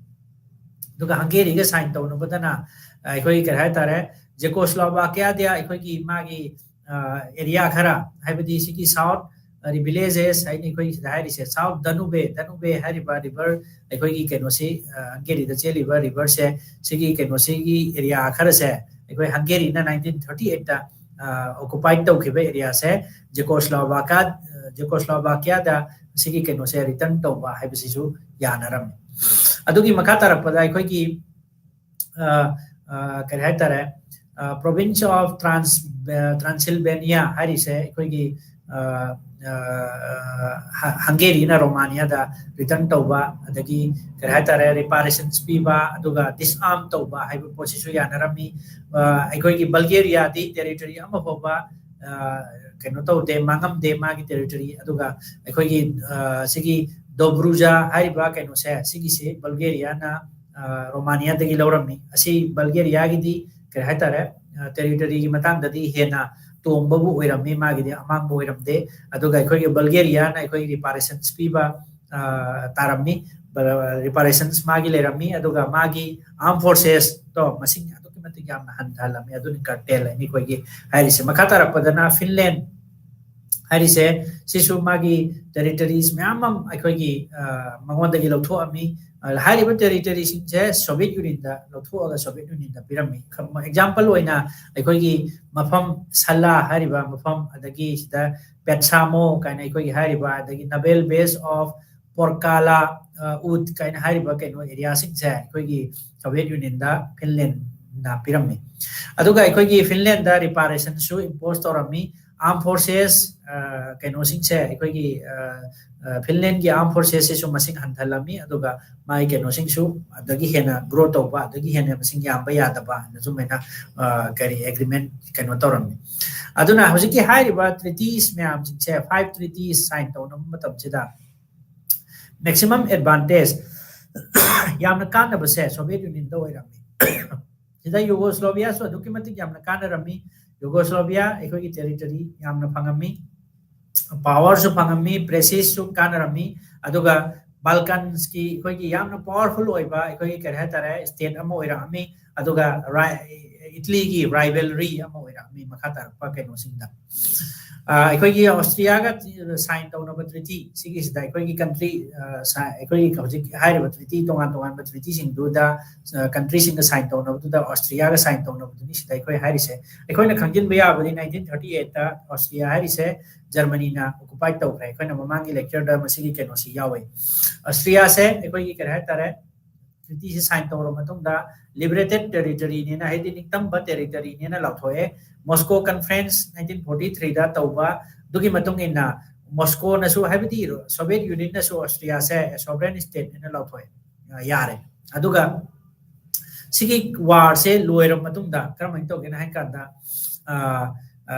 ꯑꯗꯨꯒ Hungary ꯒ sign ꯇꯧꯅꯕꯗꯅ ꯑꯩꯈꯣꯏꯒꯤ, ꯀꯔꯤ ꯍꯥꯏꯇꯥꯔꯦ, Czechoslovakia ꯗ ꯑꯩꯈꯣꯏꯒꯤ ꯃꯥꯒꯤ, ꯑ, area ꯈꯔ, ꯍꯥꯏꯕꯗꯤ ꯁꯤꯒꯤ South, ꯑ, villages ꯍꯥꯏꯅ ꯑꯩꯈꯣꯏ ꯁꯤꯗ ꯍꯥꯏꯔꯤꯁꯦ, South Danube, Danube ꯍꯥꯏꯔꯤꯕ river, ꯑꯩꯈꯣꯏꯒꯤ ꯀꯩꯅꯣꯁꯤ, ꯑ, Hungary ꯗ ꯆꯦꯜꯂꯤꯕ river ꯁꯦ, ꯁꯤꯒꯤ ꯀꯩꯅꯣꯁꯤꯒꯤ area ꯈꯔꯁꯦ ꯑꯩꯈꯣꯏ Hungary ꯅ nineteen thirty eight ꯇ, ꯑ, occupy ꯇꯧꯈꯤꯕ area ꯁꯦ Czechoslovakia, ꯑ, Czechoslovakia ꯗ ꯁꯤꯒꯤ ꯀꯩꯅꯣꯁꯦ return ꯇꯧꯕ ꯍꯥꯏꯕꯁꯤꯁꯨ ꯌꯥꯅꯔꯝꯃꯤ꯫ ꯑꯗꯨꯒꯤ ꯃꯈꯥ ꯇꯥꯔꯛꯄꯗ ꯑꯩꯈꯣꯏꯒꯤ, ꯑ, ꯀꯔꯤ ꯍꯥꯏꯇꯥꯔꯦ, ꯄ꯭ꯔꯣꯚꯤꯟꯁ ꯑꯣꯐ ꯇ꯭ꯔꯥꯟꯁ ꯇ꯭ꯔꯥꯟꯁꯤꯜꯚꯦꯅꯤꯌꯥ ꯍꯥꯏꯔꯤꯁꯦ ꯑꯩꯈꯣꯏꯒꯤ ꯍꯪꯒꯦꯔꯤꯅ ꯔꯣꯃꯥꯅꯤꯌꯥꯗ ꯔꯤꯇꯔꯟ ꯇꯧꯕ, ꯑꯗꯒꯤ ꯀꯔꯤ ꯍꯥꯏꯇꯥꯔꯦ, ꯔꯤꯄꯥꯔꯦꯁꯟꯁ ꯄꯤꯕ, ꯑꯗꯨꯒ ꯗꯤꯁꯑꯥꯔꯝ ꯇꯧꯕ ꯍꯥꯏꯕ ꯄꯣꯠꯁꯤꯁꯨ ꯌꯥꯅꯔꯝꯃꯤ꯫ ꯑꯩꯈꯣꯏꯒꯤ ꯕꯜꯒꯦꯔꯤꯌꯥꯗꯤ ꯇꯦꯔꯤꯇꯣꯔꯤ ꯑꯃ ꯐꯥꯎꯕ ꯀꯩꯅꯣ ꯇꯧꯗꯦ, ꯃꯥꯡꯉꯝꯗꯦ ꯃꯥꯒꯤ ꯇꯦꯔꯤꯇꯣꯔꯤ꯫ ꯑꯗꯨꯒ ꯑꯩꯈꯣꯏꯒꯤ ꯁꯤꯒꯤ ꯗꯣꯕ꯭ꯔꯨꯖꯥ ꯍꯥꯏꯔꯤꯕ ꯀꯩꯅꯣꯁꯦ, ꯁꯤꯒꯤꯁꯤ ꯕꯜꯒꯦꯔꯤꯌꯥꯅ ꯔꯣꯃꯥꯅꯤꯌꯥꯗꯒꯤ ꯂꯧꯔꯝꯃꯤ꯫ ꯑꯁꯤ ꯕꯜꯒꯦꯔꯤꯌꯥꯒꯤꯗꯤ ꯀꯔꯤ ꯍꯥꯏꯇꯥꯔꯦ, ꯇꯦꯔꯤꯇꯣꯔꯤꯒꯤ ꯃꯇꯥꯡꯗꯗꯤ ꯍꯦꯟꯅ ꯇꯣꯡꯕꯕꯨ ꯑꯣꯏꯔꯝꯃꯤ, ꯃꯥꯒꯤꯗꯤ ꯑꯃꯥꯡꯕ ꯑꯣꯏꯔꯝꯗꯦ꯫ ꯑꯗꯨꯒ ꯑꯩꯈꯣꯏꯒꯤ ꯕꯜꯒꯦꯔꯤꯌꯥꯅ ꯑꯩꯈꯣꯏꯒꯤ ꯔꯤꯄꯥꯔꯦꯁꯟꯁ ꯄꯤꯕ ꯇꯥꯔꯝꯃꯤ, ꯔꯤꯄꯥꯔꯦꯁꯟꯁ ꯃꯥꯒꯤ ꯂꯩꯔꯝꯃꯤ꯫ ꯑꯗꯨꯒ ꯃꯥꯒꯤ ꯑꯥꯔꯝ ꯐꯣꯔꯁꯦꯁꯇꯣ ꯃꯁꯤꯡ ꯑꯗꯨꯛꯀꯤ ꯃꯇꯤꯛ ꯌꯥꯝꯅ ꯍꯟꯊꯍꯜꯂꯝꯃꯤ꯫ ꯑꯗꯨꯅꯤ ꯀꯥꯔꯇꯦꯜ ꯑꯩꯈꯣꯏꯒꯤ ꯍꯥꯏꯔꯤꯁꯦ꯫ ꯃꯈꯥ ꯇꯥꯔꯛꯄꯗꯅ ꯐꯤꯟꯂꯦꯟ ꯍꯥꯏꯔꯤꯁꯦ, ꯁꯤꯁꯨ ꯃꯥꯒꯤ ꯇꯦꯔꯤꯇꯣꯔꯤꯁ ꯃꯌꯥꯝ ꯑꯃ ꯑꯩꯈꯣꯏꯒꯤ ꯃꯉꯣꯟꯗꯒꯤ ꯂꯧꯊꯣꯛꯑꯝꯃꯤ꯫ ꯍꯥꯏꯔꯤꯕ ꯇꯦꯔꯤꯇꯣꯔꯤꯁꯤꯡꯁꯦ ꯁꯣꯚꯤꯌꯦꯠ ꯌꯨꯅꯤꯌꯟꯗ ꯂꯧꯊꯣꯛꯑꯒ ꯁꯣꯚꯤꯌꯦꯠ ꯌꯨꯅꯤꯌꯟꯗ ꯄꯤꯔꯝꯃꯤ꯫ ꯑꯦꯛꯖꯥꯝꯄꯜ ꯑꯣꯏꯅ ꯑꯩꯈꯣꯏꯒꯤ ꯃꯐꯝ ꯁꯂꯥ ꯍꯥꯏꯔꯤꯕ ꯃꯐꯝ, ꯑꯗꯒꯤ ꯁꯤꯗ ꯄꯦꯠꯁꯥꯃꯣ ꯀꯥꯏꯅ ꯑꯩꯈꯣꯏꯒꯤ ꯍꯥꯏꯔꯤꯕ, ꯑꯗꯒꯤ ꯅꯕꯦꯜ ꯕꯦꯁ ꯑꯣꯐ ꯄꯣꯔꯀꯥꯂꯥ ꯎꯠ ꯀꯥꯏꯅ ꯍꯥꯏꯔꯤꯕ ꯀꯩꯅꯣ ꯑꯦꯔꯤꯌꯥꯁꯤꯡꯁꯦ ꯑꯩꯈꯣꯏꯒꯤ ꯁꯣꯚꯤꯌꯦꯠ ꯌꯨꯅꯤꯌꯟꯗ ꯐꯤꯟꯂꯦꯟꯅ ꯄꯤꯔꯝꯃꯤ꯫ ꯑꯗꯨꯒ ꯑꯩꯈꯣꯏꯒꯤ ꯐꯤꯟꯂꯦꯟꯗ ꯔꯤꯄꯥꯔꯦꯁꯟꯁꯨ ꯏꯝꯄꯣꯁ ꯇꯧꯔꯝꯃꯤ꯫ ꯑꯥꯔꯝ ꯐꯣꯔꯁꯦꯁ ꯀꯩꯅꯣꯁꯤꯡꯁꯦ, ꯑꯩꯈꯣꯏꯒꯤ ꯐꯤꯟꯂꯦꯟꯒꯤ ꯑꯥꯔꯝ ꯐꯣꯔꯁꯦꯁꯁꯤꯁꯨ ꯃꯁꯤꯡ ꯍꯟꯊꯍꯜꯂꯝꯃꯤ꯫ ꯑꯗꯨꯒ ꯃꯥꯒꯤ ꯀꯩꯅꯣꯁꯤꯡꯁꯨ ꯑꯗꯒꯤ ꯍꯦꯟꯅ ꯒ꯭ꯔꯣ ꯇꯧꯕ, ꯑꯗꯒꯤ ꯍꯦꯟꯅ ꯃꯁꯤꯡ ꯌꯥꯝꯕ ꯌꯥꯗꯕ ꯍꯥꯏꯅ ꯁꯨꯃꯥꯏꯅ ꯀꯔꯤ ꯑꯦꯒ꯭ꯔꯤꯃꯦꯟ ꯀꯩꯅꯣ ꯇꯧꯔꯝꯃꯤ꯫ ꯑꯗꯨꯅ ꯍꯧꯖꯤꯛꯀꯤ ꯍꯥꯏꯔꯤꯕ ꯇ꯭ꯔꯤꯇꯤꯁ ꯃꯌꯥꯝꯁꯤꯡꯁꯦ, ꯐꯥꯏꯚ ꯇ꯭ꯔꯤꯇꯤꯁ ꯁꯥꯏꯟ ꯇꯧꯅꯕ ꯃꯇꯝꯁꯤꯗ ꯃꯦꯛꯁꯤꯃꯝ ꯑꯦꯗꯚꯥꯟꯇꯦꯖ, ꯌꯥꯝꯅ ꯀꯥꯟꯅꯕꯁꯦ ꯁꯣꯚꯤꯌꯦꯠ ꯌꯨꯅꯤꯌꯟꯗ ꯑꯣꯏꯔꯝꯃꯤ꯫ ꯁꯤꯗ ꯌꯨꯒꯣꯁ꯭ꯂꯣꯚꯤꯌꯥꯁꯨ ꯑꯗꯨꯛꯀꯤ ꯃꯇꯤꯛ ꯌꯥꯝꯅ ꯀꯥꯟꯅꯔꯝꯃꯤ꯫ ꯌꯨꯒꯣꯁ꯭ꯂꯣꯚꯤꯌꯥ ꯑꯩꯈꯣꯏꯒꯤ ꯇꯦꯔꯤꯇꯣꯔꯤ ꯌꯥꯝꯅ ꯐꯪꯉꯝꯃꯤ, ꯄꯥꯋꯔꯁꯨ ꯐꯪꯉꯝꯃꯤ, ꯄ꯭ꯔꯦꯁꯤꯁꯁꯨ ꯀꯥꯟꯅꯔꯝꯃꯤ꯫ ꯑꯗꯨꯒ ꯕꯥꯜꯀꯟꯁꯀꯤ ꯑꯩꯈꯣꯏꯒꯤ ꯌꯥꯝꯅ ꯄꯥꯋꯔꯐꯨꯜ ꯑꯣꯏꯕ ꯑꯩꯈꯣꯏꯒꯤ ꯀꯔꯤ ꯍꯥꯏꯇꯥꯔꯦ, ꯁ꯭ꯇꯦꯠ ꯑꯃ ꯑꯣꯏꯔꯛꯑꯝꯃꯤ꯫ ꯑꯗꯨꯒ ꯏꯇꯂꯤꯒꯤ ꯔꯥꯏꯕꯦꯜꯔꯤ ꯑꯃ ꯑꯣꯏꯔꯛꯑꯝꯃꯤ ꯃꯈꯥ ꯇꯥꯔꯛꯄ ꯀꯩꯅꯣꯁꯤꯡꯗ꯫ ꯑꯩꯈꯣꯏꯒꯤ ꯑꯣꯁꯇ꯭ꯔꯤꯌꯥꯒ ꯁꯥꯏꯟ ꯇꯧꯅꯕ ꯇ꯭ꯔꯤꯇꯤ ꯁꯤꯒꯤꯁꯤꯗ ꯑꯩꯈꯣꯏꯒꯤ ꯀꯟꯇ꯭ꯔꯤ, ꯑꯩꯈꯣꯏꯒꯤ ꯍꯧꯖꯤꯛ ꯍꯥꯏꯔꯤꯕ ꯇ꯭ꯔꯤꯇꯤ, ꯇꯣꯉꯥꯟ ꯇꯣꯉꯥꯟꯕ ꯇ꯭ꯔꯤꯇꯤꯁꯤꯡꯗꯨꯗ ꯀꯟꯇ꯭ꯔꯤꯁꯤꯡꯒ ꯁꯥꯏꯟ ꯇꯧꯅꯕꯗꯨꯗ ꯑꯣꯁꯇ꯭ꯔꯤꯌꯥꯒ ꯁꯥꯏꯟ ꯇꯧꯅꯕꯗꯨꯅꯤ ꯁꯤꯗ ꯑꯩꯈꯣꯏ ꯍꯥꯏꯔꯤꯁꯦ꯫ ꯑꯩꯈꯣꯏꯅ ꯈꯪꯖꯤꯟꯕ ꯌꯥꯕꯗꯤ ꯅꯥꯏꯟꯇꯤꯟ ꯊꯥꯔꯇꯤ ꯑꯩꯠꯇ ꯑꯣꯁꯇ꯭ꯔꯤꯌꯥ ꯍꯥꯏꯔꯤꯁꯦ ꯖꯔꯃꯅꯤꯅ ꯑꯣꯀꯨꯄꯥꯏ ꯇꯧꯈ꯭ꯔꯦ꯫ ꯑꯩꯈꯣꯏꯅ ꯃꯃꯥꯡꯒꯤ ꯂꯦꯛꯆꯔꯗ ꯃꯁꯤꯒꯤ ꯀꯩꯅꯣꯁꯤ ꯌꯥꯎꯋꯦ꯫ ꯑꯣꯁꯇ꯭ꯔꯤꯌꯥꯁꯦ ꯑꯩꯈꯣꯏꯒꯤ ꯀꯔꯤ ꯍꯥꯏꯇꯥꯔꯦ, ꯇ꯭ꯔꯤꯇꯤꯁꯤ ꯁꯥꯏꯟ ꯇꯧꯔꯕ ꯃꯇꯨꯡꯗ liberated territory ꯅꯦꯅ, ꯍꯥꯏꯗꯤ ꯅꯤꯡꯇꯝꯕ territory ꯅꯦꯅ ꯂꯥꯎꯊꯣꯛꯑꯦ꯫ Moscow Conference nineteen forty three ꯗ ꯇꯧꯕ, ꯑꯗꯨꯒꯤ ꯃꯇꯨꯡ ꯏꯟꯅ Moscow ꯅꯁꯨ, ꯍꯥꯏꯕꯗꯤ Soviet Union ꯅꯁꯨ Austria ꯁꯦ sovereign state ꯅꯦꯅ ꯂꯥꯎꯊꯣꯛꯑꯦ꯫ ꯑ, ꯌꯥꯔꯦ꯫ ꯑꯗꯨꯒ ꯁꯤꯒꯤ war ꯁꯦ ꯂꯣꯏꯔꯕ ꯃꯇꯨꯡꯗ ꯀꯔꯝꯍꯥꯏꯅ ꯇꯧꯒꯦꯅ ꯍꯥꯏ ꯀꯥꯟꯗ, ꯑ, ꯑ,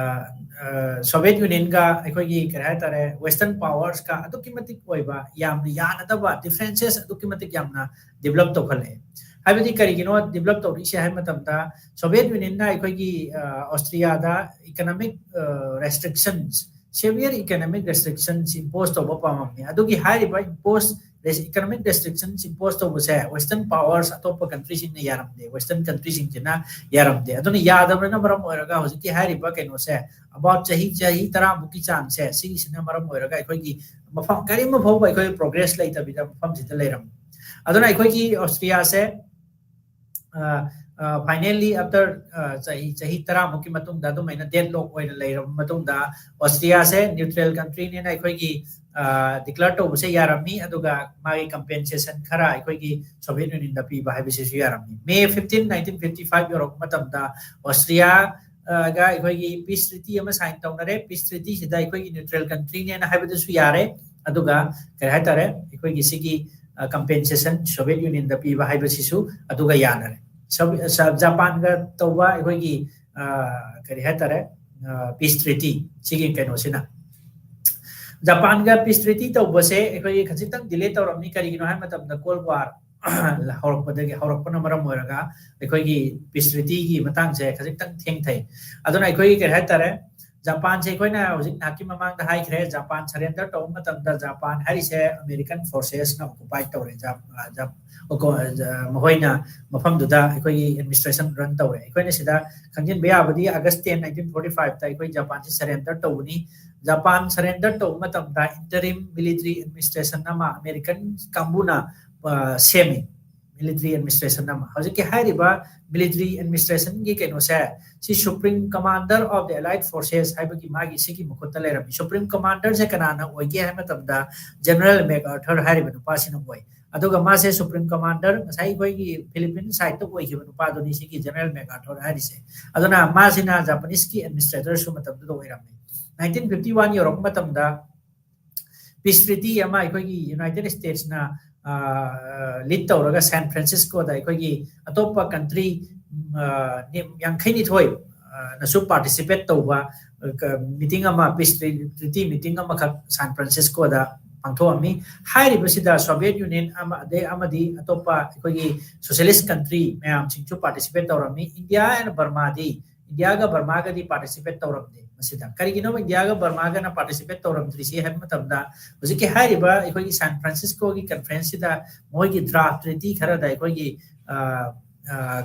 ꯑ, Soviet Union ꯒ ꯑꯩꯈꯣꯏꯒꯤ, ꯀꯔꯤ ꯍꯥꯏꯇꯥꯔꯦ, Western Powers ꯀ ꯑꯗꯨꯛꯀꯤ ꯃꯇꯤꯛ ꯑꯣꯏꯕ ꯌꯥꯝꯅ ꯌꯥꯅꯗꯕ differences ꯑꯗꯨꯛꯀꯤ ꯃꯇꯤꯛ ꯌꯥꯝꯅ develop ꯇꯧꯈꯠꯂꯛꯑꯦ꯫ ꯍꯥꯏꯕꯗꯤ ꯀꯔꯤꯒꯤꯅꯣ develop ꯇꯧꯔꯛꯏꯁꯦ ꯍꯥꯏꯕ ꯃꯇꯝꯗ, Soviet Union ꯅ ꯑꯩꯈꯣꯏꯒꯤ, ꯑ, Austria ꯗ economic, ꯑ, restrictions, severe economic restrictions impose ꯇꯧꯕ ꯄꯥꯝꯃꯝꯃꯤ꯫ ꯑꯗꯨꯒꯤ ꯍꯥꯏꯔꯤꯕ impose, economic restrictions impose ꯇꯧꯕꯁꯦ Western Powers, ꯑꯇꯣꯞꯄ country ꯁꯤꯡꯅ ꯌꯥꯔꯝꯗꯦ, Western country ꯁꯤꯡꯁꯤꯅ ꯌꯥꯔꯝꯗꯦ꯫ ꯑꯗꯨꯅ ꯌꯥꯗꯕꯅ ꯃꯔꯝ ꯑꯣꯏꯔꯒ ꯍꯧꯖꯤꯛꯀꯤ ꯍꯥꯏꯔꯤꯕ ꯀꯩꯅꯣꯁꯦ, about ꯆꯍꯤ, ꯆꯍꯤ ꯇꯔꯥꯃꯨꯛꯀꯤ ꯆꯥꯡꯁꯦ, ꯁꯤꯒꯤꯁꯤꯅ ꯃꯔꯝ ꯑꯣꯏꯔꯒ ꯑꯩꯈꯣꯏꯒꯤ ꯃꯐꯝ ꯀꯔꯤꯒꯨꯝꯕ ꯐꯥꯎꯕ ꯑꯩꯈꯣꯏ progress ꯂꯩꯇꯕꯤꯗ ꯃꯐꯝꯁꯤꯗ ꯂꯩꯔꯝꯃꯤ꯫ ꯑꯗꯨꯅ ꯑꯩꯈꯣꯏꯒꯤ Austria ꯁꯦ, ꯑ, ꯑ, finally after, ꯑ, ꯆꯍꯤ, ꯆꯍꯤ ꯇꯔꯥꯃꯨꯛꯀꯤ ꯃꯇꯨꯡꯗ ꯑꯗꯨꯃꯥꯏꯅ deadlock ꯑꯣꯏꯅ ꯂꯩꯔꯕ ꯃꯇꯨꯡꯗ, Austria ꯁꯦ neutral country ꯅꯦꯅ ꯑꯩꯈꯣꯏꯒꯤ, ꯑ, declare ꯇꯧꯕꯁꯦ ꯌꯥꯔꯝꯃꯤ, ꯑꯗꯨꯒ ꯃꯥꯒꯤ compensation ꯈꯔ ꯑꯩꯈꯣꯏꯒꯤ Soviet Union ꯗ ꯄꯤꯕ ꯍꯥꯏꯕꯁꯤꯁꯨ ꯌꯥꯔꯝꯃꯤ꯫ May fifteen, nineteen fifty five ꯌꯧꯔꯛꯄ ꯃꯇꯝꯗ Austria, ꯑ, ꯒ ꯑꯩꯈꯣꯏꯒꯤ peace treaty ꯑꯃ sign ꯇꯧꯅꯔꯦ꯫ Peace treaty ꯁꯤꯗ ꯑꯩꯈꯣꯏꯒꯤ neutral country ꯅꯦꯅ ꯍꯥꯏꯕꯗꯨꯁꯨ ꯌꯥꯔꯦ, ꯑꯗꯨꯒ ꯀꯔꯤ ꯍꯥꯏꯇꯥꯔꯦ, ꯑꯩꯈꯣꯏꯒꯤ ꯁꯤꯒꯤ, ꯑ, compensation Soviet Union ꯗ ꯄꯤꯕ ꯍꯥꯏꯕꯁꯤꯁꯨ ꯑꯗꯨꯒ ꯌꯥꯅꯔꯦ꯫ ꯁꯕ-, ꯁ-, ꯖꯄꯥꯟꯒ ꯇꯧꯕ ꯑꯩꯈꯣꯏꯒꯤ, ꯑ, ꯀꯔꯤ ꯍꯥꯏꯇꯥꯔꯦ, ꯑ, peace treaty ꯁꯤꯒꯤ ꯀꯩꯅꯣꯁꯤꯅ꯫ ꯖꯄꯥꯟꯒ peace treaty ꯇꯧꯕꯁꯦ ꯑꯩꯈꯣꯏꯒꯤ ꯈꯖꯤꯛꯇꯪ delay ꯇꯧꯔꯝꯃꯤ꯫ ꯀꯔꯤꯒꯤꯅꯣ ꯍꯥꯏꯕ ꯃꯇꯝꯗ Cold War ꯍꯧꯔꯛꯄꯗꯒꯤ, ꯍꯧꯔꯛꯄꯅ ꯃꯔꯝ ꯑꯣꯏꯔꯒ ꯑꯩꯈꯣꯏꯒꯤ peace treaty ꯒꯤ ꯃꯇꯥꯡꯁꯦ ꯈꯖꯤꯛꯇꯪ ꯊꯦꯡꯊꯩ꯫ ꯑꯗꯨꯅ ꯑꯩꯈꯣꯏꯒꯤ, ꯀꯔꯤ ꯍꯥꯏꯇꯥꯔꯦ, ꯖꯄꯥꯟꯁꯦ ꯑꯩꯈꯣꯏꯅ ꯍꯧꯖꯤꯛ ꯉꯥꯏꯍꯥꯛꯀꯤ ꯃꯃꯥꯡꯗ ꯍꯥꯏꯈ꯭ꯔꯦ, ꯖꯄꯥꯟ surrender ꯇꯧꯕ ꯃꯇꯝꯗ ꯖꯄꯥꯟ ꯍꯥꯏꯔꯤꯁꯦ American forces ꯅ occupy ꯇꯧꯔꯦ꯫ ꯖ-, ꯑ, ꯖ-, ꯑꯣꯀꯣ-, ꯑ, ꯖ-, ꯃꯈꯣꯏꯅ ꯃꯐꯝꯗꯨꯗ ꯑꯩꯈꯣꯏꯒꯤ administration run ꯇꯧꯔꯦ꯫ ꯑꯩꯈꯣꯏꯅ ꯁꯤꯗ ꯈꯪꯖꯤꯟꯕ ꯌꯥꯕꯗꯤ August ten, nineteen forty five ꯇ ꯑꯩꯈꯣꯏ ꯖꯄꯥꯟꯁꯤ surrender ꯇꯧꯕꯅꯤ꯫ ꯖꯄꯥꯟ surrender ꯇꯧꯕ ꯃꯇꯝꯗ interim military administration ꯑꯃ American ꯀꯥꯡꯕꯨꯅ, ꯑ, ꯁꯦꯝꯃꯤ꯫ Military administration ꯑꯃ꯫ ꯍꯧꯖꯤꯛꯀꯤ ꯍꯥꯏꯔꯤꯕ military administration ꯒꯤ ꯀꯩꯅꯣꯁꯦ, ꯁꯤ Supreme Commander of the Allied Forces ꯍꯥꯏꯕꯒꯤ ꯃꯥꯒꯤ ꯁꯤꯒꯤ ꯃꯈꯨꯠꯇ ꯂꯩꯔꯝꯃꯤ꯫ Supreme Commander ꯁꯦ ꯀꯅꯥꯅ ꯑꯣꯏꯒꯦ ꯍꯥꯏꯕ ꯃꯇꯝꯗ General MacArthur ꯍꯥꯏꯔꯤꯕ ꯅꯨꯄꯥꯁꯤꯅ ꯑꯣꯏ꯫ ꯑꯗꯨꯒ ꯃꯥꯁꯦ ꯁꯨꯄ꯭ꯔꯤꯝ ꯀꯃꯥꯟꯗꯔ, ꯉꯁꯥꯏ ꯑꯩꯈꯣꯏꯒꯤ ꯐꯤꯂꯤꯄꯤꯟ ꯁꯥꯏꯠꯇ ꯑꯣꯏꯈꯤꯕ ꯅꯨꯄꯥꯗꯨꯅꯤ ꯁꯤꯒꯤ ꯖꯦꯅꯔꯦꯜ ꯃꯦꯀꯥꯔꯊꯔ ꯍꯥꯏꯔꯤꯁꯦ꯫ ꯑꯗꯨꯅ ꯃꯥꯁꯤꯅ ꯖꯄꯥꯅꯤꯁꯀꯤ ꯑꯦꯗꯃꯤꯅꯤꯁꯇ꯭ꯔꯦꯇꯔꯁꯨ ꯃꯇꯝꯗꯨꯗ ꯑꯣꯏꯔꯝꯃꯦ꯫ ꯅꯥꯏꯟꯇꯤꯟ ꯐꯤꯐꯇꯤ ꯋꯥꯟ ꯌꯧꯔꯛꯄ ꯃꯇꯝꯗ ꯄꯤꯁ ꯇ꯭ꯔꯤꯇꯤ ꯑꯃ ꯑꯩꯈꯣꯏꯒꯤ ꯌꯨꯅꯥꯏꯇꯦꯗ ꯁ꯭ꯇꯦꯠꯁꯅ ꯂꯤꯗ ꯇꯧꯔꯒ ꯁꯥꯟ ꯐ꯭ꯔꯥꯟꯁꯤꯁꯀꯣꯗ ꯑꯩꯈꯣꯏꯒꯤ ꯑꯇꯣꯞꯄ ꯀꯟꯇ꯭ꯔꯤ ꯌꯥꯡꯈꯩꯅꯤꯊꯣꯏ ꯅꯁꯨ ꯄꯥꯔꯇꯤꯁꯤꯄꯦꯠ ꯇꯧꯕ ꯃꯤꯇꯤꯡ ꯑꯃ, ꯄꯤꯁ ꯇ꯭ꯔꯤꯇꯤ ꯃꯤꯇꯤꯡ ꯑꯃꯈꯛ ꯁꯥꯟ ꯐ꯭ꯔꯥꯟꯁꯤꯁꯀꯣꯗ ꯄꯥꯡꯊꯣꯛꯑꯝꯃꯤ꯫ ꯍꯥꯏꯔꯤꯕꯁꯤꯗ ꯁꯣꯚꯤꯌꯦꯠ ꯌꯨꯅꯤꯌꯟ ꯑꯃ, ꯑꯗꯩ ꯑꯃꯗꯤ ꯑꯇꯣꯞꯄ ꯑꯩꯈꯣꯏꯒꯤ ꯁꯣꯁꯤꯌꯦꯂꯤꯁ ꯀꯟꯇ꯭ꯔꯤ ꯃꯌꯥꯝꯁꯤꯡꯁꯨ ꯄꯥꯔꯇꯤꯁꯤꯄꯦꯠ ꯇꯧꯔꯝꯃꯤ꯫ ꯏꯟꯗꯤꯌꯥ ꯑꯦꯟ ꯕꯔꯃꯥꯗꯤ, ꯏꯟꯗꯤꯌꯥꯒ ꯕꯔꯃꯥꯒꯗꯤ ꯄꯥꯔꯇꯤꯁꯤꯄꯦꯠ ꯇꯧꯔꯝꯗꯦ ꯃꯁꯤꯗ꯫ ꯀꯔꯤꯒꯤꯅꯣ ꯏꯟꯗꯤꯌꯥꯒ ꯕꯔꯃꯥꯒꯅ ꯄꯥꯔꯇꯤꯁꯤꯄꯦꯠ ꯇꯧꯔꯝꯗ꯭ꯔꯤꯁꯤ ꯍꯥꯏꯕ ꯃꯇꯝꯗ, ꯍꯧꯖꯤꯛꯀꯤ ꯍꯥꯏꯔꯤꯕ ꯑꯩꯈꯣꯏꯒꯤ ꯁꯥꯟ ꯐ꯭ꯔꯥꯟꯁꯤꯁꯀꯣꯒꯤ ꯀꯟꯐ꯭ꯔꯦꯟꯁꯁꯤꯗ ꯃꯣꯏꯒꯤ ꯗ꯭ꯔꯥꯐ ꯇ꯭ꯔꯤꯇꯤ ꯈꯔꯗ ꯑꯩꯈꯣꯏꯒꯤ, ꯑ, ꯑ,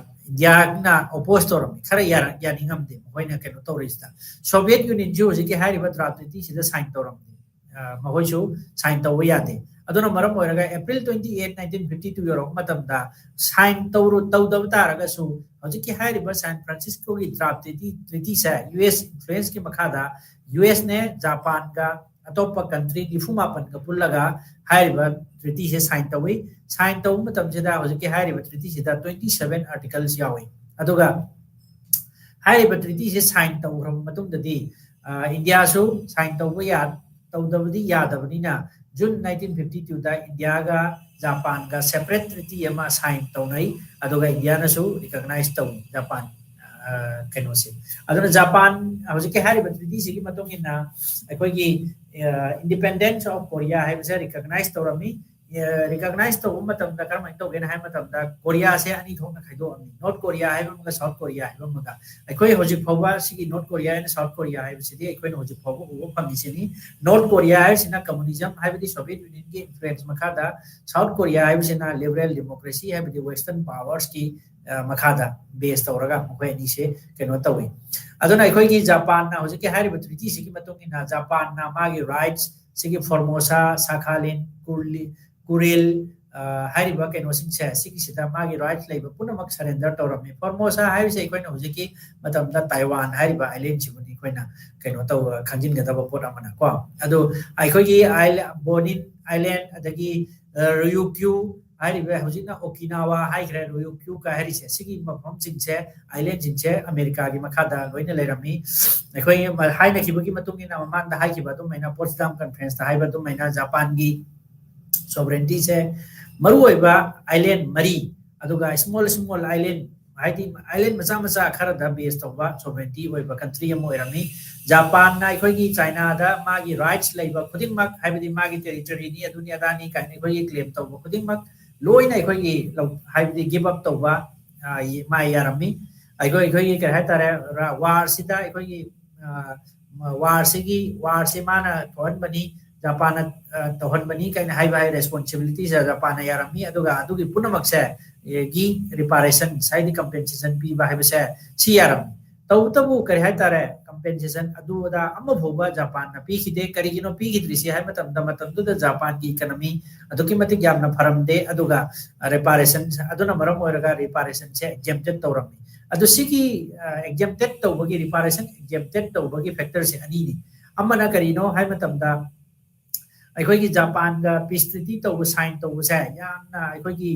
ꯏꯟꯗꯤꯌꯥꯅ ꯑꯣꯄꯣꯖ ꯇꯧꯔꯝꯃꯤ, ꯈꯔ ꯌꯥꯔ-, ꯌꯥꯅꯤꯡꯉꯝꯗꯦ ꯃꯈꯣꯏꯅ ꯀꯩꯅꯣ ꯇꯧꯔꯤꯁꯤꯗ꯫ ꯁꯣꯚꯤꯌꯦꯠ ꯌꯨꯅꯤꯌꯟꯁꯨ ꯍꯧꯖꯤꯛꯀꯤ ꯍꯥꯏꯔꯤꯕ ꯗ꯭ꯔꯥꯐ ꯇ꯭ꯔꯤꯇꯤꯁꯤꯗ ꯁꯥꯏꯟ ꯇꯧꯔꯝꯗꯦ꯫ ꯑ, ꯃꯈꯣꯏꯁꯨ ꯁꯥꯏꯟ ꯇꯧꯕ ꯌꯥꯗꯦ꯫ ꯑꯗꯨꯅ ꯃꯔꯝ ꯑꯣꯏꯔꯒ April twenty eight, nineteen fifty two ꯌꯧꯔꯛꯄ ꯃꯇꯝꯗ ꯁꯥꯏꯟ ꯇꯧꯔꯨ-, ꯇꯧꯗꯕ ꯇꯥꯔꯒꯁꯨ ꯍꯧꯖꯤꯛꯀꯤ ꯍꯥꯏꯔꯤꯕ ꯁꯥꯟ ꯐ꯭ꯔꯥꯟꯁꯤꯁꯀꯣꯒꯤ ꯗ꯭ꯔꯥꯐ ꯇ꯭ꯔꯤꯇꯤ, ꯇ꯭ꯔꯤꯇꯤꯁꯦ ꯌꯨ ꯑꯦꯁ ꯏꯟꯐ꯭ꯂꯨꯌꯦꯟꯁꯀꯤ ꯃꯈꯥꯗ ꯌꯨ ꯑꯦꯁꯅꯦ ꯖꯄꯥꯟꯒ ꯑꯇꯣꯞꯄ ꯀꯟꯇ꯭ꯔꯤ ꯅꯤꯐꯨ ꯃꯥꯄꯟꯒ ꯄꯨꯜꯂꯒ ꯍꯥꯏꯔꯤꯕ ꯇ꯭ꯔꯤꯇꯤꯁꯦ ꯁꯥꯏꯟ ꯇꯧꯏ꯫ ꯁꯥꯏꯟ ꯇꯧꯕ ꯃꯇꯝꯁꯤꯗ ꯍꯧꯖꯤꯛꯀꯤ ꯍꯥꯏꯔꯤꯕ ꯇ꯭ꯔꯤꯇꯤꯁꯤꯗ ꯇ꯭ꯋꯦꯟꯇꯤ ꯁꯚꯦꯟ ꯑꯥꯔꯇꯤꯀꯜꯁ ꯌꯥꯎꯏ꯫ ꯑꯗꯨꯒ ꯍꯥꯏꯔꯤꯕ ꯇ꯭ꯔꯤꯇꯤꯁꯦ ꯁꯥꯏꯟ ꯇꯧꯈ꯭ꯔꯕ ꯃꯇꯨꯡꯗꯗꯤ, ꯑ, ꯏꯟꯗꯤꯌꯥꯁꯨ ꯁꯥꯏꯟ ꯇꯧꯕ ꯌꯥ-, ꯇꯧꯗꯕꯗꯤ ꯌꯥꯗꯕꯅꯤꯅ, ꯖꯨꯟ ꯅꯥꯏꯟꯇꯤꯟ ꯐꯤꯐꯇꯤ ꯇꯨꯗ ꯏꯟꯗꯤꯌꯥꯒ ꯖꯄꯥꯟꯒ ꯁꯦꯄꯔꯦꯠ ꯇ꯭ꯔꯤꯇꯤ ꯑꯃ ꯁꯥꯏꯟ ꯇꯧꯅꯩ, ꯑꯗꯨꯒ ꯏꯟꯗꯤꯌꯥꯅꯁꯨ ꯔꯤꯀꯣꯒꯅꯥꯏꯖ ꯇꯧꯏ ꯖꯄꯥꯟ, ꯑ, ꯀꯩꯅꯣꯁꯦ꯫ ꯑꯗꯨꯅ ꯖꯄꯥꯟ, ꯍꯧꯖꯤꯛꯀꯤ ꯍꯥꯏꯔꯤꯕ ꯇ꯭ꯔꯤꯇꯤꯁꯤꯒꯤ ꯃꯇꯨꯡ ꯏꯟꯅ ꯑꯩꯈꯣꯏꯒꯤ, ꯑ, ꯏꯟꯗꯤꯄꯦꯟꯗꯦꯟꯁ ꯑꯣꯐ ꯀꯣꯔꯤꯌꯥ ꯍꯥꯏꯕꯁꯦ ꯔꯤꯀꯣꯒꯅꯥꯏꯖ ꯇꯧꯔꯝꯃꯤ꯫ ꯑ, ꯔꯤꯀꯣꯒꯅꯥꯏꯖ ꯇꯧꯕ ꯃꯇꯝꯗ ꯀꯔꯝꯍꯥꯏꯅ ꯇꯧꯒꯦꯅ ꯍꯥꯏꯕ ꯃꯇꯝꯗ ꯀꯣꯔꯤꯌꯥꯁꯦ ꯑꯅꯤ ꯊꯣꯛꯅ ꯈꯥꯏꯗꯣꯛꯑꯝꯃꯤ, ꯅꯣꯔꯠ ꯀꯣꯔꯤꯌꯥ ꯍꯥꯏꯕ ꯑꯃꯒ ꯁꯥꯎꯠ ꯀꯣꯔꯤꯌꯥ ꯍꯥꯏꯕ ꯑꯃꯒ꯫ ꯑꯩꯈꯣꯏ ꯍꯧꯖꯤꯛ ꯐꯥꯎꯕ ꯁꯤꯒꯤ north Korea and south Korea ꯍꯥꯏꯕꯁꯤꯗꯤ ꯑꯩꯈꯣꯏꯅ ꯍꯧꯖꯤꯛ ꯐꯥꯎꯕ ꯎꯕ ꯐꯪꯉꯤꯁꯤꯅꯤ꯫ ꯅꯣꯔꯠ ꯀꯣꯔꯤꯌꯥ ꯍꯥꯏꯕꯁꯤꯅ ꯀꯝꯃꯨꯅꯤꯖꯝ, ꯍꯥꯏꯕꯗꯤ ꯁꯣꯚꯤꯌꯦꯠ ꯌꯨꯅꯤꯌꯟꯒꯤ ꯏꯟꯐ꯭ꯂꯨꯌꯦꯟꯁ ꯃꯈꯥꯗ, ꯁꯥꯎꯠ ꯀꯣꯔꯤꯌꯥ ꯍꯥꯏꯕꯁꯤꯅ ꯂꯤꯕꯔꯦꯜ ꯗꯦꯃꯣꯀ꯭ꯔꯦꯁꯤ, ꯍꯥꯏꯕꯗꯤ ꯋꯦꯁꯇꯔꯟ ꯄꯥꯋꯔꯁꯀꯤ, ꯑ, ꯃꯈꯥꯗ ꯕꯦꯁ ꯇꯧꯔꯒ ꯃꯈꯣꯏ ꯑꯅꯤꯁꯦ ꯀꯩꯅꯣ ꯇꯧꯏ꯫ ꯑꯗꯨꯅ ꯑꯩꯈꯣꯏꯒꯤ ꯖꯄꯥꯟꯅ ꯍꯧꯖꯤꯛꯀꯤ ꯍꯥꯏꯔꯤꯕ ꯇ꯭ꯔꯤꯇꯤꯁꯤꯒꯤ ꯃꯇꯨꯡ ꯏꯟꯅ ꯖꯄꯥꯟꯅ ꯃꯥꯒꯤ ꯔꯥꯏꯠꯁ ꯁꯤꯒꯤ ꯐꯣꯔꯃꯣꯁꯥ, ꯁꯥꯈꯥꯂꯤꯟ, ꯀꯨꯔꯂꯤ-, ꯀꯨꯔꯤꯜ, ꯑ, ꯍꯥꯏꯔꯤꯕ ꯀꯩꯅꯣꯁꯤꯡꯁꯦ, ꯁꯤꯒꯤꯁꯤꯗ ꯃꯥꯒꯤ ꯔꯥꯏꯠꯁ ꯂꯩꯕ ꯄꯨꯝꯅꯃꯛ ꯁꯔꯦꯟꯗꯔ ꯇꯧꯔꯝꯃꯤ꯫ ꯐꯣꯔꯃꯣꯁꯥ ꯍꯥꯏꯔꯤꯁꯦ ꯑꯩꯈꯣꯏꯅ ꯍꯧꯖꯤꯛꯀꯤ ꯃꯇꯝꯗ ꯇꯥꯏꯋꯥꯟ ꯍꯥꯏꯔꯤꯕ ꯑꯥꯏꯂꯦꯟꯁꯤꯕꯨꯅꯤ ꯑꯩꯈꯣꯏꯅ ꯀꯩꯅꯣ ꯇꯧ-, ꯈꯪꯖꯤꯟꯒꯗꯕ ꯄꯣꯠ ꯑꯃꯅꯀꯣ꯫ ꯑꯗꯣ ꯑꯩꯈꯣꯏꯒꯤ ꯑꯥꯏꯂ-, ꯕꯣꯅꯤꯟ ꯑꯥꯏꯂꯦꯟ, ꯑꯗꯒꯤ ꯔꯨꯌꯨꯀ꯭ꯌꯨ ꯍꯥꯏꯔꯤꯕ, ꯍꯧꯖꯤꯛꯅ ꯑꯣꯀꯤꯅꯥꯋꯥ ꯍꯥꯏꯈ꯭ꯔꯦ, ꯔꯨꯌꯨꯀ꯭ꯌꯨ ꯀ ꯍꯥꯏꯔꯤꯁꯦ, ꯁꯤꯒꯤ ꯃꯐꯝꯁꯤꯡꯁꯦ, ꯑꯥꯏꯂꯦꯟꯁꯤꯡꯁꯦ ꯑꯃꯦꯔꯤꯀꯥꯒꯤ ꯃꯈꯥꯗ ꯂꯣꯏꯅ ꯂꯩꯔꯝꯃꯤ꯫ ꯑꯩꯈꯣꯏ ꯍꯥꯏꯅꯈꯤꯕꯒꯤ ꯃꯇꯨꯡ ꯏꯟꯅ, ꯃꯃꯥꯡꯗ ꯍꯥꯏꯈꯤꯕ ꯑꯗꯨꯃꯥꯏꯅ, ꯄꯣꯠꯁꯗꯥꯝ ꯀꯟꯐ꯭ꯔꯦꯟꯁꯇ ꯍꯥꯏꯕ ꯑꯗꯨꯃꯥꯏꯅ, ꯖꯄꯥꯟꯒꯤ ꯁꯣꯕꯔꯦꯟꯇꯤꯁꯦ ꯃꯔꯨꯑꯣꯏꯕ ꯑꯥꯏꯂꯦꯟ ꯃꯔꯤ, ꯑꯗꯨꯒ ꯁ꯭ꯃꯣꯜ ꯁ꯭ꯃꯣꯜ ꯑꯥꯏꯂꯦꯟ, ꯍꯥꯏꯗꯤ ꯑꯥꯏꯂꯦꯟ ꯃꯆꯥ ꯃꯆꯥ ꯈꯔꯗ ꯕꯦꯁ ꯇꯧꯕ ꯁꯣꯕꯔꯦꯟꯇꯤ ꯑꯣꯏꯕ ꯀꯟꯇ꯭ꯔꯤ ꯑꯃ ꯑꯣꯏꯔꯝꯃꯤ꯫ ꯖꯄꯥꯟꯅ ꯑꯩꯈꯣꯏꯒꯤ ꯆꯥꯏꯅꯥꯗ ꯃꯥꯒꯤ ꯔꯥꯏꯠꯁ ꯂꯩꯕ ꯈꯨꯗꯤꯡꯃꯛ, ꯍꯥꯏꯕꯗꯤ ꯃꯥꯒꯤ ꯇꯦꯔꯤꯇꯣꯔꯤꯅꯤ, ꯑꯗꯨꯅꯤ ꯑꯗꯥꯅꯤ ꯀꯥꯏꯅ ꯑꯩꯈꯣꯏꯒꯤ ꯀ꯭ꯂꯦꯝ ꯇꯧꯕ ꯈꯨꯗꯤꯡꯃꯛ ꯂꯣꯏꯅ ꯑꯩꯈꯣꯏꯒꯤ ꯂꯧ-, ꯍꯥꯏꯕꯗꯤ ꯒꯤꯞ ꯑꯞ ꯇꯧꯕ, ꯑ, ꯃꯥ ꯌꯥꯔꯝꯃꯤ꯫ ꯑꯩꯈꯣꯏ, ꯑꯩꯈꯣꯏꯒꯤ ꯀꯔꯤ ꯍꯥꯏꯇꯥꯔꯦ, ꯔ-, ꯋꯥꯔꯁꯤꯗ ꯑꯩꯈꯣꯏꯒꯤ, ꯑ, ꯋꯥꯔꯁꯤꯒꯤ, ꯋꯥꯔꯁꯤ ꯃꯥꯅ ꯊꯣꯛꯍꯟꯕꯅꯤ, ꯖꯄꯥꯟꯅ, ꯑ, ꯇꯧꯍꯟꯕꯅꯤ ꯀꯥꯏꯅ ꯍꯥꯏꯕ, ꯍꯥꯏ ꯔꯦꯁꯄꯣꯟꯁꯤꯕꯤꯂꯤꯇꯤꯁꯦ ꯖꯄꯥꯟꯅ ꯌꯥꯔꯝꯃꯤ꯫ ꯑꯗꯨꯒ ꯑꯗꯨꯒꯤ ꯄꯨꯝꯅꯃꯛꯁꯦ, ꯑꯦ, ꯒꯤ ꯔꯤꯄꯥꯔꯦꯁꯟ, ꯍꯥꯏꯗꯤ ꯀꯝꯄꯦꯟꯁꯦꯁꯟ ꯄꯤꯕ ꯍꯥꯏꯕꯁꯦ, ꯁꯤ ꯌꯥꯔꯝꯃꯤ꯫ ꯇꯧꯕꯇꯕꯨ ꯀꯔꯤ ꯍꯥꯏꯇꯥꯔꯦ, ꯀꯝꯄꯦꯟꯁꯦꯁꯟ ꯑꯗꯨ ꯑꯗꯥ ꯑꯃꯐꯥꯎꯕ ꯖꯄꯥꯟꯅ ꯄꯤꯈꯤꯗꯦ꯫ ꯀꯔꯤꯒꯤꯅꯣ ꯄꯤꯈꯤꯗ꯭ꯔꯤꯁꯤ ꯍꯥꯏꯕ ꯃꯇꯝꯗ, ꯃꯇꯝꯗꯨꯗ ꯖꯄꯥꯟꯒꯤ ꯏꯀꯅꯃꯤ ꯑꯗꯨꯛꯀꯤ ꯃꯇꯤꯛ ꯌꯥꯝꯅ ꯐꯔꯝꯗꯦ, ꯑꯗꯨꯒ ꯔꯤꯄꯥꯔꯦꯁꯟ ꯑꯗꯨꯅ ꯃꯔꯝ ꯑꯣꯏꯔꯒ ꯔꯤꯄꯥꯔꯦꯁꯟꯁꯦ ꯑꯦꯛꯖꯦꯝꯇꯦꯠ ꯇꯧꯔꯝꯃꯤ꯫ ꯑꯗꯨ ꯁꯤꯒꯤ, ꯑ, ꯑꯦꯛꯖꯦꯝꯇꯦꯠ ꯇꯧꯕꯒꯤ, ꯔꯤꯄꯥꯔꯦꯁꯟ ꯑꯦꯛꯖꯦꯝꯇꯦꯠ ꯇꯧꯕꯒꯤ ꯐꯦꯛꯇꯔꯁꯦ ꯑꯅꯤꯅꯤ꯫ ꯑꯃꯅ ꯀꯔꯤꯅꯣ ꯍꯥꯏꯕ ꯃꯇꯝꯗ, ꯑꯩꯈꯣꯏꯒꯤ ꯖꯄꯥꯟꯒ ꯄꯤꯁ ꯇ꯭ꯔꯤꯇꯤ ꯇꯧꯕ, ꯁꯥꯏꯟ ꯇꯧꯕꯁꯦ ꯌꯥꯝꯅ ꯑꯩꯈꯣꯏꯒꯤ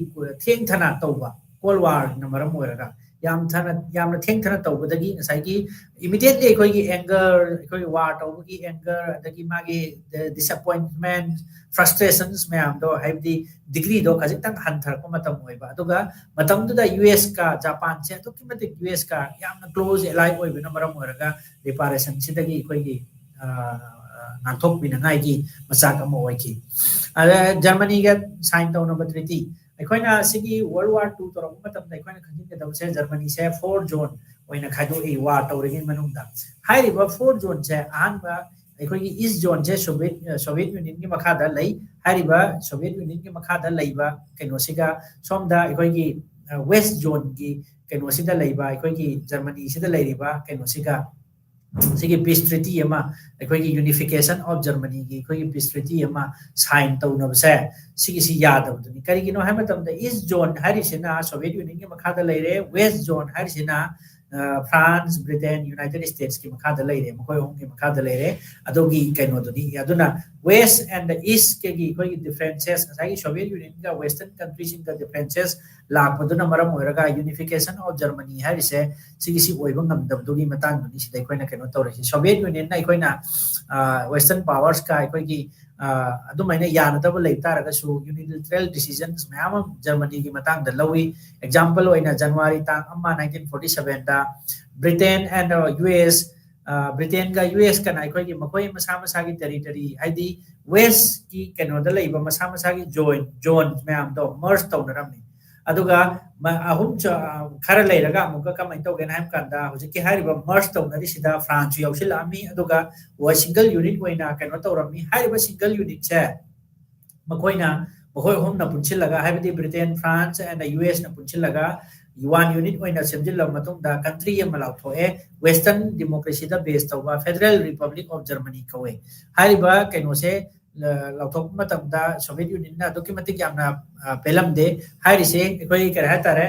ꯊꯦꯡꯊꯅ ꯇꯧꯕ, ꯀꯣꯜ ꯋꯥꯔꯅ ꯃꯔꯝ ꯑꯣꯏꯔꯒ ꯌꯥꯝ ꯊꯅ-, ꯌꯥꯝꯅ ꯊꯦꯡꯊꯅ ꯇꯧꯕꯗꯒꯤ ꯉꯁꯥꯏꯒꯤ ꯏꯃꯤꯗꯤꯌꯦꯠꯂꯤ ꯑꯩꯈꯣꯏꯒꯤ ꯑꯦꯡꯒꯔ, ꯑꯩꯈꯣꯏ ꯋꯥꯔ ꯇꯧꯕꯒꯤ ꯑꯦꯡꯒꯔ, ꯑꯗꯒꯤ ꯃꯥꯒꯤ ꯗꯤꯁꯑꯄꯣꯏꯟꯃꯦꯟ, ꯐ꯭ꯔꯁꯇ꯭ꯔꯦꯁꯟꯁ ꯃꯌꯥꯝꯗꯣ, ꯍꯥꯏꯕꯗꯤ ꯗꯤꯒ꯭ꯔꯤꯗꯣ ꯈꯖꯤꯛꯇꯪ ꯍꯟꯊꯔꯛꯄ ꯃꯇꯝ ꯑꯣꯏꯕ꯫ ꯑꯗꯨꯒ ꯃꯇꯝꯗꯨꯗ ꯌꯨ ꯑꯦꯁꯀ ꯖꯄꯥꯟꯁꯦ ꯑꯗꯨꯛꯀꯤ ꯃꯇꯤꯛ ꯌꯨ ꯑꯦꯁꯀ ꯌꯥꯝꯅ ꯀ꯭ꯂꯣꯖ ꯑꯦꯂꯥꯏ ꯑꯣꯏꯕꯅ ꯃꯔꯝ ꯑꯣꯏꯔꯒ ꯔꯤꯄꯥꯔꯦꯁꯟꯁꯤꯗꯒꯤ ꯑꯩꯈꯣꯏꯒꯤ, ꯑ, ꯑ, ꯉꯥꯛꯊꯣꯛꯄꯤꯅꯉꯥꯏꯒꯤ ꯃꯆꯥꯛ ꯑꯃ ꯑꯣꯏꯈꯤ꯫ ꯑꯗ ꯖꯔꯃꯅꯤꯒ ꯁꯥꯏꯟ ꯇꯧꯅꯕ ꯇ꯭ꯔꯤꯇꯤ, ꯑꯩꯈꯣꯏꯅ ꯁꯤꯒꯤ ꯋꯥꯔꯜ ꯋꯥꯔ ꯇꯨ ꯇꯧꯔꯛꯄ ꯃꯇꯝꯗ ꯑꯩꯈꯣꯏꯅ ꯈꯪꯖꯤꯟꯒꯗꯕꯁꯦ, ꯖꯔꯃꯅꯤꯁꯦ ꯐꯣꯔ ꯖꯣꯟ ꯑꯣꯏꯅ ꯈꯥꯏꯗꯣꯛꯏ ꯋꯥꯔ ꯇꯧꯔꯤꯉꯩ ꯃꯅꯨꯡꯗ꯫ ꯍꯥꯏꯔꯤꯕ ꯐꯣꯔ ꯖꯣꯟꯁꯦ, ꯑꯍꯥꯟꯕ ꯑꯩꯈꯣꯏꯒꯤ ꯏꯁ ꯖꯣꯟꯁꯦ ꯁꯣꯚꯤꯌꯦꯠ, ꯁꯣꯚꯤꯌꯦꯠ ꯌꯨꯅꯤꯌꯟꯒꯤ ꯃꯈꯥꯗ ꯂꯩ꯫ ꯍꯥꯏꯔꯤꯕ ꯁꯣꯚꯤꯌꯦꯠ ꯌꯨꯅꯤꯌꯟꯒꯤ ꯃꯈꯥꯗ ꯂꯩꯕ ꯀꯩꯅꯣꯁꯤꯒ, ꯁꯣꯝꯗ ꯑꯩꯈꯣꯏꯒꯤ, ꯑ, ꯋꯦꯁ ꯖꯣꯟꯒꯤ ꯀꯩꯅꯣꯁꯤꯗ ꯂꯩꯕ, ꯑꯩꯈꯣꯏꯒꯤ ꯖꯔꯃꯅꯤꯁꯤꯗ ꯂꯩꯔꯤꯕ ꯀꯩꯅꯣꯁꯤꯒ, ꯁꯤꯒꯤ ꯄꯤꯁ ꯇ꯭ꯔꯤꯇꯤ ꯑꯃ, ꯑꯩꯈꯣꯏꯒꯤ ꯌꯨꯅꯤꯐꯤꯀꯦꯁꯟ ꯑꯣꯐ ꯖꯔꯃꯅꯤꯒꯤ ꯑꯩꯈꯣꯏꯒꯤ ꯄꯤꯁ ꯇ꯭ꯔꯤꯇꯤ ꯑꯃ ꯁꯥꯏꯟ ꯇꯧꯅꯕꯁꯦ, ꯁꯤꯒꯤꯁꯤ ꯌꯥꯗꯕꯗꯨꯅꯤ꯫ ꯀꯔꯤꯒꯤꯅꯣ ꯍꯥꯏꯕ ꯃꯇꯝꯗ, ꯏꯁ ꯖꯣꯟ ꯍꯥꯏꯔꯤꯁꯤꯅ ꯁꯣꯚꯤꯌꯦꯠ ꯌꯨꯅꯤꯌꯟꯒꯤ ꯃꯈꯥꯗ ꯂꯩꯔꯦ, ꯋꯦꯁ ꯖꯣꯟ ꯍꯥꯏꯔꯤꯁꯤꯅ ꯐ꯭ꯔꯥꯟꯁ, ꯕ꯭ꯔꯤꯇꯦꯟ, ꯌꯨꯅꯥꯏꯇꯦꯗ ꯁ꯭ꯇꯦꯠꯁꯀꯤ ꯃꯈꯥꯗ ꯂꯩꯔꯦ, ꯃꯈꯣꯏ ꯑꯍꯨꯝꯒꯤ ꯃꯈꯥꯗ ꯂꯩꯔꯦ꯫ ꯑꯗꯨꯒꯤ ꯀꯩꯅꯣꯗꯨꯅꯤ꯫ ꯑꯗꯨꯅ West and East ꯀꯒꯤ ꯑꯩꯈꯣꯏꯒꯤ differences, ꯉꯁꯥꯏꯒꯤ Soviet Union ꯒ Western country ꯁꯤꯡꯒ differences ꯂꯥꯛꯄꯗꯨꯅ ꯃꯔꯝ ꯑꯣꯏꯔꯒ unification of Germany ꯍꯥꯏꯔꯤꯁꯦ ꯁꯤꯒꯤꯁꯤ ꯑꯣꯏꯕ ꯉꯝꯗꯕꯗꯨꯒꯤ ꯃꯇꯥꯡꯗꯨꯅꯤ ꯁꯤꯗ ꯑꯩꯈꯣꯏꯅ ꯀꯩꯅꯣ ꯇꯧꯔꯤꯁꯤ꯫ Soviet Union ꯅ ꯑꯩꯈꯣꯏꯅ Western powers ꯀ ꯑꯩꯈꯣꯏꯒꯤ ꯑꯗꯨꯃꯥꯏꯅ ꯌꯥꯅꯗꯕ ꯂꯩ ꯇꯥꯔꯒꯁꯨ unilateral decisions ꯃꯌꯥꯝ ꯑꯃ ꯖꯔꯃꯅꯤꯒꯤ ꯃꯇꯥꯡꯗ ꯂꯧꯏ꯫ Example ꯑꯣꯏꯅ January ꯇꯥꯡ ꯑꯃ, nineteen forty seven ꯗ Britain and U S, ꯕ꯭ꯔꯤꯇꯦꯟꯒ ꯌꯨ ꯑꯦꯁ ꯀꯅ ꯑꯩꯈꯣꯏꯒꯤ ꯃꯈꯣꯏ ꯃꯁꯥ ꯃꯁꯥꯒꯤ territory, ꯍꯥꯏꯗꯤ West ꯀꯤ ꯀꯩꯅꯣꯗ ꯂꯩꯕ ꯃꯁꯥ ꯃꯁꯥꯒꯤ zone, zone ꯃꯌꯥꯝꯗꯣ merge ꯇꯧꯅꯔꯝꯃꯤ꯫ ꯑꯗꯨꯒ ꯑꯍꯨꯝ ꯈꯔ ꯂꯩꯔꯒ ꯑꯃꯨꯛꯀ ꯀꯃꯥꯏꯅ ꯇꯧꯒꯦꯅ ꯍꯥꯏꯕ ꯀꯥꯟꯗ, ꯍꯧꯖꯤꯛꯀꯤ ꯍꯥꯏꯔꯤꯕ merge ꯇꯧꯅꯔꯤꯁꯤꯗ ꯐ꯭ꯔꯥꯟꯁꯁꯨ ꯌꯥꯎꯁꯤꯜꯂꯛꯑꯝꯃꯤ, ꯑꯗꯨꯒ single unit ꯑꯣꯏꯅ ꯀꯩꯅꯣ ꯇꯧꯔꯝꯃꯤ꯫ ꯍꯥꯏꯔꯤꯕ single unit ꯁꯦ ꯃꯈꯣꯏꯅ, ꯃꯈꯣꯏ ꯑꯍꯨꯝꯅ ꯄꯨꯟꯁꯤꯜꯂꯒ, ꯍꯥꯏꯕꯗꯤ Britain, France and U S ꯅ ꯄꯨꯟꯁꯤꯜꯂꯒ one unit ꯑꯣꯏꯅ ꯁꯦꯝꯖꯤꯜꯂꯕ ꯃꯇꯨꯡꯗ country ꯑꯃ ꯂꯥꯎꯊꯣꯛꯑꯦ꯫ Western democracy ꯗ base ꯇꯧꯕ Federal Republic of Germany ꯀꯧꯋꯦ꯫ ꯍꯥꯏꯔꯤꯕ ꯀꯩꯅꯣꯁꯦ ꯂꯥꯎꯊꯣꯛꯄ ꯃꯇꯝꯗ Soviet Union ꯅ ꯑꯗꯨꯛꯀꯤ ꯃꯇꯤꯛ ꯌꯥꯝꯅ ꯄꯦꯜꯂꯝꯗꯦ꯫ ꯍꯥꯏꯔꯤꯁꯦ ꯑꯩꯈꯣꯏ ꯀꯔꯤ ꯍꯥꯏꯇꯥꯔꯦ,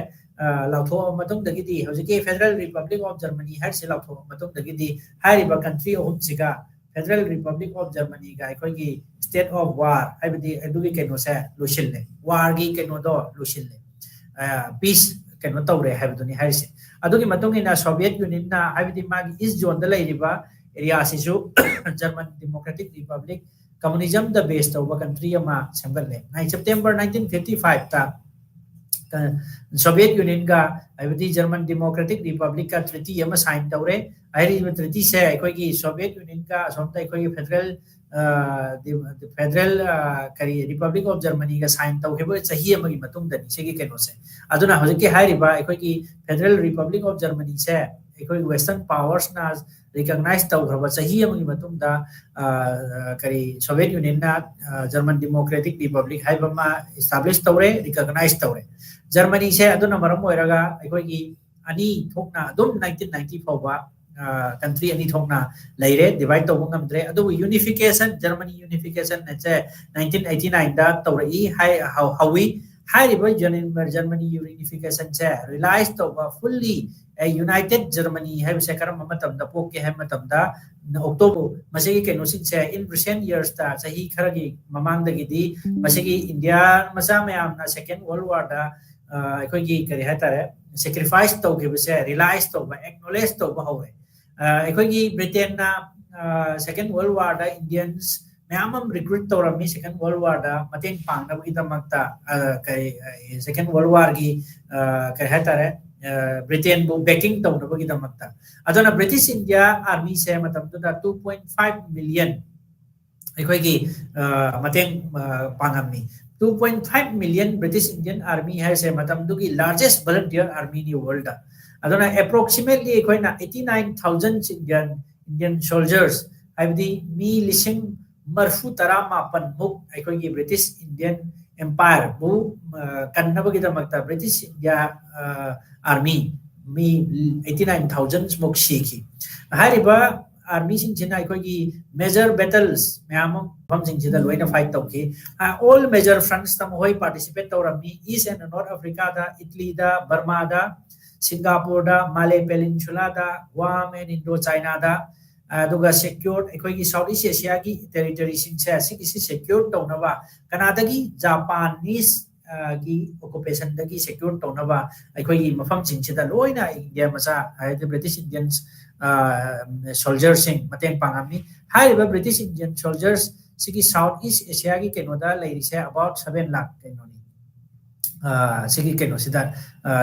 ꯂꯥꯎꯊꯣꯛꯑꯕ ꯃꯇꯨꯡꯗꯒꯤꯗꯤ, ꯍꯧꯖꯤꯛꯀꯤ Federal Republic of Germany ꯍꯥꯏꯔꯤꯁꯦ ꯂꯥꯎꯊꯣꯛꯑꯕ ꯃꯇꯨꯡꯗꯒꯤꯗꯤ ꯍꯥꯏꯔꯤꯕ country ꯑꯍꯨꯝꯁꯤꯒ Federal Republic of Germany ꯒ ꯑꯩꯈꯣꯏꯒꯤ state of war, ꯍꯥꯏꯕꯗꯤ ꯑꯗꯨꯒꯤ ꯀꯩꯅꯣꯁꯦ ꯂꯣꯏꯁꯤꯜꯂꯦ, war ꯒꯤ ꯀꯩꯅꯣꯗꯣ ꯂꯣꯏꯁꯤꯜꯂꯦ, peace ꯀꯩꯅꯣ ꯇꯧꯔꯦ ꯍꯥꯏꯕꯗꯨꯅꯤ ꯍꯥꯏꯔꯤꯁꯦ꯫ ꯑꯗꯨꯒꯤ ꯃꯇꯨꯡ ꯏꯟꯅ Soviet Union ꯅ, ꯍꯥꯏꯕꯗꯤ ꯃꯥꯒꯤ East Zone ꯗ ꯂꯩꯔꯤꯕ area ꯁꯤꯁꯨ German Democratic Republic, communism ꯗ base ꯇꯧꯕ country ꯑꯃ ꯁꯦꯝꯒꯠꯂꯦ꯫ September nineteen fifty five ꯇ Soviet Union ꯒ, ꯍꯥꯏꯕꯗꯤ German Democratic Republic ꯀ treaty ꯑꯃ sign ꯇꯧꯔꯦ꯫ ꯍꯥꯏꯔꯤꯕ treaty ꯁꯦ ꯑꯩꯈꯣꯏꯒꯤ Soviet Union ꯒ ꯑꯁꯣꯝꯗ ꯑꯩꯈꯣꯏꯒꯤ Federal, Federal, ꯀꯔꯤ, Republic of Germany ꯒ sign ꯇꯧꯈꯤꯕ ꯆꯍꯤ ꯑꯃꯒꯤ ꯃꯇꯨꯡꯗꯅꯤ ꯁꯤꯒꯤ ꯀꯩꯅꯣꯁꯦ꯫ ꯑꯗꯨꯅ ꯍꯧꯖꯤꯛꯀꯤ ꯍꯥꯏꯔꯤꯕ ꯑꯩꯈꯣꯏꯒꯤ Federal Republic of Germany ꯁꯦ ꯑꯩꯈꯣꯏ Western powers ꯅ recognize ꯇꯧꯈ꯭ꯔꯕ ꯆꯍꯤ ꯑꯃꯒꯤ ꯃꯇꯨꯡꯗ, ꯀꯔꯤ, Soviet Union ꯅ German Democratic Republic ꯍꯥꯏꯕ ꯑꯃ establish ꯇꯧꯔꯦ, recognize ꯇꯧꯔꯦ꯫ ꯖꯔꯃꯅꯤꯁꯦ ꯑꯗꯨꯅ ꯃꯔꯝ ꯑꯣꯏꯔꯒ ꯑꯩꯈꯣꯏꯒꯤ ꯑꯅꯤ ꯊꯣꯛꯅ ꯑꯗꯨꯝ nineteen ninety ꯐꯥꯎꯕ country ꯑꯅꯤ ꯊꯣꯛꯅ ꯂꯩꯔꯦ, divide ꯇꯧꯕ ꯉꯝꯗ꯭ꯔꯦ꯫ ꯑꯗꯨꯕꯨ unification, Germany unification ꯁꯦ nineteen eighty nine ꯗ ꯇꯧꯔꯛꯏ ꯍꯥꯏ, ꯍꯧ-, ꯍꯧꯋꯤ꯫ ꯍꯥꯏꯔꯤꯕ Germany unification ꯁꯦ realize ꯇꯧꯕ fully united Germany ꯍꯥꯏꯕꯁꯦ ꯀꯔꯝꯕ ꯃꯇꯝꯗ ꯄꯣꯛꯀꯦ ꯍꯥꯏꯕ ꯃꯇꯝꯗ, ꯑꯣꯛꯇꯣꯕꯔ, ꯃꯁꯤꯒꯤ ꯀꯩꯅꯣꯁꯤꯡꯁꯦ in recent years ꯇ, ꯆꯍꯤ ꯈꯔꯒꯤ ꯃꯃꯥꯡꯗꯒꯤꯗꯤ ꯃꯁꯤꯒꯤ ꯏꯟꯗꯤꯌꯥ ꯃꯆꯥ ꯃꯌꯥꯝꯅ Second World War ꯗ ꯑꯩꯈꯣꯏꯒꯤ ꯀꯔꯤ ꯍꯥꯏꯇꯥꯔꯦ, sacrifice ꯇꯧꯈꯤꯕꯁꯦ realize ꯇꯧꯕ, acknowledge ꯇꯧꯕ ꯍꯧꯔꯦ꯫ ꯑꯩꯈꯣꯏꯒꯤ ꯕ꯭ꯔꯤꯇꯦꯟꯅ Second World War ꯗ Indians ꯃꯌꯥꯝ ꯑꯃ recruit ꯇꯧꯔꯝꯃꯤ Second World War ꯗ ꯃꯇꯦꯡ ꯄꯥꯡꯅꯕꯒꯤꯗꯃꯛꯇ꯫ ꯀꯔꯤ, Second World War ꯒꯤ ꯀꯔꯤ ꯍꯥꯏꯇꯥꯔꯦ, ꯕ꯭ꯔꯤꯇꯦꯟꯕꯨ backing ꯇꯧꯅꯕꯒꯤꯗꯃꯛꯇ꯫ ꯑꯗꯨꯅ British India Army ꯁꯦ ꯃꯇꯝꯗꯨꯗ two point five million ꯑꯩꯈꯣꯏꯒꯤ ꯃꯇꯦꯡ ꯄꯥꯡꯉꯝꯃꯤ꯫ Two point five million British Indian Army ꯍꯥꯏꯁꯦ ꯃꯇꯝꯗꯨꯒꯤ largest volunteer army ꯅꯤ world ꯗ꯫ ꯑꯗꯨꯅ approximately ꯑꯩꯈꯣꯏꯅ eighty nine thousand Indian, Indian soldiers, ꯍꯥꯏꯕꯗꯤ ꯃꯤ ꯂꯤꯁꯤꯡ ꯃꯔꯤꯐꯨ ꯇꯔꯥ ꯃꯥꯄꯟ ꯃꯨꯛ ꯑꯩꯈꯣꯏꯒꯤ British Indian Empire ꯕꯨ ꯀꯟꯅꯕꯒꯤꯗꯃꯛꯇ British India Army ꯃꯤ eighty nine thousand ꯃꯨꯛ ꯁꯤꯈꯤ꯫ ꯍꯥꯏꯔꯤꯕ army ꯁꯤꯡꯁꯤꯅ ꯑꯩꯈꯣꯏꯒꯤ major battles ꯃꯌꯥꯝ ꯑꯃ ꯃꯐꯝꯁꯤꯡꯁꯤꯗ ꯂꯣꯏꯅ fight ꯇꯧꯈꯤ꯫ All major fronts ꯇ ꯃꯈꯣꯏ participate ꯇꯧꯔꯝꯃꯤ꯫ East and North Africa the, Italy the, Burma the, Singapore the, Malay Peninsula the, Guam and Indochina ꯗ, ꯑꯗꯨꯒ secure, ꯑꯩꯈꯣꯏꯒꯤ South East Asia ꯒꯤ territory ꯁꯤꯡꯁꯦ, ꯁꯤꯒꯤꯁꯤ secure ꯇꯧꯅꯕ ꯀꯅꯥꯗꯒꯤ? Japanese ꯒꯤ occupation ꯗꯒꯤ secure ꯇꯧꯅꯕ ꯑꯩꯈꯣꯏꯒꯤ ꯃꯐꯝꯁꯤꯡꯁꯤꯗ ꯂꯣꯏꯅ ꯏꯟꯗꯤꯌꯥ ꯃꯆꯥ, ꯍꯥꯏꯗꯤ British Indians soldier ꯁꯤꯡ ꯃꯇꯦꯡ ꯄꯥꯡꯉꯝꯃꯤ꯫ ꯍꯥꯏꯔꯤꯕ British Indian soldiers ꯁꯤꯒꯤ South East Asia ꯒꯤ ꯀꯩꯅꯣꯗ ꯂꯩꯔꯤꯁꯦ about seven lakh ꯀꯩꯅꯣꯅꯤ꯫ ꯁꯤꯒꯤ ꯀꯩꯅꯣꯁꯤꯗ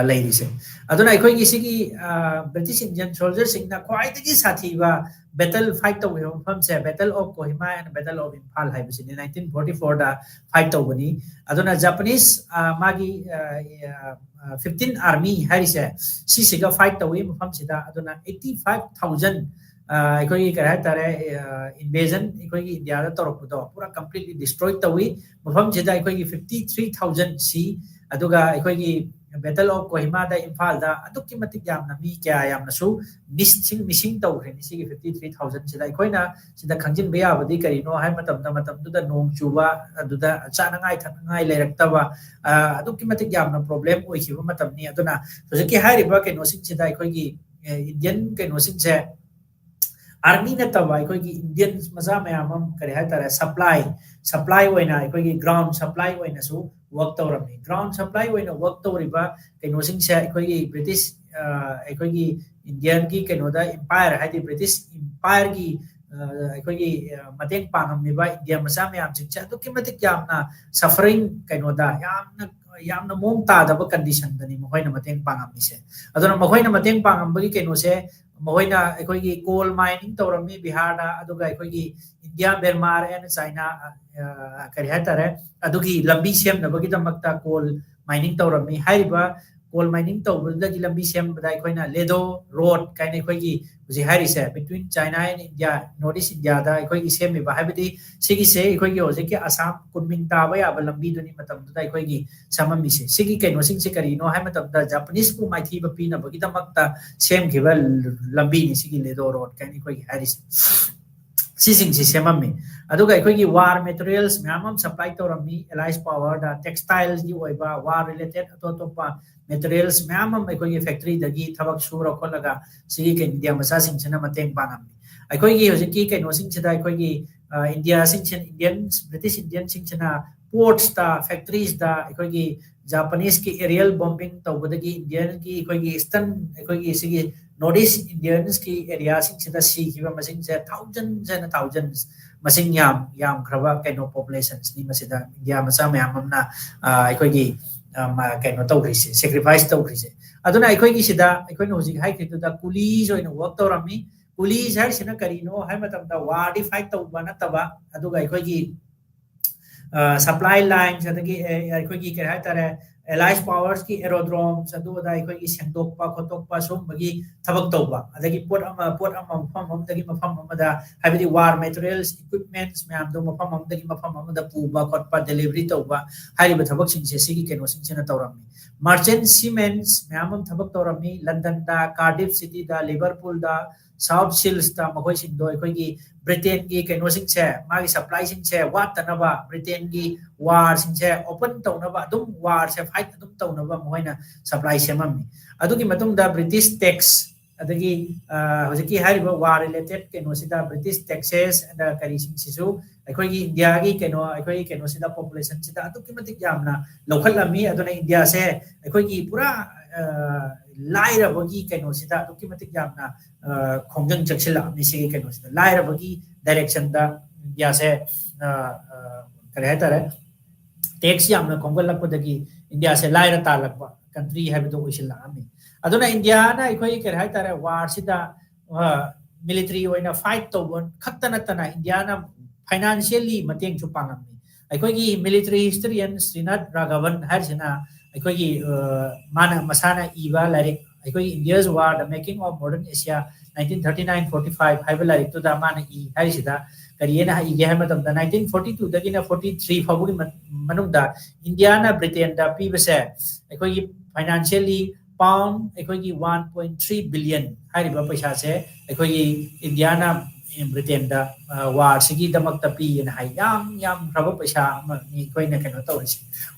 ꯂꯩꯔꯤꯁꯦ꯫ ꯑꯗꯨꯅ ꯑꯩꯈꯣꯏꯒꯤ ꯁꯤꯒꯤ British Indian soldier ꯁꯤꯡꯅ ꯈ꯭ꯋꯥꯏꯗꯒꯤ ꯁꯥꯊꯤꯕ battle fight ꯇꯧꯈꯤꯕ ꯃꯐꯝꯁꯦ Battle of Kohima and Battle of Imphal ꯍꯥꯏꯕꯁꯤꯅꯤ, nineteen forty four ꯗ fight ꯇꯧꯕꯅꯤ꯫ ꯑꯗꯨꯅ Japanese ꯃꯥꯒꯤ fifteen army ꯍꯥꯏꯔꯤꯁꯦ, ꯁꯤꯁꯤꯒ fight ꯇꯧꯏ ꯃꯐꯝꯁꯤꯗ꯫ ꯑꯗꯨꯅ eighty five thousand ꯑꯩꯈꯣꯏꯒꯤ ꯀꯔꯤ ꯍꯥꯏꯇꯥꯔꯦ, invasion ꯑꯩꯈꯣꯏꯒꯤ ꯏꯟꯗꯤꯌꯥꯗ ꯇꯧꯔꯛꯄꯗꯣ ꯄꯨꯔꯥ completely destroy ꯇꯧꯏ꯫ ꯃꯐꯝꯁꯤꯗ ꯑꯩꯈꯣꯏꯒꯤ fifty three thousand ꯁꯤ, ꯑꯗꯨꯒ ꯑꯩꯈꯣꯏꯒꯤ Battle of Kohima ꯗ, ꯏꯝꯐꯥꯜꯗ ꯑꯗꯨꯛꯀꯤ ꯃꯇꯤꯛ ꯌꯥꯝꯅ ꯃꯤ ꯀꯌꯥ ꯌꯥꯝꯅꯁꯨ ꯃꯤꯁꯤꯡ ꯃꯤꯁꯤꯡ ꯇꯧꯈ꯭ꯔꯦꯅꯤ꯫ ꯁꯤꯒꯤ fifty three thousand ꯁꯤꯗ ꯑꯩꯈꯣꯏꯅ ꯁꯤꯗ ꯈꯪꯖꯤꯟꯕ ꯌꯥꯕꯗꯤ ꯀꯔꯤꯅꯣ ꯍꯥꯏꯕ ꯃꯇꯝꯗ, ꯃꯇꯝꯗꯨꯗ ꯅꯣꯡ ꯆꯨꯕ, ꯑꯗꯨꯗ ꯆꯥꯅꯉꯥꯏ ꯊꯛꯅꯉꯥꯏ ꯂꯩꯔꯛꯇꯕ, ꯑ, ꯑꯗꯨꯛꯀꯤ ꯃꯇꯤꯛ ꯌꯥꯝꯅ problem ꯑꯣꯏꯈꯤꯕ ꯃꯇꯝꯅꯤ꯫ ꯑꯗꯨꯅ ꯍꯧꯖꯤꯛꯀꯤ ꯍꯥꯏꯔꯤꯕ ꯀꯩꯅꯣꯁꯤꯡꯁꯤꯗ ꯑꯩꯈꯣꯏꯒꯤ, ꯑ, Indian ꯀꯩꯅꯣꯁꯤꯡꯁꯦ, army ꯅꯠꯇꯕ ꯑꯩꯈꯣꯏꯒꯤ Indian ꯃꯆꯥ ꯃꯌꯥꯝ ꯑꯃ, ꯀꯔꯤ ꯍꯥꯏꯇꯥꯔꯦ, supply, supply ꯑꯣꯏꯅ, ꯑꯩꯈꯣꯏꯒꯤ ground supply ꯑꯣꯏꯅꯁꯨ work ꯇꯧꯔꯝꯃꯤ꯫ Ground supply ꯑꯣꯏꯅ work ꯇꯧꯔꯤꯕ ꯀꯩꯅꯣꯁꯤꯡꯁꯦ ꯑꯩꯈꯣꯏꯒꯤ British, ꯑ, ꯑꯩꯈꯣꯏꯒꯤ Indian ꯒꯤ ꯀꯩꯅꯣꯗ empire, ꯍꯥꯏꯗꯤ British empire ꯒꯤ, ꯑ, ꯑꯩꯈꯣꯏꯒꯤ, ꯑ, ꯃꯇꯦꯡ ꯄꯥꯡꯉꯝꯃꯤꯕ India ꯃꯆꯥ ꯃꯌꯥꯝꯁꯤꯡꯁꯦ ꯑꯗꯨꯛꯀꯤ ꯃꯇꯤꯛ ꯌꯥꯝꯅ suffering, ꯀꯩꯅꯣꯗ ꯌꯥꯝꯅ, ꯌꯥꯝꯅ ꯃꯑꯣꯡ ꯇꯥꯗꯕ condition ꯗꯅꯤ ꯃꯈꯣꯏꯅ ꯃꯇꯦꯡ ꯄꯥꯡꯉꯝꯃꯤꯁꯦ꯫ ꯑꯗꯨꯅ ꯃꯈꯣꯏꯅ ꯃꯇꯦꯡ ꯄꯥꯡꯉꯝꯕꯒꯤ ꯀꯩꯅꯣꯁꯦ, ꯃꯈꯣꯏꯅ ꯑꯩꯈꯣꯏꯒꯤ coal mining ꯇꯧꯔꯝꯃꯤ ꯕꯤꯍꯥꯔꯗ, ꯑꯗꯨꯒ ꯑꯩꯈꯣꯏꯒꯤ India, Myanmar and China, ꯑ, ꯀꯔꯤ ꯍꯥꯏꯇꯥꯔꯦ, ꯑꯗꯨꯒꯤ ꯂꯝꯕꯤ ꯁꯦꯝꯅꯕꯒꯤꯗꯃꯛꯇ coal mining ꯇꯧꯔꯝꯃꯤ꯫ ꯍꯥꯏꯔꯤꯕ coal mining ꯇꯧꯕꯗꯒꯤ ꯂꯝꯕꯤ ꯁꯦꯝꯕꯗ ꯑꯩꯈꯣꯏꯅ Ledo Road ꯀꯥꯏꯅ ꯑꯩꯈꯣꯏꯒꯤ ꯍꯧꯖꯤꯛ ꯍꯥꯏꯔꯤꯁꯦ, between China and India, North East India ꯗ ꯑꯩꯈꯣꯏꯒꯤ ꯁꯦꯝꯃꯤꯕ, ꯍꯥꯏꯕꯗꯤ ꯁꯤꯒꯤꯁꯦ ꯑꯩꯈꯣꯏꯒꯤ ꯍꯧꯖꯤꯛꯀꯤ ꯑꯁꯥꯝ ꯀꯨꯟꯃꯤꯡ ꯇꯥꯕ ꯌꯥꯕ ꯂꯝꯕꯤꯗꯨꯅꯤ ꯃꯇꯝꯗꯨꯗ ꯑꯩꯈꯣꯏꯒꯤ ꯁꯦꯝꯃꯝꯃꯤꯁꯦ꯫ ꯁꯤꯒꯤ ꯀꯩꯅꯣꯁꯤꯡꯁꯦ ꯀꯔꯤꯅꯣ ꯍꯥꯏꯕ ꯃꯇꯝꯗ, Japanese ꯄꯨ ꯃꯥꯏꯊꯤꯕ ꯄꯤꯅꯕꯒꯤꯗꯃꯛꯇ ꯁꯦꯝꯈꯤꯕ ꯂꯝꯕꯤꯅꯤ ꯁꯤꯒꯤ Ledo Road ꯀꯥꯏꯅ ꯑꯩꯈꯣꯏꯒꯤ ꯍꯥꯏꯔꯤꯁꯦ꯫ ꯁꯤꯁꯤꯡꯁꯤ ꯁꯦꯝꯃꯝꯃꯤ꯫ ꯑꯗꯨꯒ ꯑꯩꯈꯣꯏꯒꯤ war materials ꯃꯌꯥꯝ ꯑꯃ supply ꯇꯧꯔꯝꯃꯤ, allies power ꯗ, textile ꯒꯤ ꯑꯣꯏꯕ, war related ꯑꯇꯣꯞ ꯑꯇꯣꯞꯄ materials ꯃꯌꯥꯝ ꯑꯃ ꯑꯩꯈꯣꯏꯒꯤ factory ꯗꯒꯤ ꯊꯕꯛ ꯁꯨꯔ ꯈꯣꯠꯂꯒ ꯁꯤꯒꯤ ꯀꯩ-, India ꯃꯆꯥꯁꯤꯡꯁꯤꯅ ꯃꯇꯦꯡ ꯄꯥꯡꯉꯝꯃꯤ꯫ ꯑꯩꯈꯣꯏꯒꯤ ꯍꯧꯖꯤꯛꯀꯤ ꯀꯩꯅꯣꯁꯤꯡꯁꯤꯗ ꯑꯩꯈꯣꯏꯒꯤ, ꯑ, India ꯁꯤꯡꯁꯤꯅ, Indian, British Indian ꯁꯤꯡꯁꯤꯅ ports ꯇ, factories ꯇ ꯑꯩꯈꯣꯏꯒꯤ Japanese ꯀꯤ aerial bombing ꯇꯧꯕꯗꯒꯤ Indian ꯒꯤ ꯑꯩꯈꯣꯏꯒꯤ Eastern, ꯑꯩꯈꯣꯏꯒꯤ ꯁꯤꯒꯤ North East Indians ꯀꯤ area ꯁꯤꯡꯁꯤꯗ ꯁꯤꯈꯤꯕ ꯃꯁꯤꯡꯁꯦ thousands and thousands, ꯃꯁꯤꯡ ꯌꯥꯝ, ꯌꯥꯝꯈ꯭ꯔꯕ ꯀꯩꯅꯣ populations ꯅꯤ ꯃꯁꯤꯗ India ꯃꯆꯥ ꯃꯌꯥꯝ ꯑꯃꯅ, ꯑ, ꯑꯩꯈꯣꯏꯒꯤ, ꯑ, ꯃ-, ꯀꯩꯅꯣ ꯇꯧꯈ꯭ꯔꯤꯁꯦ, sacrifice ꯇꯧꯈ꯭ꯔꯤꯁꯦ꯫ ꯑꯗꯨꯅ ꯑꯩꯈꯣꯏꯒꯤ ꯁꯤꯗ ꯑꯩꯈꯣꯏꯅ ꯍꯧꯖꯤꯛ ꯍꯥꯏꯈ꯭ꯔꯤꯗꯨꯗ coolies ꯑꯣꯏꯅ work ꯇꯧꯔꯝꯃꯤ꯫ Coolies ꯍꯥꯏꯔꯤꯁꯤꯅ ꯀꯔꯤꯅꯣ ꯍꯥꯏꯕ ꯃꯇꯝꯗ war ꯗꯤ fight ꯇꯧꯕ ꯅꯠꯇꯕ, ꯑꯗꯨꯒ ꯑꯩꯈꯣꯏꯒꯤ, ꯑ, supply lines, ꯑꯗꯒꯤ, ꯑ, ꯑꯩꯈꯣꯏꯒꯤ ꯀꯔꯤ ꯍꯥꯏꯇꯥꯔꯦ, allied powersꯀꯤ aerodromes ꯑꯗꯨ ꯑꯗꯥ ꯑꯩꯈꯣꯏꯒꯤ ꯁꯦꯡꯗꯣꯛꯄ ꯈꯣꯠꯇꯣꯛꯄ ꯁꯨꯝꯕꯒꯤ ꯊꯕꯛ ꯇꯧꯕ, ꯑꯗꯒꯤ ꯄꯣꯠ ꯑꯃ ꯄꯣꯠ ꯑꯃ ꯃꯐꯝ ꯑꯃꯗꯒꯤ ꯃꯐꯝ ꯑꯃꯗ, ꯍꯥꯏꯕꯗꯤ war materials equipments ꯃꯌꯥꯝꯗꯣ ꯃꯐꯝ ꯑꯃꯗꯒꯤ ꯃꯐꯝ ꯑꯃꯗ ꯄꯨꯕ ꯈꯣꯠꯄ, delivery ꯇꯧꯕ, ꯍꯥꯏꯔꯤꯕ ꯊꯕꯛꯁꯤꯡꯁꯦ ꯁꯤꯒꯤ ꯀꯩꯅꯣꯁꯤꯡꯁꯤꯅ ꯇꯧꯔꯝꯃꯤ꯫ Merchant seamen ꯃꯌꯥꯝ ꯑꯃ ꯊꯕꯛ ꯇꯧꯔꯝꯃꯤ꯫ ꯂꯟꯗꯟꯗ, Cardiff cityꯗ, Liverpoolꯗ, South Seasꯇ ꯃꯈꯣꯏꯁꯤꯡꯗꯣ ꯑꯩꯈꯣꯏꯒꯤ Britainꯒꯤ ꯀꯩꯅꯣꯁꯤꯡꯁꯦ, ꯃꯥꯒꯤ supplyꯁꯤꯡꯁꯦ ꯋꯥꯠꯇꯅꯕ, Britainꯒꯤ warꯁꯤꯡꯁꯦ open ꯇꯧꯅꯕ, ꯑꯗꯨꯝ warꯁꯦ fight ꯑꯗꯨꯝ ꯇꯧꯅꯕ ꯃꯈꯣꯏꯅ supply ꯁꯦꯝꯃꯝꯃꯤ꯫ ꯑꯗꯨꯒꯤ ꯃꯇꯨꯡꯗ British tax, ꯑꯗꯒꯤ ꯑ, ꯍꯧꯖꯤꯛꯀꯤ ꯍꯥꯏꯔꯤꯕ war related ꯀꯩꯅꯣꯁꯤꯗ British taxes ꯑꯗ ꯀꯔꯤꯁꯤꯡꯁꯤꯁꯨ ꯑꯩꯈꯣꯏꯒꯤ ꯏꯟꯗꯤꯌꯥꯒꯤ ꯀꯩꯅꯣ, ꯑꯩꯈꯣꯏꯒꯤ ꯀꯩꯅꯣꯁꯤꯗ, populationꯁꯤꯗ ꯑꯗꯨꯛꯀꯤ ꯃꯇꯤꯛ ꯌꯥꯝꯅ ꯂꯧꯈꯠꯂꯝꯃꯤ꯫ ꯑꯗꯨꯅ ꯏꯟꯗꯤꯌꯥꯁꯦ ꯑꯩꯈꯣꯏꯒꯤ ꯄꯨꯔꯥ ꯑ, ꯂꯥꯏꯔꯕꯒꯤ ꯀꯩꯅꯣꯁꯤꯗ ꯑꯗꯨꯛꯀꯤ ꯃꯇꯤꯛ ꯌꯥꯝꯅ ꯑ, ꯈꯣꯡꯖꯪ ꯆꯪꯁꯤꯜꯂꯛꯑꯝꯃꯤ꯫ ꯁꯤꯒꯤ ꯀꯩꯅꯣꯁꯤꯗ ꯂꯥꯏꯔꯕꯒꯤ directionꯗ ꯏꯟꯗꯤꯌꯥꯁꯦ ꯑ, ꯑ, ꯀꯔꯤ ꯍꯥꯏꯇꯥꯔꯦ, tax ꯌꯥꯝꯅ ꯈꯣꯝꯒꯠꯂꯛꯄꯗꯒꯤ ꯏꯟꯗꯤꯌꯥꯁꯦ ꯂꯥꯏꯔ ꯇꯥꯜꯂꯛꯄ country ꯍꯥꯏꯕꯗꯨ ꯑꯣꯏꯁꯤꯜꯂꯛꯑꯝꯃꯤ꯫ ꯑꯗꯨꯅ ꯏꯟꯗꯤꯌꯥꯅ ꯑꯩꯈꯣꯏ ꯀꯔꯤ ꯍꯥꯏꯇꯥꯔꯦ, warꯁꯤꯗ ꯑ, military ꯑꯣꯏꯅ fight ꯇꯧꯕ ꯈꯛꯇ ꯅꯠꯇꯅ ꯏꯟꯗꯤꯌꯥꯅ financially ꯃꯇꯦꯡꯁꯨ ꯄꯥꯡꯉꯝꯃꯤ꯫ ꯑꯩꯈꯣꯏꯒꯤ military historian ꯁ꯭ꯔꯤꯅꯥꯊ ꯔꯥꯘꯕꯟ ꯍꯥꯏꯔꯤꯁꯤꯅ ꯑꯩꯈꯣꯏꯒꯤ ꯑ, ꯃꯥꯅ ꯃꯁꯥꯅ ꯏꯕ ꯂꯥꯏꯔꯤꯛ, ꯑꯩꯈꯣꯏꯒꯤ India's War, The Making of Modern Asia, nineteen thirty nine forty five ꯍꯥꯏꯕ ꯂꯥꯏꯔꯤꯛꯇꯨꯗ ꯃꯥꯅ ꯏ ꯍꯥꯏꯔꯤꯁꯤꯗ ꯀꯔꯤ ꯍꯥꯏꯅ ꯏꯒꯦ ꯍꯥꯏꯕ ꯃꯇꯝꯗ, nineteen forty twoꯗꯒꯤꯅ forty three ꯐꯥꯎꯕꯒꯤ ꯃ- ꯃꯅꯨꯡꯗ ꯏꯟꯗꯤꯌꯥꯅ Britainꯗ ꯄꯤꯕꯁꯦ ꯑꯩꯈꯣꯏꯒꯤ financially pound ꯑꯩꯈꯣꯏꯒꯤ one point three billion ꯍꯥꯏꯔꯤꯕ ꯄꯩꯁꯥꯁꯦ ꯑꯩꯈꯣꯏꯒꯤ ꯏꯟꯗꯤꯌꯥꯅ Britainꯗ ꯑ, warꯁꯤꯒꯤꯗꯃꯛꯇ ꯄꯤꯌꯦꯅ ꯍꯥꯏ꯫ ꯌꯥꯝ ꯌꯥꯝꯈ꯭ꯔꯕ ꯄꯩꯁꯥ ꯑꯃꯅꯤ ꯑꯩꯈꯣꯏꯅ ꯀꯩꯅꯣ ꯇꯧꯔꯤꯁꯦ꯫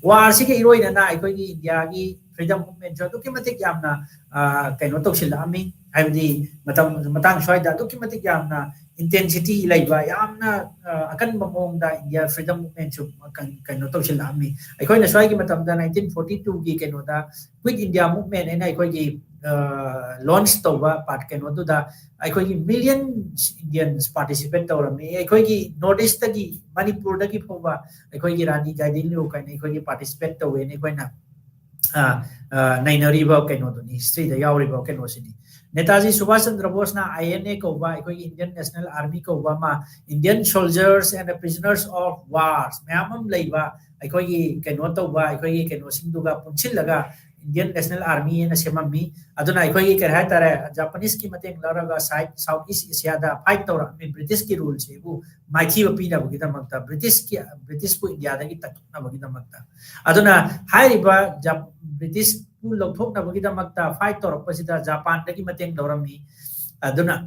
Warꯁꯤꯒꯤ ꯏꯔꯣꯏꯅꯅ ꯑꯩꯈꯣꯏꯒꯤ ꯏꯟꯗꯤꯌꯥꯒꯤ freedom movementꯁꯨ ꯑꯗꯨꯛꯀꯤ ꯃꯇꯤꯛ ꯌꯥꯝꯅ ꯑ, ꯀꯩꯅꯣ ꯇꯧꯁꯤꯜꯂꯛꯑꯝꯃꯤ꯫ ꯍꯥꯏꯕꯗꯤ ꯃꯇꯝ ꯃꯇꯥꯡ ꯁ꯭ꯋꯥꯏꯗ ꯑꯗꯨꯛꯀꯤ ꯃꯇꯤꯛ ꯌꯥꯝꯅ intensity ꯂꯩꯕ, ꯌꯥꯝꯅ ꯑ, ꯑꯀꯟꯕ ꯃꯑꯣꯡꯗ ꯏꯟꯗꯤꯌꯥ freedom movementꯁꯨ ꯀꯩ- ꯀꯩꯅꯣ ꯇꯧꯁꯤꯜꯂꯛꯑꯝꯃꯤ꯫ ꯑꯩꯈꯣꯏꯅ ꯁ꯭ꯋꯥꯏꯒꯤ ꯃꯇꯝꯗ nineteen forty twoꯒꯤ ꯀꯩꯅꯣꯗ Quit India Movement ꯍꯥꯏꯅ ꯑꯩꯈꯣꯏꯒꯤ launch ꯇꯧꯕ part ꯀꯩꯅꯣꯗꯨꯗ ꯑꯩꯈꯣꯏꯒꯤ millions Indians participate ꯇꯧꯔꯝꯃꯤ꯫ ꯑꯩꯈꯣꯏꯒꯤ North Eastꯇꯒꯤ, ꯃꯅꯤꯄꯨꯔꯗꯒꯤ ꯐꯥꯎꯕ ꯑꯩꯈꯣꯏꯒꯤ ꯔꯥꯅꯤ ꯒꯥꯏꯗꯤꯟꯂꯤꯎ ꯀꯥꯏꯅ ꯑꯩꯈꯣꯏꯒꯤ participate ꯇꯧꯋꯦꯅ ꯑꯩꯈꯣꯏꯅ ꯑ, ꯑ, ꯅꯩꯅꯔꯤꯕ ꯀꯩꯅꯣꯗꯨꯅꯤ, historyꯗ ꯌꯥꯎꯔꯤꯕ ꯀꯩꯅꯣꯁꯤꯅꯤ꯫ ꯅꯦꯇꯥꯖꯤ ꯁꯨꯚꯥꯁ ꯆꯟꯗ꯭ꯔ ꯕꯣꯁꯅ ꯑꯥꯏ ꯑꯦꯟ ꯑꯦ ꯀꯧꯕ, ꯑꯩꯈꯣꯏꯒꯤ Indian National Army ꯀꯧꯕ ꯑꯃ, Indian Soldiers and Prisoners of Wars ꯃꯌꯥꯝ ꯑꯃ ꯂꯩꯕ, ꯑꯩꯈꯣꯏꯒꯤ ꯀꯩꯅꯣ ꯇꯧꯕ, ꯑꯩꯈꯣꯏꯒꯤ ꯀꯩꯅꯣꯁꯤꯡꯗꯨꯒ ꯄꯨꯟꯁꯤꯜꯂꯒ Indian National Army ꯍꯥꯏꯅ ꯁꯦꯝꯃꯝꯃꯤ꯫ ꯑꯗꯨꯅ ꯑꯩꯈꯣꯏꯒꯤ ꯀꯔꯤ ꯍꯥꯏꯇꯥꯔꯦ, ꯖꯄꯥꯅꯤꯁꯀꯤ ꯃꯇꯦꯡ ꯂꯧꯔꯒ South East Asiaꯗ fight ꯇꯧꯔꯛꯑꯝꯃꯤ, ꯕ꯭ꯔꯤꯇꯤꯁꯀꯤ ruleꯁꯤꯕꯨ ꯃꯥꯏꯊꯤꯕ ꯄꯤꯅꯕꯒꯤꯗꯃꯛꯇ, ꯕ꯭ꯔꯤꯇꯤꯁꯀꯤ, ꯕ꯭ꯔꯤꯇꯤꯁꯄꯨ ꯏꯟꯗꯤꯌꯥꯗꯒꯤ ꯇꯛꯊꯣꯛꯅꯕꯒꯤꯗꯃꯛꯇ꯫ ꯑꯗꯨꯅ ꯍꯥꯏꯔꯤꯕ ꯖꯞ-, ꯕ꯭ꯔꯤꯇꯤꯁꯄꯨ ꯂꯧꯊꯣꯛꯅꯕꯒꯤꯗꯃꯛꯇ fight ꯇꯧꯔꯛꯄꯁꯤꯗ ꯖꯄꯥꯟꯗꯒꯤ ꯃꯇꯦꯡ ꯂꯧꯔꯝꯃꯤ꯫ ꯑꯗꯨꯅ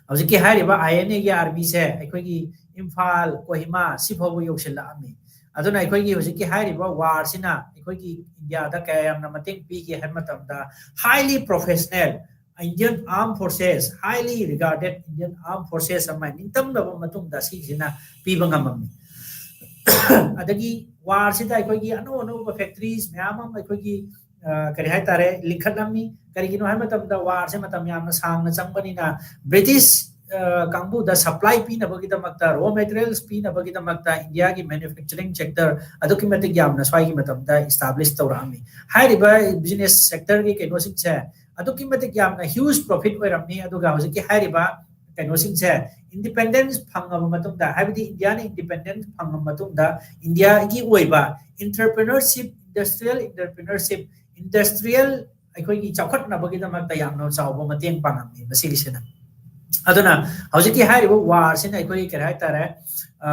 ꯍꯧꯖꯤꯛꯀꯤ ꯍꯥꯏꯔꯤꯕ ꯑꯥꯏ ꯑꯦꯟ ꯑꯦꯒꯤ ꯑꯥꯔꯃꯤꯁꯦ ꯑꯩꯈꯣꯏꯒꯤ ꯏꯝꯐꯥꯜ, ꯀꯣꯍꯤꯃꯥ ꯁꯤ ꯐꯥꯎꯕ ꯌꯧꯁꯤꯜꯂꯛꯑꯝꯃꯤ꯫ ꯑꯗꯨꯅ ꯑꯩꯈꯣꯏꯒꯤ ꯍꯧꯖꯤꯛꯀꯤ ꯍꯥꯏꯔꯤꯕ warꯁꯤꯅ ꯑꯩꯈꯣꯏꯒꯤ ꯏꯟꯗꯤꯌꯥꯗ ꯀꯌꯥ ꯌꯥꯝꯅ ꯃꯇꯦꯡ ꯄꯤꯒꯦ ꯍꯥꯏꯕ ꯃꯇꯝꯗ, highly professional Indian Armed Forces, highly regarded Indian Armed Forces ꯑꯃ, ꯅꯤꯡꯇꯝꯂꯕ ꯃꯇꯨꯡꯗ ꯁꯤꯁꯤꯅ ꯄꯤꯕ ꯉꯝꯃꯝꯃꯤ꯫ ꯑꯗꯒꯤ warꯁꯤꯗ ꯑꯩꯈꯣꯏꯒꯤ ꯑꯅꯧ ꯑꯅꯧꯕ factories ꯃꯌꯥꯝ ꯑꯃ ꯑꯩꯈꯣꯏꯒꯤ, ꯑ, ꯀꯔꯤ ꯍꯥꯏꯇꯥꯔꯦ, ꯂꯤꯡꯈꯠꯂꯝꯃꯤ꯫ ꯀꯔꯤꯒꯤꯅꯣ ꯍꯥꯏꯕ ꯃꯇꯝꯗ warꯁꯦ ꯃꯇꯝ ꯌꯥꯝꯅ ꯁꯥꯡꯅ ꯆꯪꯕꯅꯤꯅ ꯕ꯭ꯔꯤꯇꯤꯁ, ꯑ, ꯀꯥꯡꯕꯨꯗ supply ꯄꯤꯅꯕꯒꯤꯗꯃꯛꯇ, raw materials ꯄꯤꯅꯕꯒꯤꯗꯃꯛꯇ ꯏꯟꯗꯤꯌꯥꯒꯤ manufacturing sector ꯑꯗꯨꯛꯀꯤ ꯃꯇꯤꯛ ꯌꯥꯝꯅ ꯁ꯭ꯋꯥꯏꯒꯤ ꯃꯇꯝꯗ establish ꯇꯧꯔꯛꯑꯝꯃꯤ꯫ ꯍꯥꯏꯔꯤꯕ business sectorꯒꯤ ꯀꯩꯅꯣꯁꯤꯡꯁꯦ ꯑꯗꯨꯛꯀꯤ ꯃꯇꯤꯛ ꯌꯥꯝꯅ huge profit ꯑꯣꯏꯔꯝꯃꯤ꯫ ꯑꯗꯨꯒ ꯍꯧꯖꯤꯛꯀꯤ ꯍꯥꯏꯔꯤꯕ ꯀꯩꯅꯣꯁꯤꯡꯁꯦ independence ꯐꯪꯉꯕ ꯃꯇꯨꯡꯗ, ꯍꯥꯏꯕꯗꯤ ꯏꯟꯗꯤꯌꯥꯅ independence ꯐꯪꯉꯕ ꯃꯇꯨꯡꯗ ꯏꯟꯗꯤꯌꯥꯒꯤ ꯑꯣꯏꯕ entrepreneurship, industrial entrepreneurship, industrial ꯑꯩꯈꯣꯏꯒꯤ ꯆꯥꯎꯈꯠꯅꯕꯒꯤꯗꯃꯛꯇ ꯌꯥꯝꯅ ꯆꯥꯎꯕ ꯃꯇꯦꯡ ꯄꯥꯡꯉꯝꯃꯤ ꯃꯁꯤꯒꯤꯁꯤꯅ꯫ ꯑꯗꯨꯅ ꯍꯧꯖꯤꯛꯀꯤ ꯍꯥꯏꯔꯤꯕ warꯁꯤꯅ ꯑꯩꯈꯣꯏꯒꯤ ꯀꯔꯤ ꯍꯥꯏꯇꯥꯔꯦ, ꯑ,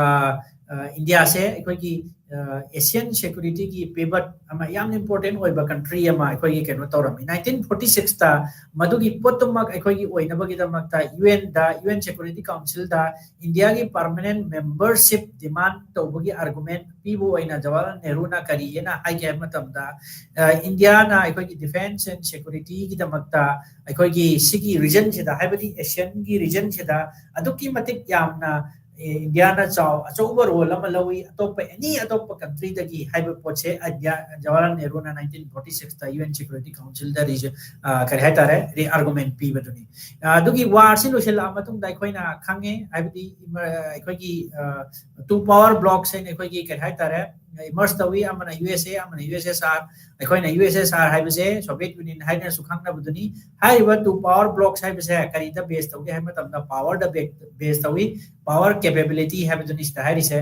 ꯑ, ꯏꯟꯗꯤꯌꯥꯁꯦ ꯑꯩꯈꯣꯏꯒꯤ, ꯑ, Asian securityꯒꯤ pivot ꯑꯃ, ꯌꯥꯝꯅ important ꯑꯣꯏꯕ country ꯑꯃ ꯑꯩꯈꯣꯏꯒꯤ ꯀꯩꯅꯣ ꯇꯧꯔꯝꯃꯤ꯫ Nineteen forty sixꯇ ꯃꯗꯨꯒꯤ ꯄꯣꯠꯇꯨꯃꯛ ꯑꯩꯈꯣꯏꯒꯤ ꯑꯣꯏꯅꯕꯒꯤꯗꯃꯛꯇ UNꯗ, UN Security Councilꯗ ꯏꯟꯗꯤꯌꯥꯒꯤ permanent membership demand ꯇꯧꯕꯒꯤ argument ꯄꯤꯕ ꯑꯣꯏꯅ ꯖꯋꯥꯍꯔꯂꯥꯜ ꯅꯦꯍꯔꯨꯅ ꯀꯔꯤꯅ ꯍꯥꯏꯒꯦ ꯍꯥꯏꯕ ꯃꯇꯝꯗ, ꯑ, ꯏꯟꯗꯤꯌꯥꯅ ꯑꯩꯈꯣꯏꯒꯤ defence and securityꯒꯤꯗꯃꯛꯇ ꯑꯩꯈꯣꯏꯒꯤ ꯁꯤꯒꯤ regionꯁꯤꯗ, ꯍꯥꯏꯕꯗꯤ Asianꯒꯤ regionꯁꯤꯗ ꯑꯗꯨꯛꯀꯤ ꯃꯇꯤꯛ ꯌꯥꯝꯅ, ꯑꯦ, ꯏꯟꯗꯤꯌꯥꯅ ꯆꯥꯎ-, ꯑꯆꯧꯕ role ꯑꯃ ꯂꯧꯏ, ꯑꯇꯣꯞꯄ any ꯑꯇꯣꯞꯄ countryꯗꯒꯤ ꯍꯥꯏꯕ ꯄꯣꯠꯁꯦ ꯏꯟꯗꯤꯌꯥ, ꯖꯋꯥꯍꯔꯂꯥꯜ ꯅꯦꯍꯔꯨꯅ nineteen forty sixꯇ UN Security Councilꯗ region, ꯑ, ꯀꯔꯤ ꯍꯥꯏꯇꯥꯔꯦ, ꯔꯤ-, argument ꯄꯤꯕꯗꯨꯅꯤ꯫ ꯑ, ꯑꯗꯨꯒꯤ warꯁꯤ ꯂꯣꯏꯁꯤꯜꯂꯛꯑ ꯃꯇꯨꯡꯗ ꯑꯩꯈꯣꯏꯅ ꯈꯪꯉꯦ, ꯍꯥꯏꯕꯗꯤ ꯏꯃ-, ꯑꯩꯈꯣꯏꯒꯤ, ꯑ, two power blocs ꯍꯥꯏꯅ ꯑꯩꯈꯣꯏꯒꯤ ꯀꯔꯤ ꯍꯥꯏꯇꯥꯔꯦ, emerge ꯇꯧꯏ, ꯑꯃꯅ ꯌꯨ ꯑꯦꯁ ꯑꯦ, ꯑꯃꯅ ꯌꯨ ꯑꯦꯁ ꯑꯦꯁ ꯑꯥꯔ꯫ ꯑꯩꯈꯣꯏꯅ ꯌꯨ ꯑꯦꯁ ꯑꯦꯁ ꯑꯥꯔ ꯍꯥꯏꯕꯁꯦ Soviet Union ꯍꯥꯏꯅꯁꯨ ꯈꯪꯅꯕꯗꯨꯅꯤ꯫ ꯍꯥꯏꯔꯤꯕ two power blocks ꯍꯥꯏꯕꯁꯦ ꯀꯔꯤꯗ base ꯇꯧꯒꯦ ꯍꯥꯏꯕ ꯃꯇꯝꯗ, power ꯗ base ꯇꯧꯏ, power capability ꯍꯥꯏꯕꯗꯨꯅꯤ ꯁꯤꯗ ꯍꯥꯏꯔꯤꯁꯦ꯫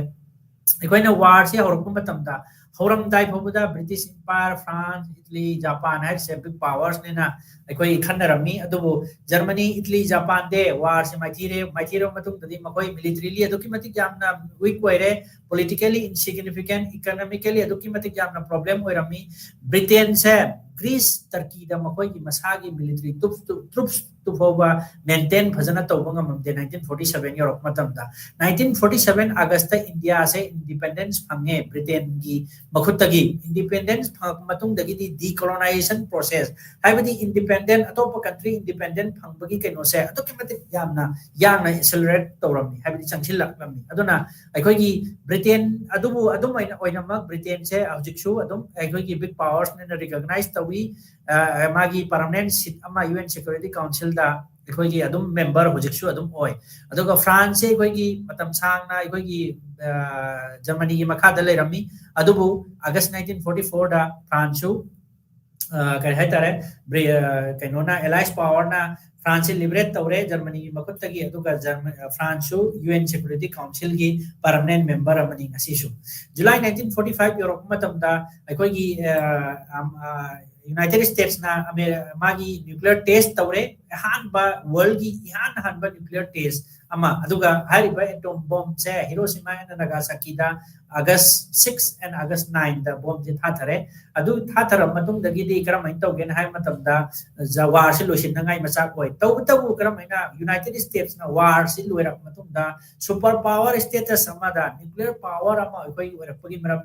ꯑꯩꯈꯣꯏꯅ ꯋꯥꯔꯁꯦ ꯍꯧꯔꯛꯄ ꯃꯇꯝꯗ, ꯍꯧꯔꯝꯗꯥꯏ ꯐꯥꯎꯕꯗ British Empire, France, Italy, Japan ꯍꯥꯏꯔꯤꯁꯦ big powers ꯅꯦꯅ ꯑꯩꯈꯣꯏ ꯈꯟꯅꯔꯝꯃꯤ꯫ ꯑꯗꯨꯕꯨ Germany, Italy, Japan ꯗꯦ ꯋꯥꯔꯁꯦ ꯃꯥꯏꯊꯤꯔꯦ, ꯃꯥꯏꯊꯤꯔꯕ ꯃꯇꯨꯡꯗꯗꯤ ꯃꯈꯣꯏ militarily ꯑꯗꯨꯛꯀꯤ ꯃꯇꯤꯛ ꯌꯥꯝꯅ weak ꯑꯣꯏꯔꯦ, politically insignificant, economically ꯑꯗꯨꯛꯀꯤ ꯃꯇꯤꯛ ꯌꯥꯝꯅ problem ꯑꯣꯏꯔꯝꯃꯤ꯫ Britain ꯁꯦ Greece, Turkey ꯗ ꯃꯈꯣꯏꯒꯤ ꯃꯁꯥꯒꯤ military troops, troops ꯇꯨ ꯐꯥꯎꯕ maintain ꯐꯖꯅ ꯇꯧꯕ ꯉꯝꯃꯝꯗꯦ nineteen forty seven ꯌꯧꯔꯛꯄ ꯃꯇꯝꯗ꯫ Nineteen forty seven August ꯇ India ꯁꯦ independence ꯐꯪꯉꯦ Britain ꯒꯤ ꯃꯈꯨꯠꯇꯒꯤ꯫ Independence ꯐꯪꯉꯛꯄ ꯃꯇꯨꯡꯗꯒꯤꯗꯤ decolonization process, ꯍꯥꯏꯕꯗꯤ independent, ꯑꯇꯣꯞꯄ country independent ꯐꯪꯕꯒꯤ ꯀꯩꯅꯣꯁꯦ ꯑꯗꯨꯛꯀꯤ ꯃꯇꯤꯛ ꯌꯥꯝꯅ ꯌꯥꯡꯅ accelerate ꯇꯧꯔꯝꯃꯤ, ꯍꯥꯏꯕꯗꯤ ꯆꯪꯁꯤꯜꯂꯛꯂꯝꯃꯤ꯫ ꯑꯗꯨꯅ ꯑꯩꯈꯣꯏꯒꯤ Britain ꯑꯗꯨꯕꯨ ꯑꯗꯨꯝ ꯑꯣꯏꯅ, ꯑꯣꯏꯅꯃꯛ Britain ꯁꯦ ꯍꯧꯖꯤꯛꯁꯨ ꯑꯗꯨꯝ ꯑꯩꯈꯣꯏꯒꯤ big powers ꯅꯦꯅ recognize ꯇꯧꯏ꯫ ꯑ, ꯃꯥꯒꯤ permanent seat ꯑꯃ U N Security Council ꯗ ꯑꯩꯈꯣꯏꯒꯤ ꯑꯗꯨꯝ member ꯍꯧꯖꯤꯛꯁꯨ ꯑꯗꯨꯝ ꯑꯣꯏ꯫ ꯑꯗꯨꯒ France ꯁꯦ ꯑꯩꯈꯣꯏꯒꯤ ꯃꯇꯝ ꯁꯥꯡꯅ ꯑꯩꯈꯣꯏꯒꯤ, ꯑ, Germany ꯒꯤ ꯃꯈꯥꯗ ꯂꯩꯔꯝꯃꯤ꯫ ꯑꯗꯨꯕꯨ August nineteen forty four ꯗ France ꯁꯨ, ꯑ, ꯀꯔꯤ ꯍꯥꯏꯇꯥꯔꯦ, ꯕ꯭ꯔꯤ-, ꯑ, ꯀꯩꯅꯣꯅ, Allies power ꯅ France ꯁꯦ liberate ꯇꯧꯔꯦ Germany ꯒꯤ ꯃꯈꯨꯠꯇꯒꯤ꯫ ꯑꯗꯨꯒ German-, ꯑ, France ꯁꯨ U N Security Council ꯒꯤ permanent member ꯑꯃꯅꯤ ꯉꯁꯤꯁꯨ꯫ July nineteen forty five ꯌꯧꯔꯛꯄ ꯃꯇꯝꯗ ꯑꯩꯈꯣꯏꯒꯤ, ꯑ, ꯑꯝ, ꯑ, United States ꯅ ꯑꯃꯦ-, ꯃꯥꯒꯤ nuclear test ꯇꯧꯔꯦ꯫ ꯑꯍꯥꯟꯕ, world ꯒꯤ ꯏꯍꯥꯟ ꯍꯥꯟꯕ nuclear test ꯑꯃ꯫ ꯑꯗꯨꯒ ꯍꯥꯏꯔꯤꯕ atom bomb say Hiroshima and Nagasaki the August six and August nine the bomb ꯁꯦ ꯊꯥꯊꯔꯦ꯫ ꯑꯗꯨ ꯊꯥꯊꯔꯕ ꯃꯇꯨꯡꯗꯒꯤꯗꯤ ꯀꯔꯝꯍꯥꯏꯅ ꯇꯧꯒꯦꯅ ꯍꯥꯏꯕ ꯃꯇꯝꯗ, ꯖ-, war ꯁꯤ ꯂꯣꯏꯁꯤꯟꯅꯉꯥꯏ ꯃꯆꯥꯛ ꯑꯣꯏ꯫ ꯇꯧꯕꯇꯕꯨ ꯀꯔꯝꯍꯥꯏꯅ United States ꯅ war ꯁꯤ ꯂꯣꯏꯔꯛꯄ ꯃꯇꯨꯡꯗ super power status ꯑꯃꯗ, nuclear power ꯑꯃ ꯑꯩꯈꯣꯏꯒꯤ ꯑꯣꯏꯔꯛꯄꯒꯤ ꯃꯔꯝ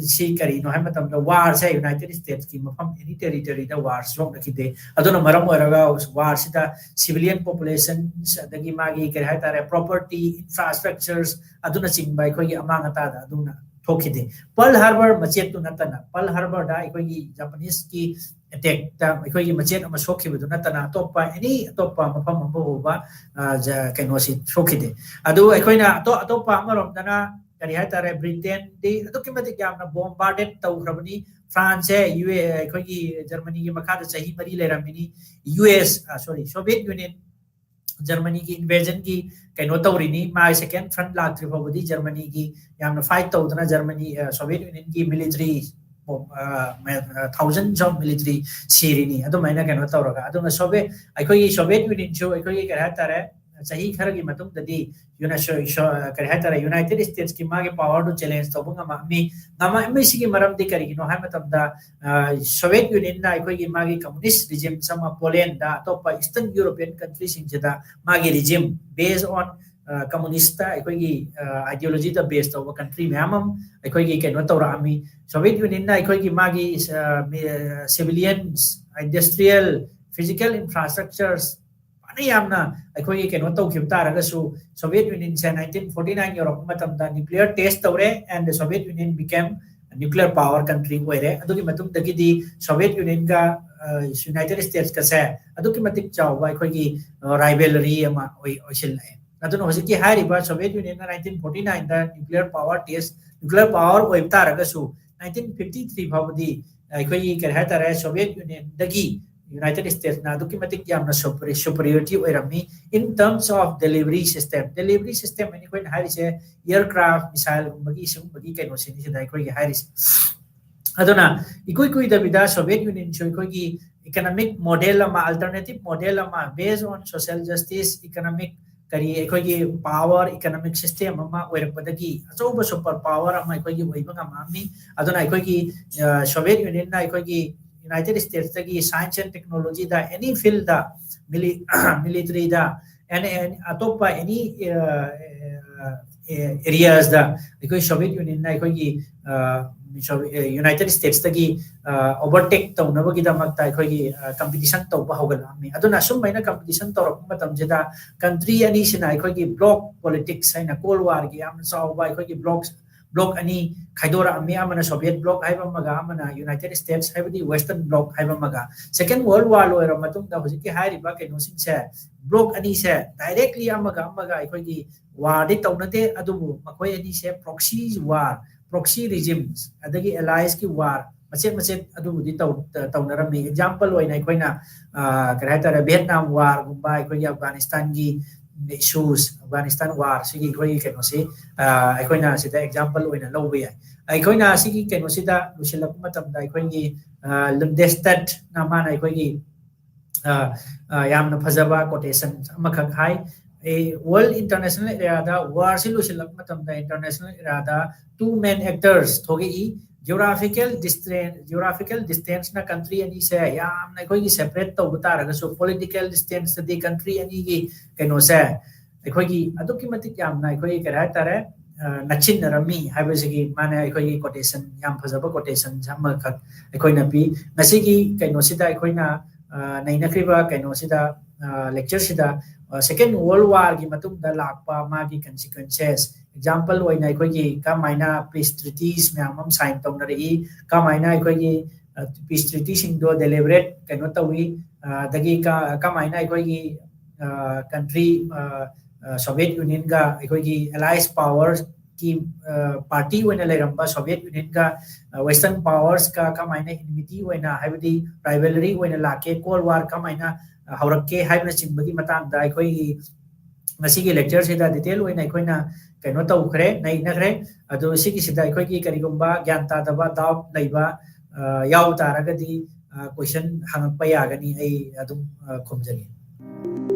ꯁꯤ ꯀꯔꯤꯅꯣ ꯍꯥꯏꯕ ꯃꯇꯝꯗ, war ꯁꯦ United States ꯀꯤ ꯃꯐꯝ any territory ꯗ war ꯁꯣꯛꯅꯈꯤꯗꯦ꯫ ꯑꯗꯨꯅ ꯃꯔꯝ ꯑꯣꯏꯔꯒ war ꯁꯤꯗ civilian population, ꯑꯗꯒꯤ ꯃꯥꯒꯤ ꯀꯔꯤ ꯍꯥꯏꯇꯥꯔꯦ, property, infrastructures ꯑꯗꯨꯅꯆꯤꯡꯕ ꯑꯩꯈꯣꯏꯒꯤ ꯑꯃꯥꯡ ꯑꯇꯥꯗ ꯑꯗꯨꯝꯅ ꯊꯣꯛꯈꯤꯗꯦ꯫ Pearl Harbor ꯃꯆꯦꯠꯇꯨ ꯅꯠꯇꯅ, Pearl Harbor ꯗ ꯑꯩꯈꯣꯏꯒꯤ Japanese ꯀꯤ attack ꯇ ꯑꯩꯈꯣꯏꯒꯤ ꯃꯆꯦꯠ ꯑꯃ ꯁꯣꯛꯈꯤꯕꯗꯨ ꯅꯠꯇꯅ ꯑꯇꯣꯞꯄ any ꯑꯇꯣꯞꯄ ꯃꯐꯝ ꯑꯃ ꯐꯥꯎꯕ, ꯑ, ꯖ-, ꯀꯩꯅꯣꯁꯤ ꯁꯣꯛꯈꯤꯗꯦ꯫ ꯑꯗꯨ ꯑꯩꯈꯣꯏꯅ ꯑꯇꯣꯞ-, ꯑꯇꯣꯞꯄ ꯑꯃꯔꯣꯝꯗꯅ ꯀꯔꯤ ꯍꯥꯏꯇꯥꯔꯦ, ꯕ꯭ꯔꯤꯇꯦꯟꯗꯤ ꯑꯗꯨꯛꯀꯤ ꯃꯇꯤꯛ ꯌꯥꯝꯅ ꯕꯣꯝꯕꯥꯔꯗꯦꯠ ꯇꯧꯈ꯭ꯔꯕꯅꯤ꯫ ꯐ꯭ꯔꯥꯟꯁꯁꯦ ꯌꯨ ꯑꯦ ꯑꯩꯈꯣꯏꯒꯤ ꯖꯔꯃꯅꯤꯒꯤ ꯃꯈꯥꯗ ꯆꯍꯤ ꯃꯔꯤ ꯂꯩꯔꯝꯃꯤꯅꯤ꯫ ꯌꯨ ꯑꯦꯁ ꯁꯣꯔꯤ, ꯁꯣꯚꯤꯌꯦꯠ ꯌꯨꯅꯤꯌꯟ ꯖꯔꯃꯅꯤꯒꯤ ꯏꯟꯚꯦꯖꯟꯒꯤ ꯀꯩꯅꯣ ꯇꯧꯔꯤꯅꯤ꯫ ꯃꯥꯒꯤ ꯁꯦꯀꯦꯟ ꯐ꯭ꯔꯟ ꯂꯥꯛꯇ꯭ꯔꯤ ꯐꯥꯎꯕꯗꯤ ꯖꯔꯃꯅꯤꯒꯤ ꯌꯥꯝꯅ ꯐꯥꯏꯠ ꯇꯧꯗꯅ ꯖꯔꯃꯅꯤ ꯁꯣꯚꯤꯌꯦꯠ ꯌꯨꯅꯤꯌꯟꯒꯤ ꯃꯤꯂꯤꯇꯔꯤ ꯊꯥꯎꯖꯟꯁ ꯑꯣꯐ ꯃꯤꯂꯤꯇꯔꯤ ꯁꯤꯔꯤꯅꯤ ꯑꯗꯨꯃꯥꯏꯅ ꯀꯩꯅꯣ ꯇꯧꯔꯒ꯫ ꯑꯗꯨꯒ ꯁꯣꯚꯤꯌꯦꯠ ꯑꯩꯈꯣꯏꯒꯤ ꯁꯣꯚꯤꯌꯦꯠ ꯌꯨꯅꯤꯌꯟꯁꯨ ꯑꯩꯈꯣꯏꯒꯤ ꯀꯔꯤ ꯍꯥꯏꯇꯥꯔꯦ, ꯆꯍꯤ ꯈꯔꯒꯤ ꯃꯇꯨꯡꯗꯗꯤ ꯀꯔꯤ ꯍꯥꯏꯇꯥꯔꯦ, ꯌꯨꯅꯥꯏꯇꯦꯠ ꯏꯁꯇꯦꯠꯁꯀꯤ ꯃꯥꯒꯤ ꯄꯋꯥꯔꯗꯨ ꯆꯦꯂꯦꯟꯖ ꯇꯧꯕ ꯉꯝꯃꯛꯑꯝꯃꯤ꯫ ꯉꯝꯃꯛꯑꯝꯃꯤꯁꯤꯒꯤ ꯃꯔꯝꯗꯤ ꯀꯔꯤꯒꯤꯅꯣ ꯍꯥꯏꯕ ꯃꯇꯝꯗ ꯁꯣꯚꯤꯌꯦꯠ ꯌꯨꯅꯤꯌꯟꯅ ꯑꯩꯈꯣꯏꯒꯤ ꯃꯥꯒꯤ ꯀꯝꯃꯨꯅꯤꯁ ꯔꯤꯖꯤꯝꯁ ꯑꯃ ꯄꯣꯂꯦꯟꯗ, ꯑꯇꯣꯞꯄ ꯏꯁꯇꯔꯟ ꯌꯨꯔꯣꯄꯤꯌꯟ ꯀꯟꯇ꯭ꯔꯤꯁꯤꯡꯁꯤꯗ ꯃꯥꯒꯤ ꯔꯤꯖꯤꯝ ꯕꯦꯁ ꯑꯣꯟ ꯀꯝꯃꯨꯅꯤꯁꯇ ꯑꯩꯈꯣꯏꯒꯤ ꯑꯥꯏꯗꯤꯌꯣꯂꯣꯖꯤꯗ ꯕꯦꯁ ꯇꯧꯕ ꯀꯟꯇ꯭ꯔꯤ ꯃꯌꯥꯝ ꯑꯃ ꯑꯩꯈꯣꯏꯒꯤ ꯀꯩꯅꯣ ꯇꯧꯔꯛꯑꯝꯃꯤ꯫ ꯁꯣꯚꯤꯌꯦꯠ ꯌꯨꯅꯤꯌꯟꯅ ꯑꯩꯈꯣꯏꯒꯤ ꯃꯥꯒꯤ ꯁꯤꯚꯤꯂꯤꯌꯟꯁ, ꯏꯟꯗꯁꯇ꯭ꯔꯤꯌꯦꯜ, ꯐꯤꯖꯤꯀꯦꯜ ꯏꯟꯐ꯭ꯔꯥꯁ꯭ꯇ꯭ꯔꯛꯆꯔꯁ ꯐꯅ ꯌꯥꯝꯅ ꯑꯩꯈꯣꯏꯒꯤ ꯀꯩꯅꯣ ꯇꯧꯈꯤꯕ ꯇꯥꯔꯒꯁꯨ, ꯁꯣꯚꯤꯌꯦꯠ ꯌꯨꯅꯤꯌꯟꯁꯦ ꯅꯥꯏꯟꯇꯤꯟ ꯐꯣꯔꯇꯤ ꯅꯥꯏꯟ ꯌꯧꯔꯛꯄ ꯃꯇꯝꯗ ꯅ꯭ꯌꯨꯀ꯭ꯂꯤꯌꯔ ꯇꯦꯁ ꯇꯧꯔꯦ, and the Soviet Union became nuclear power country ꯑꯣꯏꯔꯦ꯫ ꯑꯗꯨꯒꯤ ꯃꯇꯨꯡꯗꯒꯤꯗꯤ ꯁꯣꯚꯤꯌꯦꯠ ꯌꯨꯅꯤꯌꯟꯒ ꯌꯨꯅꯥꯏꯇꯦꯠ ꯏꯁꯇꯦꯠꯁꯀꯁꯦ ꯑꯗꯨꯛꯀꯤ ꯃꯇꯤꯛ ꯆꯥꯎꯕ ꯑꯩꯈꯣꯏꯒꯤ ꯔꯥꯏꯕꯦꯂꯔꯤ ꯑꯃ ꯑꯣꯏ ꯑꯣꯏꯁꯤꯜꯂꯛꯑꯦ꯫ ꯑꯗꯨꯅ ꯍꯧꯖꯤꯛꯀꯤ ꯍꯥꯏꯔꯤꯕ ꯁꯣꯚꯤꯌꯦꯠ ꯌꯨꯅꯤꯌꯟꯅ ꯅꯥꯏꯟꯇꯤꯟ ꯐꯣꯔꯇꯤ ꯅꯥꯏꯟꯗ nuclear power test, nuclear power ꯑꯣꯏꯕ ꯇꯥꯔꯒꯁꯨ ꯅꯥꯏꯟꯇꯤꯟ ꯐꯤꯐꯇꯤ ꯊ꯭ꯔꯤ ꯐꯥꯎꯕꯗꯤ ꯑꯩꯈꯣꯏꯒꯤ ꯀꯔꯤ ꯍꯥꯏꯇꯥꯔꯦ, ꯁꯣꯚꯤꯌꯦꯠ ꯌꯨꯅꯤꯌꯟꯗꯒꯤ ꯌꯨꯅꯥꯏꯇꯦꯠ ꯏꯁꯇꯦꯠꯁꯅ ꯑꯗꯨꯛꯀꯤ ꯃꯇꯤꯛ ꯌꯥꯝꯅ ꯁꯨꯄꯔꯤꯌꯣꯔꯤꯇꯤ ꯑꯣꯏꯔꯝꯃꯤ꯫ In terms of delivery system, delivery system ꯍꯥꯏꯅ ꯑꯩꯈꯣꯏꯅ ꯍꯥꯏꯔꯤꯁꯦ ꯑꯦꯌꯔꯀ꯭ꯔꯥꯐ, ꯃꯤꯁꯥꯏꯜꯒꯨꯝꯕꯒꯤ ꯁꯤꯒꯨꯝꯕꯒꯤ ꯀꯩꯅꯣꯁꯤꯡꯁꯤꯗ ꯑꯩꯈꯣꯏꯒꯤ ꯍꯥꯏꯔꯤꯁꯦ꯫ ꯑꯗꯨꯅ ꯏꯀꯨꯏ ꯀꯨꯏꯗꯕꯤꯗ ꯁꯣꯚꯤꯌꯦꯠ ꯌꯨꯅꯤꯌꯟꯁꯨ ꯑꯩꯈꯣꯏꯒꯤ ꯏꯀꯅꯣꯃꯤꯛ ꯃꯣꯗꯦꯜ ꯑꯃ, ꯑꯜꯇꯔꯅꯦꯇꯤꯞ ꯃꯣꯗꯦꯜ ꯑꯃ based on social justice, economic ꯀꯔꯤ ꯑꯩꯈꯣꯏꯒꯤ ꯄꯋꯥꯔ, ꯏꯀꯅꯣꯃꯤꯛ ꯁꯤꯁꯇꯦꯝ ꯑꯃ ꯑꯣꯏꯔꯛꯄꯗꯒꯤ ꯑꯆꯧꯕ ꯁꯨꯄꯔ ꯄꯋꯥꯔ ꯑꯃ ꯑꯩꯈꯣꯏꯒꯤ ꯑꯣꯏꯕ ꯉꯝꯃꯛꯑꯝꯃꯤ꯫ ꯑꯗꯨꯅ ꯑꯩꯈꯣꯏꯒꯤ ꯁꯣꯚꯤꯌꯦꯠ ꯌꯨꯅꯤꯌꯟꯅ ꯑꯩꯈꯣꯏꯒꯤ ꯌꯨꯅꯥꯏꯇꯦꯠ ꯏꯁꯇꯦꯠꯁꯇꯒꯤ ꯁꯥꯏꯟꯁ ꯑꯦꯟ ꯇꯦꯛꯅꯣꯂꯣꯖꯤꯗ, ꯑꯦꯅꯤ ꯐꯤꯜꯗ, ꯃꯤꯂꯤꯇꯔꯤꯗ, ꯑꯇꯣꯞꯄ ꯑꯦꯅꯤ ꯑꯦꯔꯤꯌꯥꯁꯗ ꯑꯩꯈꯣꯏ ꯁꯣꯚꯤꯌꯦꯠ ꯌꯨꯅꯤꯌꯟꯅ ꯑꯩꯈꯣꯏꯒꯤ ꯌꯨꯅꯥꯏꯇꯦꯠ ꯏꯁꯇꯦꯠꯁꯇꯒꯤ ꯑꯣꯚꯔꯇꯦꯛ ꯇꯧꯅꯕꯒꯤꯗꯃꯛꯇ ꯑꯩꯈꯣꯏꯒꯤ ꯀꯝꯄꯤꯇꯤꯁꯟ ꯇꯧꯕ ꯍꯧꯒꯠꯂꯛꯑꯝꯃꯤ꯫ ꯑꯗꯨꯅ ꯑꯁꯨꯝꯕ ꯑꯩꯅ ꯀꯝꯄꯤꯇꯤꯁꯟ ꯇꯧꯔꯛꯄ ꯃꯇꯝꯁꯤꯗ ꯀꯟꯇ꯭ꯔꯤ ꯑꯅꯤꯁꯤꯅ ꯑꯩꯈꯣꯏꯒꯤ ꯕ꯭ꯂꯣꯛ ꯄꯣꯂꯤꯇꯤꯛꯁ ꯍꯥꯏꯅ ꯀꯣꯜ ꯋꯥꯔꯒꯤ ꯌꯥꯝꯅ ꯆꯥꯎꯕ ꯑꯩꯈꯣꯏꯒꯤ ꯕ꯭ꯂꯣꯛ bloc ꯑꯅꯤ ꯈꯥꯏꯗꯣꯔꯛꯑꯝꯃꯤ, ꯑꯃꯅ Soviet bloc ꯍꯥꯏꯕ ꯑꯃꯒ, ꯑꯃꯅ United States ꯍꯥꯏꯕꯗꯤ Western bloc ꯍꯥꯏꯕ ꯑꯃꯒ꯫ Second World War ꯂꯣꯏꯔꯕ ꯃꯇꯨꯡꯗ ꯍꯧꯖꯤꯛꯀꯤ ꯍꯥꯏꯔꯤꯕ ꯀꯩꯅꯣꯁꯤꯡꯁꯦ, bloc ꯑꯅꯤꯁꯦ directly ꯑꯃꯒ ꯑꯃꯒ ꯑꯩꯈꯣꯏꯒꯤ warꯗꯤ ꯇꯧꯅꯗꯦ, ꯑꯗꯨꯕꯨ ꯃꯈꯣꯏ ꯑꯅꯤꯁꯦ proxy war, proxy regimes, ꯑꯗꯒꯤ alliesꯀꯤ war ꯃꯆꯦꯠ ꯃꯆꯦꯠ ꯑꯗꯨꯕꯨꯗꯤ ꯇꯧ-, ꯇꯧꯅꯔꯝꯃꯤ꯫ Example ꯑꯣꯏꯅ ꯑꯩꯈꯣꯏꯅ, ꯑ, ꯀꯔꯤ ꯍꯥꯏꯇꯥꯔꯦ, Vietnam Warꯒꯨꯝꯕ, ꯑꯩꯈꯣꯏꯒꯤ Afghanistanꯒꯤ issues, Afghanistan war ꯁꯤꯒꯤ ꯑꯩꯈꯣꯏꯒꯤ ꯀꯩꯅꯣꯁꯤ, ꯑ, ꯑꯩꯈꯣꯏꯅ ꯁꯤꯗ example ꯑꯣꯏꯅ ꯂꯧꯕ ꯌꯥꯏ꯫ ꯑꯩꯈꯣꯏꯅ ꯁꯤꯒꯤ ꯀꯩꯅꯣꯁꯤꯗ ꯂꯣꯏꯁꯤꯜꯂꯛꯄ ꯃꯇꯝꯗ ꯑꯩꯈꯣꯏꯒꯤ, ꯑ, Lundstedtꯅ ꯃꯥꯅ ꯑꯩꯈꯣꯏꯒꯤ, ꯑ, ꯑ, ꯌꯥꯝꯅ ꯐꯖꯕ quotation ꯑꯃꯈꯛ ꯍꯥꯏ꯫ ꯑꯦ, world international areaꯗ warꯁꯤ ꯂꯣꯏꯁꯤꯜꯂꯛꯄ ꯃꯇꯝꯗ international areaꯗ two main actors ꯊꯣꯛꯂꯛꯏ꯫ Geographical distance, geographical distanceꯅ country ꯑꯅꯤꯁꯦ ꯌꯥꯝꯅ ꯑꯩꯈꯣꯏꯒꯤ separate ꯇꯧꯕ ꯇꯥꯔꯒꯁꯨ, political distanceꯇꯗꯤ country ꯑꯅꯤꯒꯤ ꯀꯩꯅꯣꯁꯦ ꯑꯩꯈꯣꯏꯒꯤ ꯑꯗꯨꯛꯀꯤ ꯃꯇꯤꯛ ꯌꯥꯝꯅ ꯑꯩꯈꯣꯏꯒꯤ ꯀꯔꯤ ꯍꯥꯏꯇꯥꯔꯦ, ꯑ, ꯅꯛꯁꯤꯟꯅꯔꯝꯃꯤ ꯍꯥꯏꯕꯁꯤꯒꯤ ꯃꯥꯅ ꯑꯩꯈꯣꯏꯒꯤ quotation, ꯌꯥꯝ ꯐꯖꯕ quotation ꯑꯃꯈꯛ ꯑꯩꯈꯣꯏꯅ ꯄꯤ꯫ ꯉꯁꯤꯒꯤ ꯀꯩꯅꯣꯁꯤꯗ ꯑꯩꯈꯣꯏꯅ, ꯑ, ꯅꯩꯅꯈ꯭ꯔꯤꯕ ꯀꯩꯅꯣꯁꯤꯗ, ꯑ, lectureꯁꯤꯗ, ꯑ, Second World Warꯒꯤ ꯃꯇꯨꯡꯗ ꯂꯥꯛꯄ ꯃꯥꯒꯤ consequences, example ꯑꯣꯏꯅ ꯑꯩꯈꯣꯏꯒꯤ ꯀꯃꯥꯏꯅ peace treaties ꯃꯌꯥꯝ ꯑꯃ sign ꯇꯧꯅꯔꯛꯏ, ꯀꯃꯥꯏꯅ ꯑꯩꯈꯣꯏꯒꯤ, ꯑ, peace treatyꯁꯤꯡꯗꯣ deliberate ꯀꯩꯅꯣ ꯇꯧꯏ, ꯑ, ꯑꯗꯒꯤ ꯀ-, ꯀꯃꯥꯏꯅ ꯑꯩꯈꯣꯏꯒꯤ, ꯑ, country, ꯑ, ꯑ, Soviet Unionꯒ ꯑꯩꯈꯣꯏꯒꯤ allies powersꯀꯤ, ꯑ, party ꯑꯣꯏꯅ ꯂꯩꯔꯝꯕ Soviet Unionꯒ, ꯑ, Western powersꯀ ꯀꯃꯥꯏꯅ enmity ꯑꯣꯏꯅ, ꯍꯥꯏꯕꯗꯤ rivalry ꯑꯣꯏꯅ ꯂꯥꯛꯀꯦ, Cold War ꯀꯃꯥꯏꯅ, ꯑ, ꯍꯧꯔꯛꯀꯦ ꯍꯥꯏꯕꯅꯆꯤꯡꯕꯒꯤ ꯃꯇꯥꯡꯗ ꯑꯩꯈꯣꯏꯒꯤ ꯉꯁꯤꯒꯤ lectureꯁꯤꯗ detail ꯑꯣꯏꯅ ꯑꯩꯈꯣꯏꯅ ꯀꯩꯅꯣ ꯇꯧꯈ꯭ꯔꯦ, ꯅꯩꯅꯈ꯭ꯔꯦ꯫ ꯑꯗꯣ ꯁꯤꯒꯤꯁꯤꯗ ꯑꯩꯈꯣꯏꯒꯤ ꯀꯔꯤꯒꯨꯝꯕ ꯒ꯭ꯌꯥꯟ ꯇꯥꯗꯕ, doubt ꯂꯩꯕ, ꯑ, ꯌꯥꯎ ꯇꯥꯔꯒꯗꯤ, ꯑ, question ꯍꯪꯉꯛꯄ ꯌꯥꯒꯅꯤ, ꯑꯩ ꯑꯗꯨꯝ, ꯑ, ꯈꯨꯝꯖꯒꯦ꯫